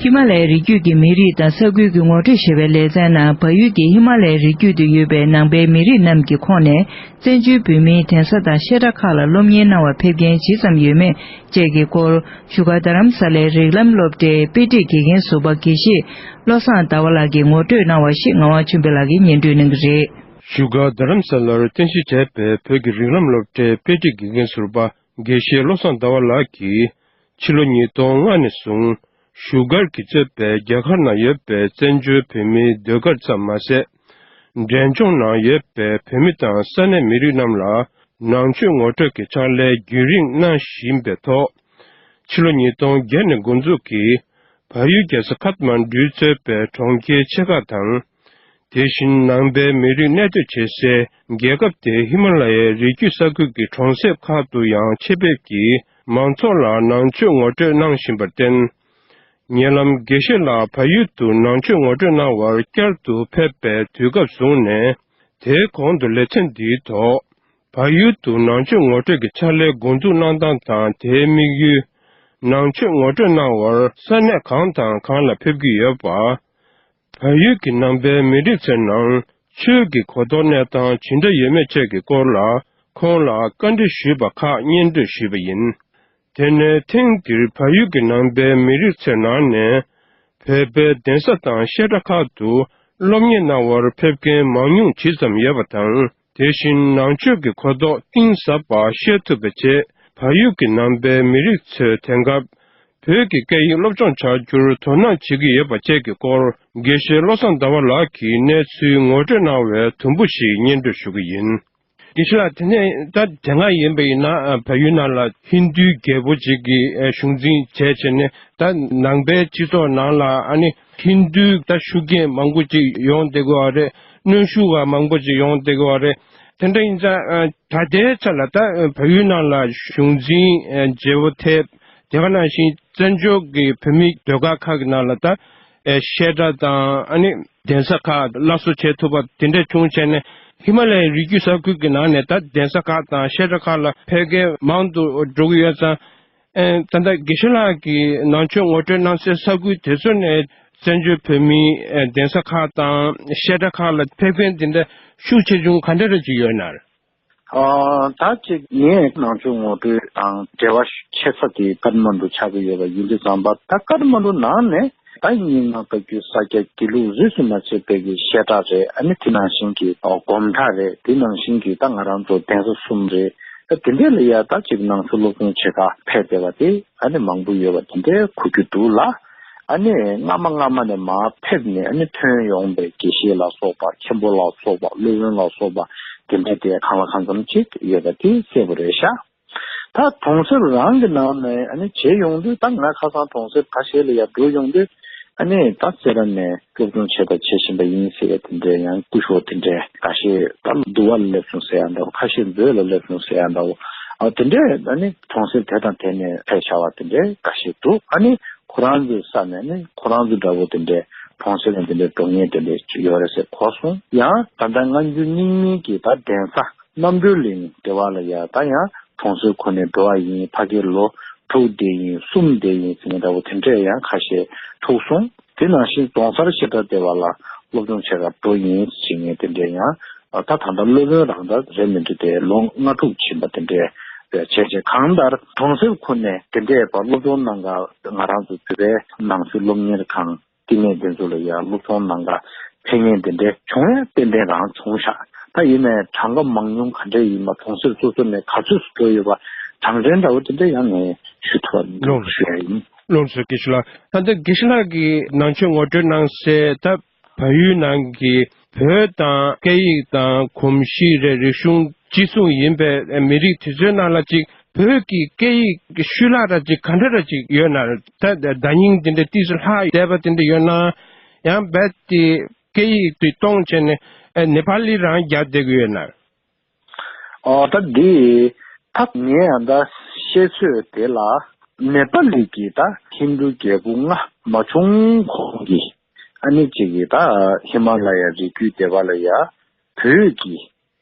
ཧི་མ་ལ་ཡའི་རི་རྒྱུད་ཀྱི་མི་རིགས་དང་ས་ཁུལ་གྱི་ངོ་སྤྲོད་ཞེས་པའི་ལེ་ཚན་ནང་། བལ་ཡུལ་གྱི་ཧི་མ་ལ་ཡའི་རི་རྒྱུད་དུ་ཡོད་པའི་ནང་པའི་མི་རིགས་རྣམས་ཀྱི་ཁོངས་ནས། བཙན་བྱོལ་བོད་མིའི་གདན་ས་དང་བཤད་གྲྭ་ཁག་ལ་སློབ་གཉེར་གནང་བར་ཕེབས་མཁན་ཇི་ཙམ་ཡོད་མེད་བཅས་ཀྱི་སྐོར། བཞུགས་སྒར་རྡ་རམ་ས་ལའི་རིགས་ལམ་སློབ་གྲྭའི་དཔེ་སྒྲིག་དགེ་རྒན་ཟུར་པ་དགེ་བཤེས་བློ་བཟང་ཟླ་བ་ལགས་ཀྱིས་ངོ་སྤྲོད་གནང་བ་ཞིག་ངག་དབང་ཆོས་འཕེལ་ལགས་ཀྱིས་སྙན་སྒྲོན་གནང་གི་རེད། བཞུགས་སྒར་རྡ་རམ་ས་ལར་རྟེན་གཞི་བྱས་པའི་བོད་ཀྱི་རིགས་ལམ་སློབ་གྲྭའི་དཔེ་སྒྲིག་དགེ་རྒན་ཟུར་པ་དགེ་བཤེས་བློ་བཟང་ཟླ་བ་ལགས་ཀྱིས། ཕྱི་ལོ་ཉིས་སྟོང་ལྔ་ནས་བཟུང་བཞུགས་སྒར་གྱིས་གཙོས་པའི་རྒྱ་གར་ནང་ཡོད་པའི་བཙན་བྱོལ་བོད་མིའི་ཟློས་གར་ཙམ་མ་ཟད། འབྲས་ལྗོངས་ནང་ཡོད་པའི་བོད་མི་དང་ས་གནས་མི་རིགས་རྣམས་ལ་ནང་ཆོས་ངོ་སྤྲོད་ཀྱི་ཕྱག་ལས་རྒྱུན་རིང་གནང་བཞིན་པའི་ཐོག་ཕྱི་ལོ་ཉིས་སྟོང་བརྒྱད་ནས་འགོ་འཛུགས་ཀྱིས་བལ་ཡུལ་རྒྱལ་ས་ཁཐ་མན་གྲུས་གཙོས་པའི་གྲོང་ཁྱེར་ཆེ་ཁག་དང་། དེ་བཞིན་ནང་པའི་མི་རིགས་གནས་སྡོད་བྱེད་སའི་རྒྱལ་ཁབ་དེའི་ཧི་མ་ལ་ཡའི་རི་རྒྱུད་ས་ཁུལ་གྱི་གྲོང་གསེབ་ཁག་ཏུ་ཡང་ཆེད་ཕེབས་ཀྱིས་མང་ཚོགས་ལ་ནང་ཆོས་ངོ་སྤྲོད་གནང་བཞིན་པར་བརྟེན། ཉེ་ལམ་དགེ་བཤེས་ལགས་བལ་ཡུལ་དུ་ནང་ཆོས་ངོ་སྤྲོད་གནང་བར་བསྐྱར་དུ་ཕེབས་པའི་དུས་སྐབས་བཟུང་ནས། དེའི་གོང་དུ་ལེ་ཚན་འདིའི་ཐོག་བལ་ཡུལ་དུ་ནང་ཆོས་ངོ་སྤྲོད་ཀྱི་ཕྱག་ལས་འགོ་འཛུགས་གནང་སྟངས་དང་། དེའི་དམིགས་ཡུལ། ནང་ཆོས་ངོ་སྤྲོད་གནང་བར་ས་གནས་གང་དང་གང་ལ་ཕེབས་ཀྱི་ཡོད་པ། བལ་ཡུལ་གྱི་ནང་པའི་མི་རིགས་ཚོའི་ནང་ཆོས་ཀྱི་གོ་རྟོགས་གནས་སྟངས་ཇི་འདྲ་ཡོད་མེད་བཅས་ཀྱི་སྐོར་ལ་ཁོང་ལ་བཀའ་འདྲི་ཞུས་པ་ཁག་སྙན་སྒྲོན་ཞུས་པ་ཡིན། དེ་ནས་ཐེངས་འདིར་བལ་ཡུལ་གྱི་ནང་པའི་མི་རིགས་ཚོའི་ནང་ནས་བོད་པའི་གདན་ས་དང་བཤད་གྲྭ་ཁག་ཏུ་སློབ་གཉེར་གནང་བར་ཕེབས་མཁན་མང་ཉུང་ཇི་ཙམ་ཡོད་པ་དང་ དེ་བཞིན་ནང་ཆོས་ཀྱི་གོ་རྟོགས་གཏིང་ཟབ་པ་ཤེས་ཐུབ་པ་བཅས། བལ་ཡུལ་གྱི་ནང་པའི་མི་རིགས་ཚོས་དེང་སྐབས་བོད་ཀྱི་སྐད་ཡིག་སློབ་སྦྱོང་བྱ་རྒྱུར་དོ་སྣང་བྱེད་ཀྱི་ཡོད་པ་བཅས་ཀྱི་སྐོར་དགེ་བཤེས་བློ་བཟང་ཟླ་བ་ལགས་ཀྱིས་གནས་ཚུལ་ངོ་སྤྲོད་གནང་བའི་དུམ་བུ་ཞིག་སྙན་སྒྲོན་ཞུ་གི་ཡིན། དགེ་བཤེས་ལགས། དེ་ནས་ད་དེ་སྔ་ཡིན་པ་ཡིན་ན་བལ་ཡུལ་ནང་ལ་ཧིན་རྡུའི་རྒྱལ་པོ་ཅིག་གིས་གཞུང་འཛིན་བྱས་བྱས་ནས། ད་ནང་པའི་སྤྱི་ཚོགས་ནང་ལ་ཨ་ནི་ཧིན་རྡུའི་ད་ཤུགས་རྐྱེན་མང་པོ་ཅིག་ཡོང་བསྡད་ཀྱི་ཡོད་རེད། གནོན་ཤུགས་མང་པོ་ཅིག་ཡོང་བསྡད་ཀྱི་ཡོད་རེད། དེ་འདྲ་ཡིན་ཙང་ད་ལྟའི་ཆ་ལ་ད་བལ་ཡུལ་ནང་ལ་གཞུང་འཛིན་བྱེད་འོ་ཐེབས། དེ་ག་ནང་བཞིན་བཙན་བྱོལ་གྱི་བོད་མི་ཟློས་གར་ཁག་གི་ནང་ལ་ད་ཨེ་བཤད་གྲྭ་དང་ཨ་ནི་གདན་ས་ཁག་སླར་གསོ་བྱེད་ཐུབ་པ་དེ་འདྲ་བྱུང་བྱས་ནས། ཧི་མ་ལ་ཡའི་རི་རྒྱུད་ས་ཁུལ་གྱི་ནང་ནས་ད་གདན་ས་ཁག་དང་བཤད་གྲྭ་ཁག་ལ་ཕེབས་མཁན་མང་དུ་འགྲོ་གི་ཡོད་ཙང་། ཨེ་ད་ལྟ་དགེ་བཤེས་ལགས་ཀྱིས་ནང་ཆོས་ངོ་སྤྲོད་གནང་སའི་ས་ཁུལ་དེ་ཚོ་ནས་བཙན་བྱོལ་བོད་མིའི་ཨེ་གདན་ས་ཁག་དང་བཤད་གྲྭ་ཁག་ལ་ཕེབས་མཁན་དེ་འདྲ་ཤུགས་ཆེ་ཆུང་ག་འདྲ་འདྲ་ཅིག་ཡོད་ན། ཨ། ད་ཅིག་ངས་ནང་ཆོས་ངོ་སྤྲོད་དང་འབྲེལ་བ་ཆེ་ས་དེ་ཀ་ཐ་མན་གྲུ་ཆགས་ཀྱི་ཡོད་པ་ཡིན་དུས་ཙམ་པ། ད་ཀ་ཐ་མན་གྲུ་ནང་ནས་ད་རྙིང་མ་བཀའ་བརྒྱུད་ས་སྐྱ་དགེ་ལུགས་རིས་སུ་མ་ཆད་པའི་གི་བཤད་གྲྭ་རེད། ཨ་ནི་དེ་ནང་བཞིན་གྱི་ཨོ་སྒོམ་གྲྭ་རེད། དེ་ནང་བཞིན་གྱི་ད་ང་རང་ཚོ་གདན་ས་གསུམ་རེད། ད་དེ་འདྲས་ལ་ཡ་ད་ཅིག་ནང་ཆོས་སློབ་སྦྱོང་བྱེད་ག་ཕེབས་བསྡད་པ་དེ་ཨ་ནི་མང་པོ་ཡོད་པ་དེ་འདྲས་གོ་རྒྱུ་འདུག་ལ། ཨ་ནི་སྔ་མ་སྔ་མ་ནས་མར་ཕེབས་ནས་ཨ་ནི་ཐོན་ཡོང་པའི་དགེ་བཤེས་ལ་སོགས་པ། མཁན་པོ་ལ་སོགས་པ། སློབ་དཔོན་ལ་སོགས་པ་དེ་འདྲ་དེ་གང་ལ་གང་འཚམ་ཅིག་ཡོད་པ་དེ་གསལ་པོ་རེད་ཤག་ད་གྲོང་གསེབ་རང་གི་ནང་ནས་ཨ་ནི་བྱེད་ཡོང་དུས། ད་ང་ཁ་སང་གྲོང་གསེབ་ཁ་ཤས་ལ་ཡར་འགྲོ་ཡོང་དུས། ཨ་ནི་ད་སེ་ར་ནས་སློབ་སྦྱོང་བྱས་དང་བྱེད་བཞིན་པ་ཡིན་ཟེར་ཡ་དེ་འདྲའི་ཡང་སྐུ་ཞབས་དེ་འདྲའི་འགའ་ཤས་ད་འདུ་བ་ལ་སླེབས་སོང་ཟེར་ཡ་འདྲ་བོ། ཁ་ཤས་མཛོད་ལ་སླེབས་སོང་ཟེར་ཡ་འདྲ་བོ། ཨ་དེ་འདྲའི་ཨ་ནི་གྲོང་གསེབ་དེ་དང་དེ་ནས་ཕེབས་བྱ་བ་དེ་འདྲའི་འགའ་ཤས་འདུག་ཨ་ནི་ཁོ་རང་ཚོའི་ས་ནས་ནི་ཁོ་རང་ཚོ་འདྲ་བོ་དེ་འདྲའི་གྲོང་གསེབ་ནས་དེ་འདྲའི་འགྲོ་མཁན་དེ་འདྲའི་ཅིག་ཡོད་རེད་ཟེར་གོ་སོང་། ཡང་ད་ལྟ་སྔ་འགྱུར་རྙིང་མའི་གི་ད་གདན་ས་རྣམ་གྲོལ་གླིང་དེ་བ་ལ་ཡ་ད་ཡང་གྲོང་གསེབ་ཁོ་ནས་འགྲོ་བ་ཡིན། ཕ་གིར་ལོ་དྲུག་བསྡད་ཡིན། གསུམ་བསྡད་ཡིན་ཟེར་མཁན་འདྲ་བོ་དེ་འདྲས་ཡང་ཁ་ཤས་ཐུག་སོང་། དེ་ནང་བཞིན་རྫོང་སར་བཤད་གྲྭ་སྡེ་བ་ལ་སློབ་སྦྱོང་བྱེད་གར་འགྲོ་ཡིན་ཟེར་མཁན་དེ་འདྲས་ཡང་། ད་ད་ལྟ་སློབ་དཔོན་རང་ད་རེད་མི་འདུག་སྟེ། ལོ་ལྔ་དྲུག་ཕྱིན་པ་དེ་འདྲས་བྱས་བྱས། གང་ལྟར་གྲོང་གསེབ་ཁོ་ནས་དེ་འདྲས་པ་སློབ་སྦྱོང་གནང་ག་ང་རང་ཚོ་བོད་པའི་ནང་ཆོས་སློབ་གཉེར་ཁང་བསྟི་གནས་དེ་ཚོ་ལ་ཡང་སློབ་སྦྱོང་གནང་ག་ཕེབས་མཁན་དེ་འདྲས་བྱུང་ཡ་ཏན་ཏན་རང་བྱུང་ཤག་ད་ཡིན་ནའི་གྲངས་ཀ་མང་ཉུང་ག་འདྲས་ཡིན་པ། གྲོང་གསེབ་སོ་སོ་ནས་ག་ཚོད་སུ་འགྲོ་ཡོད་པ་གྲངས་འདྲེན་འདྲ་བོ་དེ་འདྲས་ཡང་ངས་ཞུ་ཐུབ་པ་མི་འདུག་ལགས། ཞུ་ཡ་ཡིན། ལགས་སོ། དགེ་བཤེས་ལགས། ད་ལྟ་དགེ་བཤེས་ལགས་ཀྱིས་ནང་ཆོས་ངོ་སྤྲོད་གནང་སའི་ད་བལ་ཡུལ་ནང་གི་བོད་དང་སྐད་ཡིག་དང་གོམས་གཤིས་རེད། རིག་གཞུང་གཅིག་མཚུངས་ཡིན་པའི་མི་རིགས་དེ་ཚོའི་ནང་ལ་ཅིག་བོད་ཀྱི་སྐད་ཡིག་ཤུལ་ལྷག་ར་ཅིག་ག་འདྲ་ར་ཅིག་ཡོད་ན། ད་བརྡ་རྙིང་དེ་འདྲ་ཏིས་ལྷག་བསྡད་པ་དེ་འདྲ་ཡོད་ན། ཡང་རྦད་དེ་སྐད་ཡིག་དེ་སྟོང་བྱས་ནས་ནེ་པ་ལི་རང་རྒྱག་བསྡད་ཀྱི་ཡོད་ན། ཨོ་ད་འདི་ད་ངས་ཨ་ད་བཤད་ཚོད་དེ་ལ་ནེ་པ་ལི་གི་ད་ཧིན་རྡུ་རྒྱལ་པོ་ལྔ་མ་བྱུང་གོང་གི་ཨ་ནི་ཅིག་གི་ད་ཧི་མ་ལ་ཡ་རི་རྒྱུད་དེ་བ་ལ་ཡ་བོད་ཀྱི་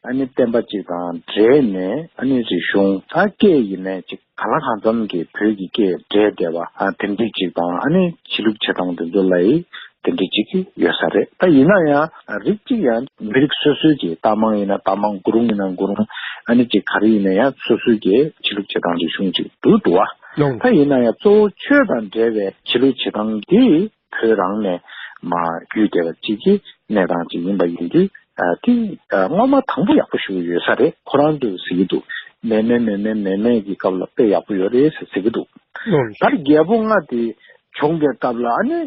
ཨ་ནི་བསྟན་པ་ཅིག་དང་འབྲེལ་ནས། ཨ་ནི་རིག་གཞུང་ད་སྐད་ཡིན་ནའི་ཅིག་གང་ལ་གང་འཚམ་གྱི་བོད་ཀྱི་སྐད་འདྲེས་བསྡད་པ་ཨ་དེ་འདྲ་ཅིག་དང་། ཨ་ནི་ཆོས་ལུགས་བྱེད་སྟངས་དེ་ཚོ་ལ་ཡི་དེ་འདྲ་ཅིག་ཡོད་ས་རེད། ད་ཡིན་ན་ཡང་རིགས་གཅིག་ཡང་མི་རིགས་སོ་སོའི་གི་རྟ་མང་ཡིན་ན་རྟ་མང་། གུ་རུང་ཡིན་ན་གུ་རུང་། ཨ་ནི་ཅིག་ག་རེ་ཡིན་ན་ཡང་སོ་སོའི་གི་ཆོས་ལུགས་བྱེད་སྟངས་རིག་གཞུང་ཅིག་འདུག་འདུག་བ། ལགས། ད་ཡིན་ན་ཡང་གཙོ་བོ་ཆོས་དང་འབྲེལ་བའི་ཆོས་ལུགས་བྱེད་སྟངས་འདི་བོད་རང་ནས་མར་བརྒྱུད་བསྡད་པ་ཅིག་གི་གནས་སྟངས་ཅིག་ཡིན་པ་ཡིན་དུས། ཨ་དེ་ཨ་སྔོན་མ་དང་པོ་ཡག་པོ་ཞེ་པོ་ཡོད་ས་རེད། ཁོ་རང་ཚོས་ཟེར་གྱི་འདུག་མེ་མེ་མེ་མེ་མེ་མེ་གི་སྐབས་ལ་དཔེ་ཡག་པོ་ཡོད་རེད་ཟེར་ཟེར་གྱི་འདུག་ལགས། ད་རྒྱལ་པོ་ལྔ་དེ་བྱུང་བའི་སྐབས་ལ་ཨ་ནི་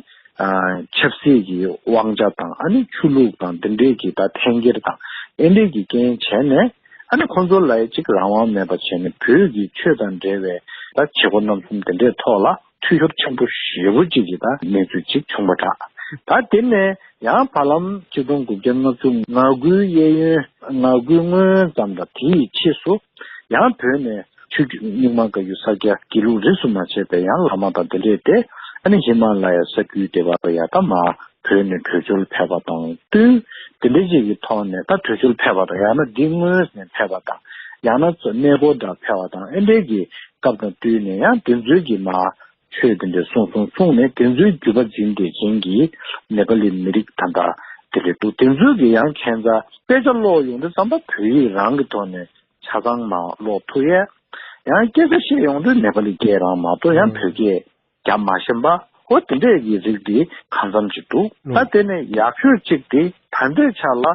ཨ་ཆབ་སྲིད་ཀྱི་དབང་ཆ་དང་། ཨ་ནི་ཆོས་ལུགས་དང་དེ་འདྲའི་གི་ད་འཐེན་འཁྱེར་དང་ཨེ་འདྲའི་གི་རྐྱེན་བྱས་ནས། ཨ་ནི་ཁོང་ཚོ་ལ་ཅིག་རང་དབང་མེད་པ་བྱས་ནས་བོད་ཀྱི་ཆོས་དང་འབྲེལ་བའི་ད་བྱེད་སྒོ་རྣམ་གསུམ་དེ་འདྲའི་ཐོག་ལ་འཐུས་ཤོར་ཆེན་པོ་ཞེ་པོ་ཅིག་གི་ད་གནས་ཚུལ་ཅིག་བྱུང་བ་འདྲ། ད་དེ་ནས་ཡང་བར་ལམ་ཆིག་སྟོང་དགུ་བརྒྱ་ལྔ་བཅུ་ང་དགུའི་གཡས་གཡོན། ང་དགུའི་སྔོན་ཙམ་དང་དེའི་ཕྱིས་སུ་ཡང་བོད་ནས་ཆོས་བརྒྱུད་རྙིང་མ་བཀའ་བརྒྱུད་ས་སྐྱ་དགེ་ལུགས་རིས་སུ་མ་ཆད་པའི་ཡང་བླ་མ་དང་དེ་འདྲས་ཏེ། ཨ་ནི་ཧི་མ་ལ་ཡའི་ས་ཁུལ་དེ་བར་ཡ་ད་མར་བོད་ནས་བྲོས་བྱོལ་ཕེབས་པ་དང་བསྟུན། དེ་འདྲ་ཅིག་གི་ཐོག་ནས་ད་བྲོས་བྱོལ་ཕེབས་པ་དང་། ཡང་ན་འདི་སྔོན་ནས་ཕེབས་པ་དང་། ཡང་ན་གནས་སྐོར་འདྲ་ཕེབས་པ་དང་། ཨེ་འདྲའི་གི་སྐབས་དང་བསྟུན་ནས་ཡང་དེ་ཚོའི་གི་མར་ཆོས་དེ་འདྲ་གསུངས་གསུངས་གསུངས་ནས། དེ་ཚོའི་བརྒྱུད་པ་འཛིན་བསྡད་མཁན་གྱི་ནེ་པ་ལི་མི་རིགས་ད་ལྟ་དེ་འདྲ་འདུག་དེ་ཚོའི་གི་ཡང་ཁྱད་མཚར། དཔེ་ཆ་ཀློག་ཡོང་དུས་ཙམ་པ་བོད་ཡིག་རང་གི་ཐོག་ནས་ཆ་ཚང་མར་ཀློག་ཐུབ་ཡས། ཡང་སྐད་ཆ་བཤད་ཡོང་དུས་ནེ་པ་ལི་སྐད་རང་མ་གཏོགས་ཡང་བོད་སྐད་རྒྱབ་མ་ཤེས་པ། འོ་དེ་འདྲས་ཀྱི་རིགས་དེ་གང་འཚམ་ཅིག་འདུག་ད་དེ་ནས་ཡག་ཤོས་གཅིག་དེ་ད་ལྟའི་ཆ་ལ་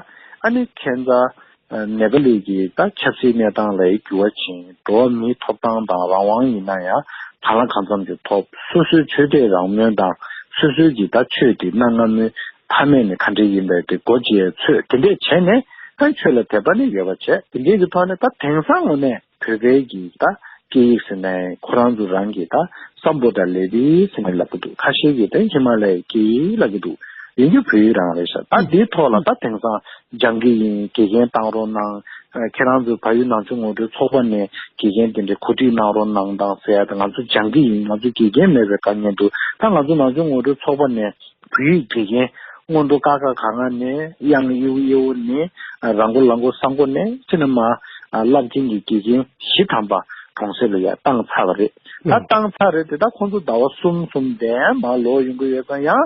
ཨ་ནི་ཁྱད་མཚར་ ནེ་པ་ལི་གི་ད་ཆབ་སྲིད་གནས་སྟངས་ལ་འགྱུར་བ་ཕྱིན། འགྲོ་བ་མིའི་ཐོབ་ཐང་དང་རང་དབང་ཡིན་ན་ཡང་གང་ལ་གང་འཚམ་ཅིག་ཐོབ། སོ་སོའི་ཆོས་དད་རང་མོས་དང་སོ་སོའི་གི་ད་ཆོས་དེ་གནའ་སྔ་མོའི་ཕ་མེས་ནས་ག་འདྲ་ཡིན་པའི་དེ་སྒོ་འབྱེད་ཚོད་དེ་འདྲས་བྱས་ནས་ད་ཆོས་ལ་དད་པ་ནི་ཡོད་པ་བྱས། དེ་འདྲས་ཀྱི་ཐོག་ནས་ད་དེང་སང་ངོ་ནས་བོད་པའི་གི་ད་སྐད་ཡིག་ཟེར་ནས་ཁོ་རང་ཚོ་རང་གི་ད་སམ་བྷོ་ཊ་ལེ་ཊི་ཟེར་ནས་ལབ་ཀྱི་འདུག་ཁ་ཤས་ཀྱིས་ད་ཧི་མ་ལ་ཡའི་སྐད་ཡིག་ལབ་ཀྱི་འདུག་ཡིན་རྒྱུ་བོད་ཡིག་རང་རེད་ཤག་ད་འདིའི་ཐོག་ལ་ད་དེང་སང་སྦྱང་གི་ཡིན། དགེ་རྒན་བཏང་རོགས་གནང་། ཨ། ཁྱེད་རང་ཚོ་བལ་ཡུལ་ནང་ཆོས་ངོ་སྤྲོད་ཚོགས་པ་ནས་དགེ་རྒན་དེ་འདྲའི་གོ་སྒྲིག་གནང་རོགས་གནང་དང་ཟེར་ཡ་དང་། ང་ཚོ་སྦྱང་གི་ཡིན། ང་ཚོ་དགེ་རྒན་མེད་པའི་དཀའ་ངལ་འདུག་ད་ང་ཚོ་ནང་ཆོས་ངོ་སྤྲོད་ཚོགས་པ་ནས་བོད་ཡིག་དགེ་རྒན་སྔོན་འགྲོ་ཀ་ཁ་ག་ང་ནས། དབྱངས་ཨེའུ་ཨེའུ་ནས། ར་མགོ་ལ་མགོ་ས་མགོ་ནས་ཕྱིན་ནས་མར་བསླབ་མཁན་གྱི་དགེ་རྒན་བཞི་ཐམ་པ་གྲོང་གསེབ་ལ་ཡར་བཏང་ཚར་བ་རེད། ད་བཏང་ཚར་རེད་དེ། ད་ཁོང་ཚོ་ཟླ་བ་གསུམ་གསུམ་དེ་མར་ལོག་ཡོང་གི་ཡོད་ཙང་ཡང་།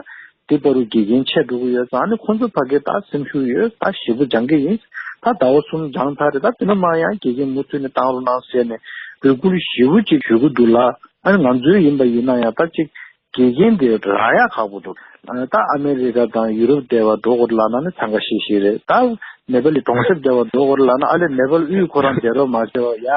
དེ་བར་དུ་དགེ་རྒན་ཆད་འགྲོ་གི་ཡོད་ཙང་། ཨ་ནི་ཁོང་ཚོ་ཕ་གི་ད་སེམས་ཤུགས་ཡོད། ད་ཞེ་པོ་སྦྱང་གི་ཡིན། ད་ཟླ་བ་གསུམ་སྦྱངས་ཚར་རེད། ད་དེ་ནས་མར་ཡང་དགེ་རྒན་མུ་མཐུད་ནས་བཏང་རོགས་གནང་ཟེར་ནས་འབོད་སྐུལ་ཞེ་པོ་ཅིག་ཞུ་གི་འདུག་ལ། ཨ་ནི་ང་ཚོའི་ཡིན་པ་ཡིན་ན་ཡང་ད་ཅིག་དགེ་རྒན་དེ་རག་ཡག་ཁག་པོ་འདུག་ཨ་ནི་ད་ཨ་མེ་རི་ཀ་དང་ཡུ་རོབ་བསྡད་པ་འགྲོ་དགོས་ལབ་ན་ནི་འཚང་ཁ་ཤིག་ཤིག་རེད། ད་ནེ་པ་ལི་གྲོང་གསེབ་བསྡད་པ་འགྲོ་དགོས་ལབ་ན། ཨ་ལས་ནེ་པ་ལི་དབུས་ཁོ་རང་བསྡད་རོགས་མ་བྱས་པ་ཡ།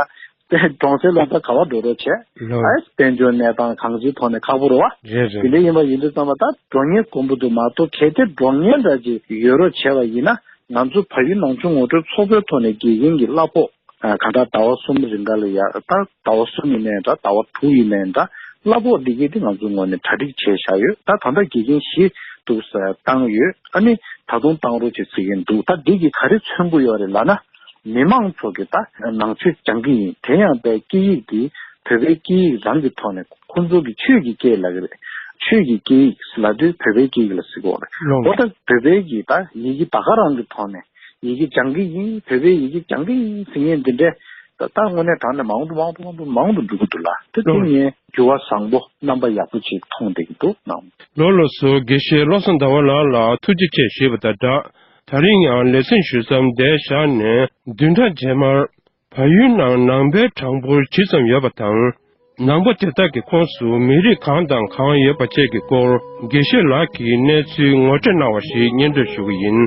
དེ་གྲོང་གསེབ་ལ་ད་ག་བ་འགྲོ་རོགས་བྱས། ལོ། ཨ་དཔལ་འབྱོར་གནས་སྟངས་གང་ཅིའི་ཐོག་ནས་ཁག་པོ་རེད་བ། རེད་རེད། དེ་འདྲ་ཡིན་པ་ཡིན་དུས་ཙམ་པ་ད་འགྲོ་མཁན་དཀོན་པོ་འདུག་མ་གཏོགས། གལ་ཏེ་འགྲོ་མཁན་འདྲ་ཅིག་ཡོད་རོགས་བྱས་པ་ཡིན་ན། ང་ཚོ་བལ་ཡུལ་ནང་ཆོས་ངོ་སྤྲོད་ཚོགས་པའི་ཐོག་ནས་དགེ་རྒན་གྱི་གླ་ཕོགས། ཨ། གང་ལྟར་ཟླ་བ་གསུམ་རིང་ག་ལ་ཡ། ད་ཟླ་བ་གསུམ་ཡིན་ནའི་འདྲ། ཟླ་བ་དྲུག་ཡིན་ནའི་འདྲ། གླ་ཕོགས་འདི་གས་དེ་ང་ཚོའི་ངོས་ནས་གྲ་སྒྲིག་བྱས་བཞག་ཡོད། ད་ད་ལྟ་དགེ་རྒན་བཞི་འདུག་ཟེར་བཏང་ཡོད། ཨ་ནི་ད་དུང་བཏང་རོགས་བྱེད་ཟེར་གྱིན་འདུག་ད་འདི་གིས་ག་རེ་མཚོན་གྱི་ཡོད་རེད་ལབ་ན། མི་མང་ཚོ་གིས་ད་ནང་ཆོས་སྦྱང་གི་ཡིན། དེ་ཡང་བོད་སྐད་ཡིག་འདི། བོད་པའི་སྐད་ཡིག་རང་གི་ཐོག་ནས་ཁོང་ཚོ་གི་ཆོས་ཀྱི་སྐད་ལབ་ཀྱི་རེད། ཆོས་ཀྱི་སྐད་ཡིག་ལབ་དུས་བོད་པའི་སྐད་ཡིག་ལ་ཟེར་གྱི་ཡོད་རེད། ལོ། འོ་ད་བོད་པའི་གི་ད་ཡི་གེ་ད་ག་རང་གི་ཐོག་ནས་ཡི་གེ་སྦྱང་གི་ཡིན། བོད་པའི་ཡི་གེ་སྦྱང་གི་ཡིན་ཟེར་མཁན་འདི་འདྲས་ད་ད་དངོས་གནས་དྲང་གནས་མང་དུ་མང་དུ་མང་དུ་མང་དུ་འགྲོ་གི་འདུག་ལ། དེ་དེ་ལོ། ངས་འགྱུར་བ་བཟང་པོ་རྣམ་པ་ཡག་པོ་ཅིག་མཐོང་བསྡད་ཀྱི་འདུག་ནང་། ལགས་སོ། དགེ་བཤེས་བློ་བཟང་ཟླ་བ་ལགས་ལ་ཐུགས་རྗེ་ཆེ་ཞུས་པ་དང་སྦྲགས། ད་རིང་ཡང་ལེ་ཚན་ཞུ་མཚམས་འདིར་བཞག་ནས། བདུན་ཕྲག་རྗེས་མར། བལ་ཡུལ་ནང་ནང་པའི་གྲངས་འབོར་ཇི་ཙམ་ཡོད་པ་དང་། ནང་པ་དེ་དག་གི་ཁོངས་སུ་མི་རིགས་གང་དང་གང་ཡོད་པ་བཅས་ཀྱི་སྐོར་དགེ་བཤེས་ལགས་ཀྱིས་གནས་ཚུལ་ངོ་སྤྲོད་གནང་བ་ཞིག་སྙན་སྒྲོན་ཞུ་གི་ཡིན།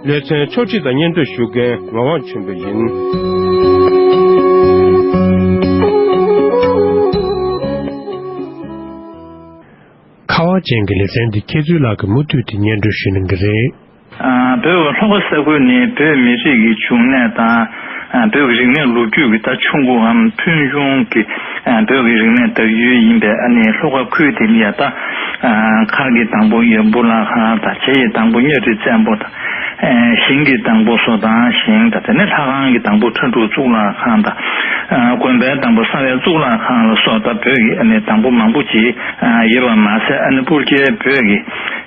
ལེ་ཚན་ཕྱོགས་སྒྲིག་དང་སྙན་སྒྲོན་ཞུ་མཁན་ངག་དབང་ཆོས་འཕེལ་ཡིན། ཁ་བ་ཅན་གྱི་ལེ་ཚན་འདི་མཁས་བཙུན་ལགས་ཀྱིས་མུ་མཐུད་དེ་སྙན་སྒྲོན་ཞུ་གནང་གི་རེད། ཨ། བོད་ཀྱི་ལྷོ་ཁ་ས་ཁུལ་ནི་བོད་མི་རིགས་ཀྱི་འབྱུང་གནས་དང་། ཨ། བོད་ཀྱི་རིག་གནས་ལོ་རྒྱུས་ཀྱི་ད་ཆུ་འགོའམ་ཕུལ་བྱུང་གི། ཨ། བོད་ཀྱི་རིག་གནས་བདག་ཡུལ་ཡིན་པའི་ཨ་ནི་ལྷོ་ཁ་ཁུལ་དེ་ལ་ཡ་ད། ཨ། མཁར་གྱི་དང་པོ་ཡ་སྤུ་ལག་ཁང་དང་། བྱེ་ཡི་དང་པོ་གཉའ་ཁྲི་བཙན་པོ་དང་། ཨ། ཞིང་གི་དང་པོ་སོ་དང་ཞིང་དང་། དེ་ནས་ལྷ་ཁང་གི་དང་པོ་ཁྲ་འབྲུག་གཙུག་ལག་ཁང་དང་། ཨ། དགོན་པའི་དང་པོ་གསང་བའི་གཙུག་ལག་ཁང་ལ་སོགས་ད་བོད་ཀྱི་ཨ་ནི་དང་པོ་མང་པོ་ཅིག་ཨ། ཡོད་པ་མ་ཟད། ཨ་ནི་སྤུ་རྒྱལ་བོད་ཀྱི།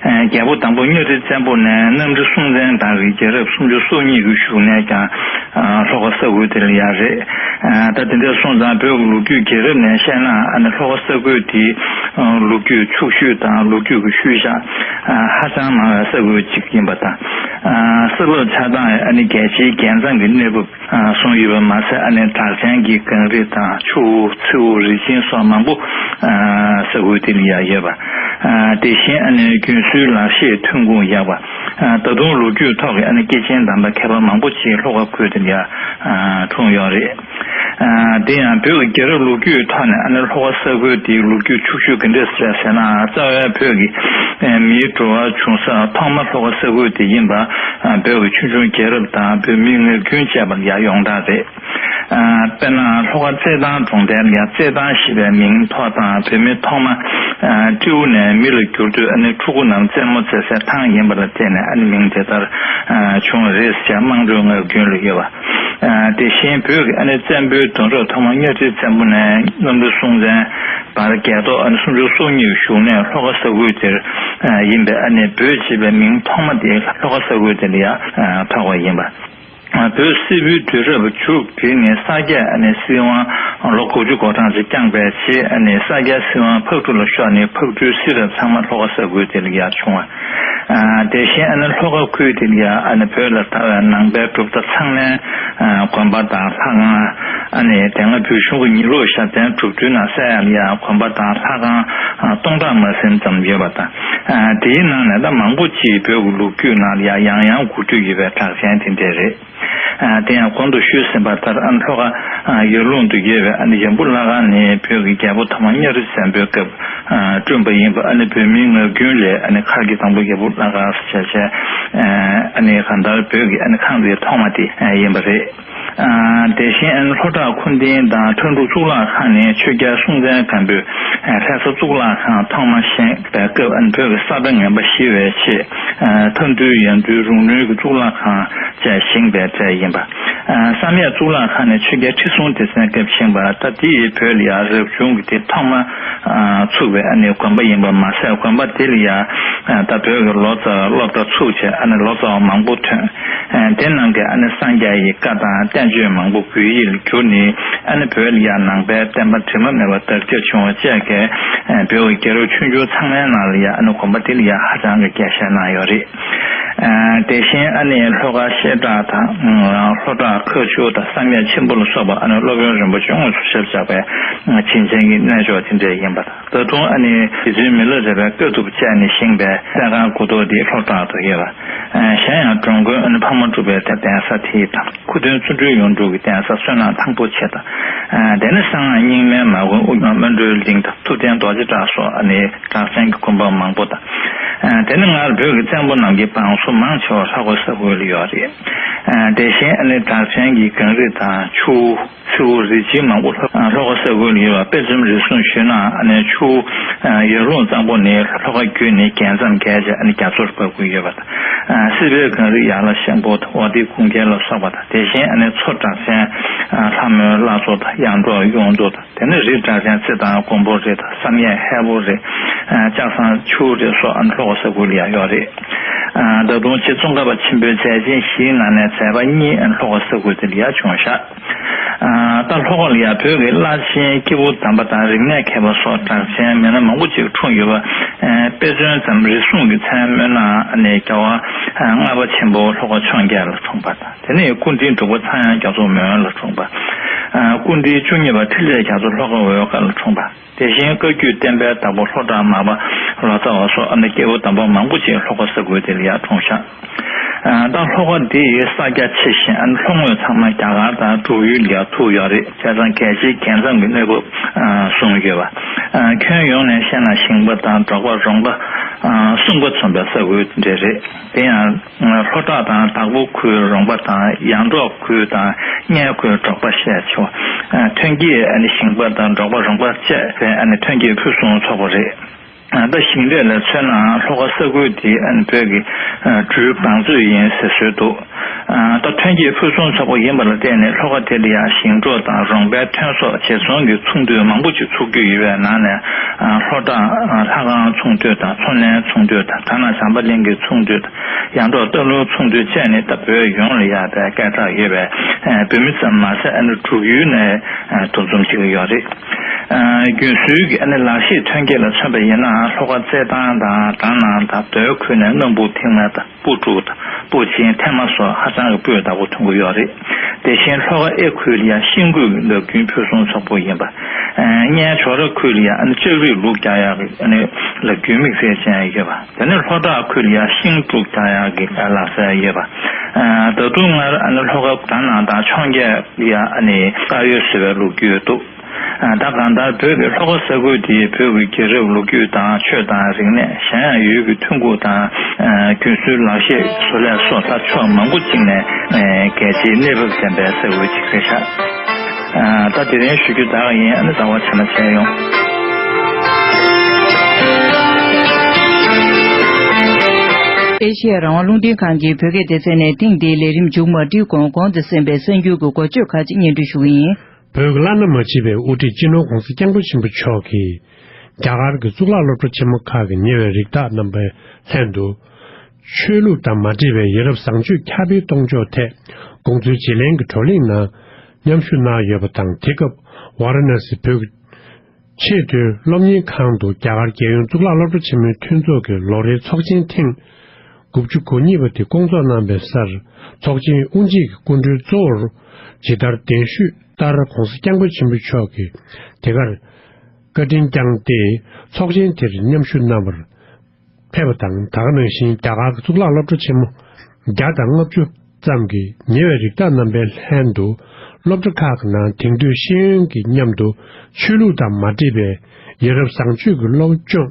ཨ། རྒྱལ་པོ་དང་པོ་གཉའ་ཁྲི་བཙན་པོ་ནས་གནམ་རི་སྲོང་བཙན་དང་གི་རྒྱལ་རབས་སུམ་ཅུ་སོ་གཉིས་ཀྱི་བཞུགས་གནས་ཀྱང་། ཨ། ལྷོ་ཁ་ས་ཁུལ་དེ་ལ་ཡ་རེད། ཨ། ད་དེ་འདྲ་སོང་ཙང་བོད་ཀྱི་ལོ་རྒྱུས་རྒྱལ་རབས་ནས་བཤད་ན། ཨ་ནི་ལྷོ་ཁ་ས་ཁུལ་དེ། ཨ། ལོ་རྒྱུས་ཕྱུག་ཤོས་དང་ལོ་རྒྱུས་ཀྱི་ཤུལ་བཞག་ཨ། ཧ་ཅང་མང་བའི་ས་ཁུལ་ཅིག་ཡིན་པ་དང་། ཨ། ས་བབ་ཆགས་སྟངས་ཨ་ནི་རྒྱལ་སྤྱིའི་རྒྱལ་མཚམས་ཀྱི་གནས་བབ། ཨ། བཟུང་ཡོད་པ་མ་ཟད། ཨ་ནི་བྲག་ཅན་གྱི་གངས་རི་དང་ཆུ་བོ། མཚེའུ། རི་ཆེན་སོགས་མང་པོ། ཨ། ས་ཁུལ་དེ་ལ་ཡ་ཡོད་པ། ཨ། དེ་བཞིན་ཨ་ནི་རྒྱུན་སྲོལ་ལག་ཤེས་ཐོན་ཁུངས་ཡག་པ། ཨ། ད་དུང་ལོ་རྒྱུས་ཐོག་གི་ཨ་ནི་སྐྱེས་ཆེན་དམ་པ་མཁས་པ་མང་པོ་ཅིག་ལྷོ་ཁ་ཁུལ་དེ་ལ་ཡ། ཨ། འཁྲུངས་ཡོད་རེད། ཨ། དེ་ཡང་བོད་ཀྱི་རྒྱལ་རབས་ལོ་རྒྱུས་ཐོག་ནས་ཨ་ནི་ལྷོ་ཁ་ས་ཁུལ་དེའི་ལོ་རྒྱུས་ཕྱུག་ཤོས་ག་འདྲས་རེད་ཟེར་ན། རྩ་བའི་བོད་ཀྱི། ཨ། མིའི་འགྲོ་བ་བྱུང་ས་ཐོག་མ་ལྷོ་ཁ་ས་ཁུལ་དེ་ཡིན་པ། ཨ། བོད་ཀྱི་ཆོས་འབྱུང་རྒྱལ་རབས་དང་བོད་མིའི་ངག་རྒྱུན་བཅས་པ་ལ་ཡང་ཡོངས་གྲགས་རེད། ཨ། དཔེར་ན་ལྷོ་ཁ་རྩེད་ཐང་གྲོང་རྡལ་ལ་ཡང་རྩེད་ཐང་ཞེས་པའི་མིང་ཐོགས་དང་། བོད་མི་ཐོག་མ། ཨ། སྤྲེའུ་ནས་མི་ལ་འགྱུར་དུས་ཨ་ནི་ཕྲུ་གུ་རྣམས་རྩེད་མོ་རྩེ་སའི་ཐང་ཡིན་པ་ལ་བརྟེན་ནས་ཨ་ནི་མིང་དེ་ལྟར། ཨ། བྱུང་བ་རེད་ཅེས་དམངས་ཁྲོད་ངག་རྒྱུན་ལ་ཡོད་པ། ཨ། དེ་བཞིན་བོད་ཀྱི་ཨ་ནི་བཙན་པོའི་གདུང་རབས་ཐོག་མ་གཉའ་ཁྲི་བཙན་པོ་ནས་གནམ་རི་སྲོང་བཙན་བར་རྒྱལ་ཐོག་ཨ་ནི་སུམ་ཅུ་སོ་གཉིས་བཞུགས་གནས་ལྷོ་ཁ་ས་ཁུལ་དེར། ཨ། ཡིན་པས། ཨ་ནི་བོད་ཅེས་པའི་མིང་ཐོག་མ་དེ་ལྷོ་ཁ་ས་ཁུལ་དེ་ལ་ཡང་། ཨ། ཐོགས་པ་ཡིན་པ། ཨ། བོད་སིལ་བུའི་དུས་རབས་མཇུག་དེ་ནི་ས་སྐྱ་ཨ་ནི་སྲིད་དབང་ལོ་དགུ་བཅུ་གོ་གྲངས་ཅིག་བསྐྱངས་པའི་རྗེས། ཨ་ནི་ས་སྐྱ་སྲིད་དབང་ཕག་གྲུ་ལ་ཤོར་ནས་ཕག་གྲུའི་སྲིད་རབས་ཚང་མ་ལྷོ་ཁ་ས་ཁུལ་དེ་ལ་ཡར་བྱུང་བ། ཨ། དེ་བཞིན་ཨ་ནི་ལྷོ་ཁ་ཁུལ་དེ་ལ་ཡང་ཨ་ནི་བོད་ལ་དར་བའི་ནང་པའི་གྲུབ་མཐའ་ཚང་ལེན། ཨ། དགོན་པ་དང་ལྷ་ཁང་། ཨ་ནི་དེ་སྔ་བོད་གཞུང་གི་ཉི་གློག་ཞབས་བརྟན་གྲུབ་བསྡུར་ནང་གསལ་ཡང་ཡང་དགོན་པ་དང་ལྷ་ཁང་། ཨ། སྟོང་ཕྲག་མ་ཟིན་ཙམ་ཡོད་པ་དང་། ཨ། དེའི་ནང་ནས་ད་མང་པོ་ཅིག་བོད་ཀྱི་ལོ་རྒྱུས་ནང་ལ་ཡང་ཡང་ཡང་འགོད་རྒྱུ་ཡོད་པའི་གྲགས་ཅན་དེ་འདྲས་རེད། ཨ་དེ་ཡང་གོང་དུ་ཞུས་ཟིན་པ་ལྟར། ཨ་ནི་ལྷོ་ཁ་ཨ་ཡར་ཀླུང་དུ་ཡོད་པའི་ཨ་ནི་ཡམ་བུ་བླ་སྒང་ནི་བོད་ཀྱི་རྒྱལ་པོ་ཐོག་མ་གཉའ་རི་བཙན་པོའི་སྐབས་ཨ་བསྐྲུན་པ་ཡིན་པ། ཨ་ནི་བོད་མིའི་ངག་རྒྱུན་ལས་ཨ་ནི་མཁར་གྱི་དང་པོ་ཡམ་བུ་བླ་སྒང་ཟེར་བྱས། ཨ་ཨ་ནི་གང་ལྟར་བོད་ཀྱི་ཨ་ནི་ཁང་བའི་ཐོག་མ་དེ་ཨ་ཡིན་པ་རེད། ཨ་དེ་བཞིན་ཨ་ནི་ལྷོ་བྲག་ཁུ་སྟོན་དང་ཁྲ་འབྲུག་གཙུག་ལག་ཁང་ནི་ཆོས་རྒྱལ་སྲོང་བཙན་སྒམ་པོས་ཨ་ལྷ་ས་གཙུག་ལག་ཁང་ཐོག་མ་བཞེངས་པའི་སྐབས། ཨ་ནི་བོད་ཀྱི་ས་མཐའ་ངན་པ་ཞི་བའི་ཆེད་ཨ་མཐའ་འདུལ་ཡང་འདུལ་རོང་ནུལ་གྱི་གཙུག་ལག་ཁང་བཅས་བཞེངས་པའི་གྲས་ཡིན་པ། ཨ་བསམ་ཡས་གཙུག་ལག་ཁང་ནི་ཆོས་རྒྱལ་ཁྲི་སྲོང་ལྡེ་བཙན་སྐབས་བཞེངས་པ། ད་དེ་ཡི་བོད་ལ་ཡང་རབ་བྱུང་གི་དེ་ཐོག་མ་ཨ་ཚུགས་པའི་ཨ་ནི་དགོན་པ་ཡིན་པ་མ་ཟད། དགོན་པ་དེ་ལ་ཡང་ཨ་ད་བོད་ཀྱི་ལོ་ཙཱ་སློབ་གྲྭ་ཚུགས་བྱས། ཨ་ནི་ལོ་ཙཱ་བ་མང་པོ་ཐོན། ཨ་དེ་ནང་གི་ཨ་ནི་སངས་རྒྱས་ཡི་བཀའ་དང་བསྟན་བཅོས་མང་པོ་བོད་ཡིག་ལ་བསྒྱུར་ནས། ཨ་ནི་བོད་ལ་ཡང་ནང་པའི་བསྟན་པ་དྲི་མ་མེད་པ་དར་ཁྱབ་བྱུང་བ་བཅས་ཀྱིས་ཨ་བོད་ཀྱི་རྒྱལ་རབས་ཆུང་ཆུང་ཚང་མའི་ནང་ལ་ཡང་ཨ་ནི་དགོན་པ་དེ་ལ་ཡང་ཧ་ཅང་གི་རྒྱས་བཤད་གནང་ཡོད་རེད། ཨ་དེ་བཞིན་ཨ་ནི་ལྷོ་ཁ་བཤད་གྲྭ་དང་། ཨ་ལྷོ་བྲག་མཁར་ཆུ་དང་བསམ་ཡས་ཆེན་པོ་ལ་སོགས་པ་ཨ་ནི་སློབ་དཔོན་རིན་པོ་ཆེ་དངོས་སུ་ཞབས་བཅགས་པའི་ཨ་བྱིན་ཅན་གྱི་གནས་མཆོག་དེ་འདྲ་ཡིན་པ་དང་། ད་དུང་ཨ་ནི་རྗེ་བཙུན་མི་ལ་རས་པའི་བཀའ་ཐུབ་བཅས་ནས་བཞེངས་པའི་གསས་ཁང་སྐུ་ཐོག་དེ་ལྷོ་བྲག་ཏུ་ཡོད་པ། ཨ་གཞན་ཡང་འགྲོ་མགོན་ཨ་ནི་འཕགས་མ་གྲུབ་པའི་གདན་ས་དེ་དང་། ཁུ་སྟོན་བརྩོན་འགྲུས་ཡོངས་གྲུབ་ཀྱི་གདན་ས་བསོད་ནམས་ཐང་པོ་ཆེ་དང་། ཨ་དེ་ནས་གསང་སྔགས་རྙིང་མའི་མ་དགོན་དབུ་རྒྱུད་སྨིན་གྲོལ་གླིང་དང་། ཐུབ་བསྟན་རྡོ་རྗེ་བྲག་སོགས་ཨ་ནི་གྲགས་ཅན་གྱི་དགོན་པ་མང་པོ་དང་། ཨ་དེ་ནས་སྔར་བོད་ཀྱི་བཙན་པོ་རྣམས་ཀྱི་བང་སོ་མང་ཆེ་བ་ལྷོ་ཁ་ས་ཁུལ་ལ་ཡོད་རེད། ཨ་དེ་བཞིན་ཨ་ནི་གྲགས་ཅན་གྱི་གངས་རི་དང་ཆུ་བོ། མཚེའུ་རི་ཆེན་མང་པོ་ལྷོ་ལྷོ་ཁ་ས་ཁུལ་ལ་ཡོད་པ། དཔེ་མཚོན་རེ་ཟུང་ཞུས་ན། ཨ་ནི་ཆུ་ཡར་ཀླུང་གཙང་པོ་ནས་ལྷོ་ཁ་བརྒྱུད་ནས་རྒྱལ་མཚམས་བརྒལ་བྱས་ཨ་ནི་རྒྱ་མཚོར་བབས་ཀྱི་ཡོད་པ་དང་། སྲིད་པའི་གངས་རི་ཡར་ལ་ཤམ་བུ་དང་། ཝ་ཏི་ཀུན་མཁྱེན་ལ་སོགས་པ་དང་། དེ་བཞིན་ཨ་ནི་མཚོ་གྲགས་ཅན་ལྷ་མོའི་བླ་མཚོ་དང་། ཡར་འབྲོག་གཡུང་མཚོ་དང་། དེ་ནས་རི་གྲགས་ཅན་རྩེ་ཐང་མགོན་པོ་རི་དང་། བསམ་ཡས་ཧས་པོ་རི། ལྕགས་ཟམ་ཆུ་བོ་རི་སོགས་ཨ་ནི་ལྷོ་ཁ་ས་ཁུལ་ལ་ཡང་ཡོད་རེད། ད་དུང་རྗེ་ཙོང་ཁ་པ་ཆེན་པོའི་མཛད་ཆེན་བཞིའི་ནང་ནས་མཛད་པ་གཉིས་ཨ་ནི་ལྷོ་ཁ་ས་ཁུལ་དེ་ལ་ཡང་བྱུང་བཞག་ཨ་ད་ལྷོ་ཁ་ལ་ཡང་བོད་ཀྱི་བླ་ཆེན་སྐྱེས་བུ་དམ་པ་དང་རིག་གནས་མཁས་པ་སོགས་གྲགས་ཅན་མི་སྣ་མང་པོ་ཅིག་འཁྲུངས་ཡོད་པ། ཨ་དཔེ་མཚོན་ཙམ་རེ་ཟུང་གི་མཚན་སྨོས་ན། ཨ་ནི་རྒྱལ་བ་ཨ་ལྔ་པ་ཆེན་པོ་ལྷོ་ཁ་འཕྱོངས་རྒྱས་ལ་འཁྲུངས་པ་དང་། དེ་ནས་སྐུ་ཕྲེང་དྲུག་པ་ཚངས་དབྱངས་རྒྱ་མཚོ་མོན་ལ་འཁྲུངས་པ། ཨ་སྐུ་ཕྲེང་བཅུ་གཉིས་པ་འཕྲིན་ལས་རྒྱ་མཚོ་ལྷོ་ཁ་འོལ་ཁ་ལ་འཁྲུངས་པ། དེ་བཞིན་བཀའ་བརྒྱུད་བསྟན་པའི་བདག་པོ་ལྷོ་བྲག་མར་པ་ལོ་ཙཱ་བ་སོགས་ཨ་ནི་སྐྱེས་བུ་དམ་པ་མང་པོ་ཅིག་ལྷོ་ཁ་ས་ཁུལ་དེ་ལ་ཡང་འཁྲུངས་བཞག་ཨ་ད་ལྷོ་ཁ་འདི་ཡི་ས་རྒྱ་ཆེ་ཞིང་། ཨ་ནི་ལྷོ་ངོས་ཚང་མ་རྒྱ་གར་དང་འབྲུག་ཡུལ་ལ་ཡང་ཐུག་ཡོད་རེད། བྱས་ཙང་རྒྱལ་སྤྱིའི་རྒྱལ་མཚམས་ཀྱི་གནས་བབ་ཨ་བཟུང་ཡོད་པ། ཨ་ཁྱོན་ཡོངས་ནས་བཤད་ན་ཞིང་པ་དང་འབྲོག་པ་རོང་པ་ཨ་གསུམ་ཀ་འཛོམས་པའི་ས་ཁུལ་དེ་འདྲ་རེད། དེ་ཡང་ལྷོ་བྲག་དང་དྭགས་པོ་ཁུལ་རོང་པ་དང་། ཡར་འབྲོག་ཁུལ་དང་སྔས་ཁུལ་འབྲོག་པ་བཤད་ཆོག་ཐོན་སྐྱེད་ཨ་ནི་ཞིང་པ་དང་འབྲོག་པ་རོང་པ་བཅས་པའི་ཨ་ནི་ཐོན་སྐྱེད་ཕུན་སུམ་ཚོགས་པ་རེད། ད་ཞིང་ལས་ལ་མཚོན་ན་ལྷོ་ཁ་ས་ཁུལ་དེ་ཨ་ནི་བོད་ཀྱི་འབྲུའི་བང་མཛོད་ཡིན་ཟེར་སྲོལ་འདུག་ད་ཐོན་སྐྱེད་ཕུན་སུམ་ཚོགས་པ་ཡིན་པ་ལ་བརྟེན་ནས། ལྷོ་ཁ་དེ་ལ་ཡང་ཞིང་འབྲོག་དང་རོང་པའི་ཐོན་ཟོག་བརྗེ་ཚོང་གི་ཚོང་འདུས་མང་པོ་ཅིག་ཚུགས་ཀྱི་ཡོད་པའི་ནང་ནས། ལྷོ་བྲག་ལྷ་ཁང་ཚོང་འདུས་དང་། མཚོ་སྣོད་ཚོང་འདུས་དང་། དར་ནག་བྱམས་པ་གླིང་གི་ཚོང་འདུས་དང་། ཡར་འབྲོག་སྟག་ལུང་ཚོང་འདུས་བཅས་ནི་ད་བོད་ཡོངས་ལ་ཡང་དཔེ་སྐད་གྲགས་ཡོད་པའི་བོད་མི་ཙམ་མ་ཟད། ཨ་ནི་འབྲུག་ཡུལ་ནས་འདུ་འཛོམས་བྱེད་ཀྱི་ཡོད་རེད། རྒྱུན་སྲོལ་གྱི་ཨ་ནི་ལག་ཤེས་ཐོན་སྐྱེད་ལ་མཚོན་པ་ཡིན་ན། ལྷོ་ཁ་རྩེད་ཐང་དང་དར་ནག་དང་རྡོའི་ཁུལ་ནས་སྣམ་བུ་ཕིང་མ་དང་། སྤུ་ཕྲུག་དང་སྤུ་ཆེན་ཐེངས་མ་སོགས་ཧ་ཅང་གི་སྤུས་དག་པོ་ཐོན་གྱི་ཡོད་རེད། དེ་བཞིན་ལྷོ་ཁ་གཡས་ཁུལ་ལ་ཡང་ཤིང་བརྐོས་ཀྱི་ལག་རྒྱུན་ཕུན་སུམ་ཚོགས་པོ་ཡིན་པ། སྔས་ཇོ་ར་ཁུལ་ལ་ཡང་ཨ་ནི་ལྕགས་རིགས་ལུག་རྒྱག་ཡག་གི་ཨ་ནི་ལག་རྒྱུན་དམིགས་བསལ་ཅན་ཡོད་པ། དེ་ནས་ལྷོ་བྲག་ཁུལ་ལ་ཡང་ཤིང་འབྲུ་རྒྱག་ཡག་གི་ལག་རྩལ་ཡོད་པ། ད་དུང་སྔར་ཨ་ནི་ལྷོ་ཁ་དར་ནག་དང་འཕྱོངས་རྒྱས་ལ་ཡང་ཨ་ནི་དཀར་ཡོལ་བཟོ་བའི་ལོ་རྒྱུས་འདུག་ད་གང་ལྟར་བོད་ཀྱི་ལྷོ་ཁ་ས་ཁུལ་འདིའི་བོད་ཀྱི་རྒྱལ་རབས་ལོ་རྒྱུས་དང་། ཆོས་དང་རིག་གནས། གཞན་ཡང་ཡུལ་གྱི་ཐོན་ཁུངས་དང་། རྒྱུན་སྲོལ་ལག་ཤེས་བཟོ་ལས་སོགས་ད་ཕྱོགས་མང་པོ་ཅིག་ནས་རྒྱལ་སྤྱིའི་གནས་བབ་ལྡན་པའི་ས་ཁུལ་ཅིག་རེད་ཤག་ད་དེ་རིང་ཞུ་རྒྱུ་ད་ག་ཡིན། ཨ་ནི་ཟླ་བ་ཕྱི་མ་མཇལ་ཡོང་། ཨེ་ཤེ་ཡ་རང་དབང་རླུང་འཕྲིན་ཁང་གི་བོད་སྐད་སྡེ་ཚན་ནས་ཐེངས་འདིའི་ལས་རིམ་མཇུག་མ་འགྲིལ་གོང་གོང་དུ་གསན་པའི་གསར་འགྱུར་གྱི་འགོ་བརྗོད་ཁག་ཅིག་སྙན་སྒྲོན་ཞུ་གི་ཡིན། བོད་ཀྱི་བླ་ན་མ་མཆིས་པའི་དབུ་ཁྲིད་སྤྱི་ནོར་༸གོང་ས་༸སྐྱབས་མགོན་ཆེན་པོ་མཆོག་གིས། རྒྱ་གར་གྱི་གཙུག་ལག་སློབ་གྲྭ་ཆེན་མོ་ཁག་གི་ཉེ་བའི་རིགས་བདག་རྣམ་པའི་ལྷན་དུ། ཆོས་ལུགས་དང་མ་འདྲེས་པའི་ཡ་རབས་བཟང་སྤྱོད་ཁྱབ་སྤེལ་གཏོང་ཕྱོགས་ཐད་དགོངས་ཚུལ་བརྗེ་ལེན་གྱི་བགྲོ་གླེང་ནང་མཉམ་ཞུགས་གནང་ཡོད་པ་དང་། དེ་སྐབས་ཝཱ་ར་ཎ་སི་བོད་ཀྱི་ཆེས་མཐོའི་སློབ་གཉེར་ཁང་དུ་རྒྱ་གར་རྒྱལ་ཡོངས་གཙུག་ལག་སློབ་གྲྭ་ཆེན་མོའི་མཐུན་ཚོགས་ཀྱི་ལོ་རེའི་ཚོགས་ཆེན་ཐེངས་དགུ་བཅུ་གོ་གཉིས་པ་དེ་བསྐོང་ཚོགས་གནང་བའི་སར། ཚོགས་ཆེན་དབུ་འབྱེད་ཀྱི་སྐུ་མགྲོན་གཙོ་བོར་ཇི་ལྟར་གདན་ཞུས་ལྟར་༸གོང་ས་༸སྐྱབས་མགོན་ཆེན་པོ་མཆོག་གིས་དེ་གར་བཀའ་དྲིན་བསྐྱངས་ཏེ། ཚོགས་ཆེན་དེར་མཉམ་ཞུགས་གནང་བར་ཕེབས་པ་དང་། ད་ག་ནང་བཞིན་རྒྱ་གར་གྱི་གཙུག་ལག་སློབ་གྲྭ་ཆེན་མོ་བརྒྱ་དང་ལྔ་བཅུ་ ཙམ་གྱིས་ཉེ་བའི་རིགས་བདག་རྣམ་པའི་ལྷན་དུ་སློབ་གྲྭ་ཁག་གི་ནང་དེང་དུས་ཤེས་ཡོན་གྱི་མཉམ་དུ་ཆོས་ལུགས་དང་མ་འདྲེས་པའི་ཡ་རབས་བཟང་སྤྱོད་ཀྱི་སློབ་སྦྱོང་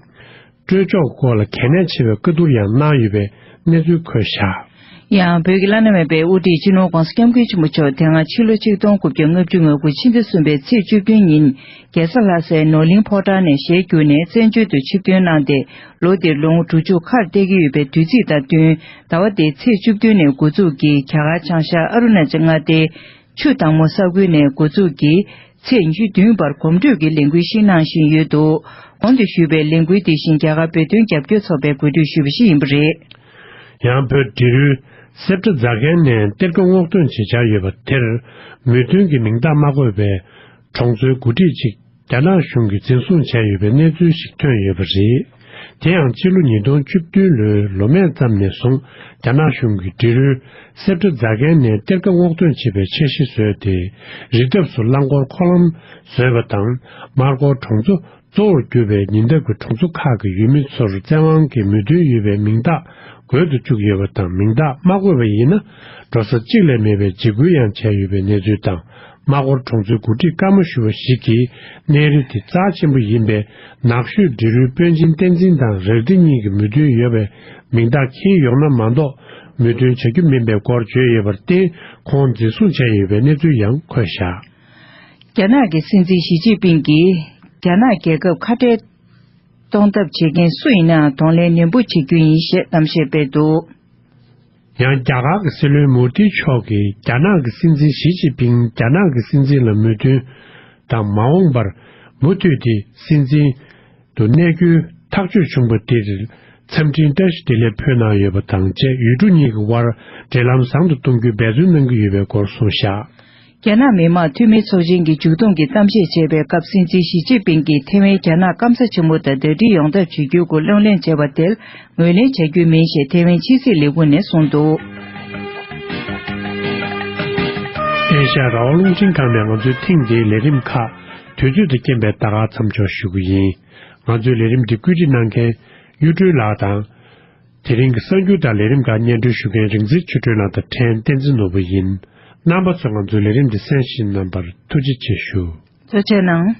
སྤྲོད་ཕྱོགས་སྐོར་ལ་གལ་གནད་ཆེ་བའི་བཀའ་བསྡུར་ཡང་གནང་ཡོད་པའི་གནས་ཚུལ་འཁོད་བཞག། ཡང་བོད་ཀྱི་བླ་ན་མེད་པའི་དབུ་ཁྲིད་སྤྱི་ནོར་༧གོང་ས་༧སྐྱབས་མགོན་ཆེན་པོ་མཆོག་དེ་སྔ་ཕྱི་ལོ་ཆིག་སྟོང་དགུ་བརྒྱ་ལྔ་བཅུ་ང་དགུ་ཕྱི་ཟླ་གསུམ་པའི་ཚེས་བཅུ་བདུན་ཉིན་རྒྱལ་ས་ལྷ་སའི་ནོར་གླིང་ཕོ་བྲང་ནས་ཞལ་བསྒྱུར་ནས་བཙན་བྱོལ་དུ་ཆིབས་ཐོན་གནང་སྟེ། ལོ་འདིར་ལོ་ངོ་དྲུག་ཅུ་ཁར་བསྡད་ཀྱི་ཡོད་པའི་དུས་ཚིགས་དང་བསྟུན། ཟླ་བ་འདིའི་ཚེས་བཅུ་བདུན་ནས་འགོ་འཛུགས་ཀྱིས་རྒྱ་གར་བྱང་ཤར་ཨ་རུ་ན་ཅལ་མངའ་སྡེའི་ཆུ་དྭངས་མོ་ས་ཁུལ་ནས་འགོ་འཛུགས་ཀྱིས་ཚེས་ཉི་ཤུ་བདུན་བར་གོམ་བགྲོད་ཀྱི་ལས་འགུལ་ཞིག་གནང་བཞིན་ཡོད་འདུག། གོང་དུ་ཞུས་པའི་ལས་འགུལ་འདི་བཞིན་རྒྱ་གར་བོད་དོན་རྒྱབ་སྐྱོར་ཚོགས་པས་གོ་སྒྲིག་ཞུས་པ་ཞིག་ཡིན་པ་རེད། ཡང་བོད་འབྲི་རུའི་གསེབ་ཁྲ་རྫ་མཁན་ནས་གཏེར་ཁ་སྔོག་འདོན་བྱེད་འཆར་ཡོད་པ་དེར་མོས་མཐུན་གྱི་མིང་རྟགས་མ་བཀོད་པའི་གྲོང་ཚོའི་འགོ་ཁྲིད་ཅིག་རྒྱ་ནག་གཞུང་གིས་འཛིན་བཟུང་བྱས་ཡོད་པའི་གནས་ཚུལ་ཞིག་ཐོན་ཡོད་པ་རེད། དེ་ཡང་ཕྱི་ལོ་ཉིས་སྟོང་བཅུ་བདུན་ལོའི་ལོ་སྨད་ཙམ་ནས་བཟུང་རྒྱ་ནག་གཞུང་གིས་འབྲི་རུའི་གསེབ་ཁྲ་རྫ་མཁན་ནས་གཏེར་ཁ་སྔོག་འདོན་བྱེད་པའི་འཆར་གཞི་བཟོས་ཏེ། རི་འདབས་སུ་རླངས་འཁོར་འཁོར་ལམ་བཟོས་པ་དང་། མར་འཁོར་གྲོང་ཚོ་གཙོ་བོར་གྱུར་པའི་ཉེ་འདབས་ཀྱི་གྲོང་ཚོ་ཁག་གི་ཡུལ་མི་ཚོར་བཙན་དབང་གིས་མོས་མཐུན་ཡོད་པའི་མིང་རྟགས་འགོད་དུ་བཅུག་ཡོད་པ་དང་། མིང་རྟགས་མ་བཀོད་པ་ཡིན་ན་འགྲོ་ས་གཅིག་ལས་མེད་པའི་འཇིགས་སྐུལ་ཡང་བྱས་ཡོད་པའི་གནས་ཚུལ་དང་། མར་འཁོར་གྲོང་ཚོའི་འགོ་ཁྲིད་ཀརྨ་ཞུ་བ་ཞིག་གིས་གནས་རི་དེ་རྩ་ཆེན་པོ་ཡིན་པས། ནགས་ཤོད་འབྲི་རུའི་དཔོན་ཆེན་བསྟན་འཛིན་དང་རག་སྡེ་གཉིས་ཀྱིས་མོས་མཐུན་ཡོད་པའི་མིང་རྟགས་འཁྱེར་ཡོང་ན་མ་གཏོགས་མོས་མཐུན་བྱ་རྒྱུ་མིན་པའི་སྐོར་བརྗོད་ཡོད་པར་བརྟེན། ཁོང་འཛིན་བཟུང་བྱས་ཡོད་པའི་གནས་ཚུལ་ཡང་འཁོད་བཞག། རྒྱ་ནག་གི་སྲིད་འཛིན་ཞི་ཅིན་ཕིང་གིས་རྒྱ་ནག་རྒྱལ་ཁབ་ཁ་བྲལ་གཏོང་ཐབས་བྱེད་མཁན་སུ་ཡིན་ནའང་གདོང་ལེན་ནན་པོ་བྱེད་རྒྱུ་ཡིན་ཞེས་གཏམ་བཤད་སྤེལ་འདུག། ཡང་རྒྱ་གར་གྱི་སྲིད་བློན་མོ་དི་མཆོག་གིས་རྒྱ་ནག་གི་སྲིད་འཛིན་ཞི་ཅིན་ཕིང་རྒྱ་ནག་གི་སྲིད་འཛིན་ལ་མོས་མཐུན་དང་། མ་འོངས་པར་མུ་མཐུད་དེ་སྲིད་འཛིན་དུ་གནས་རྒྱུའི་ཐག་གཅོད་བྱུང་བ་དེར་འཚམས་འཕྲིན་བཀྲ་ཤིས་བདེ་ལེགས་ཕུལ་གནང་ཡོད་པ་དང་བཅས། ཡུལ་གྲུ་གཉིས་ཀྱི་དབར་འབྲེལ་ལམ་བཟང་དུ་གཏོང་རྒྱུའི་འབད་བརྩོན་གནང་གི་ཡོད་པའི་སྐོར་གསུངས་བཞག། རྒྱ་ནག་མི་དམངས་འཐུས་མི་ཚོགས་ཆེན་གྱི་མཇུག་བསྡོམས་ཀྱི་གཏམ་བཤད་བྱས་པའི་སྐབས། སྲིད་འཛིན་ཞི་ཅིན་ཕིང་གིས་ཐེ་ཝན་རྒྱ་ནག་སྐམ་ས་ཆེན་མོ་དང་ཟླ་སྒྲིལ་ཡོང་ཐབས་བྱེད་རྒྱུའི་སྐོར་གླེང་སློང་བྱས་པ་དེར་ངོས་ལེན་བྱ་རྒྱུ་མིན་ཞེས་ཐེ་ཝན་ཕྱི་སྲིད་ལས་ཁུངས་ནས་གསུངས་འདུག། ཨེ་ཤ་ཡ་རང་དབང་རླུང་འཕྲིན་ཁང་ནས་ང་ཚོའི་ཐེངས་འདིའི་ལས་རིམ་ཁག་དུས་ཚོད་དང་རྐྱེན་པས་ད་ག་མཚམས་འཇོག་ཞུ་གི་ཡིན། ང་ཚོའི་ལས་རིམ་འདི་བཀོད་སྒྲིག་གནང་མཁན་གཡུ་སྒྲོན་ལགས་དང་། དེ་རིང་གི་གསར་འགྱུར་དང་ལས་རིམ་ཁག་སྙན་སྒྲོན་ཞུ་མཁན་རིག་འཛིན་ཆོས་སྒྲོན་ལགས་དང་ཕྲན་བསྟན་འཛིན་ནོར་བུ་ཡིན། རྣམ་པ་ཚོས་ང་ཚོའི་ལས་རིམ་འདི་གསན་བཞིན་གནང་བར་ཐུགས་རྗེ་ཆེ་ཞུ། ཐུགས་རྗེ་གནང་།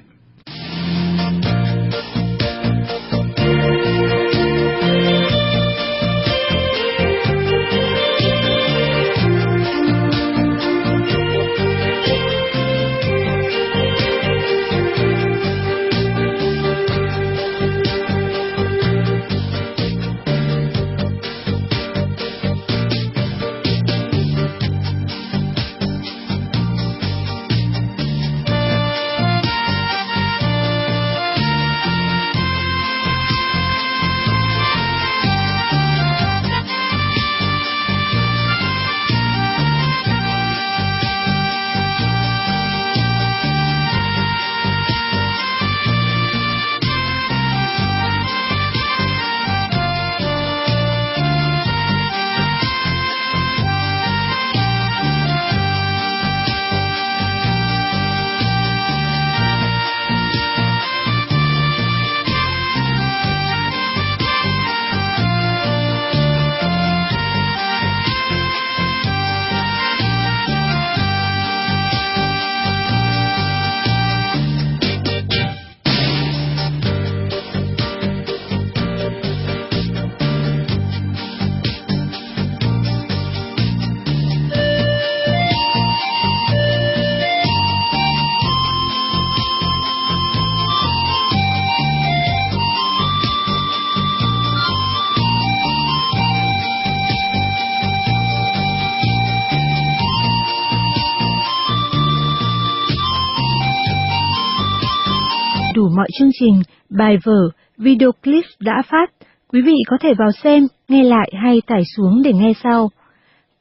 Đủ mọi chương trình, bài vở, video clip đã phát, quý vị có thể vào xem, nghe lại hay tải xuống để nghe sau.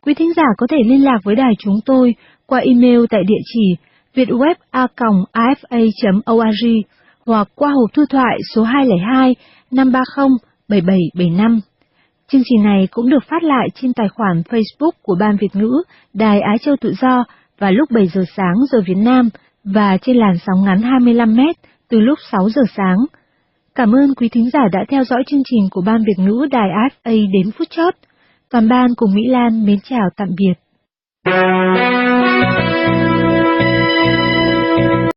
Quý thính giả có thể liên lạc với đài chúng tôi qua email tại địa chỉ vietweb a còng a f a chấm org hoặc qua hộp thư thoại số hai không hai, năm ba không, bảy bảy bảy năm. Chương trình này cũng được phát lại trên tài khoản Facebook của Ban Việt ngữ Đài Á Châu Tự Do vào lúc bảy giờ sáng giờ Việt Nam và trên làn sóng ngắn hai mươi lăm mét từ lúc sáu giờ sáng. Cảm ơn quý thính giả đã theo dõi chương trình của Ban Việt ngữ Đài F A đến phút chót. Toàn ban cùng Mỹ Lan mến chào tạm biệt.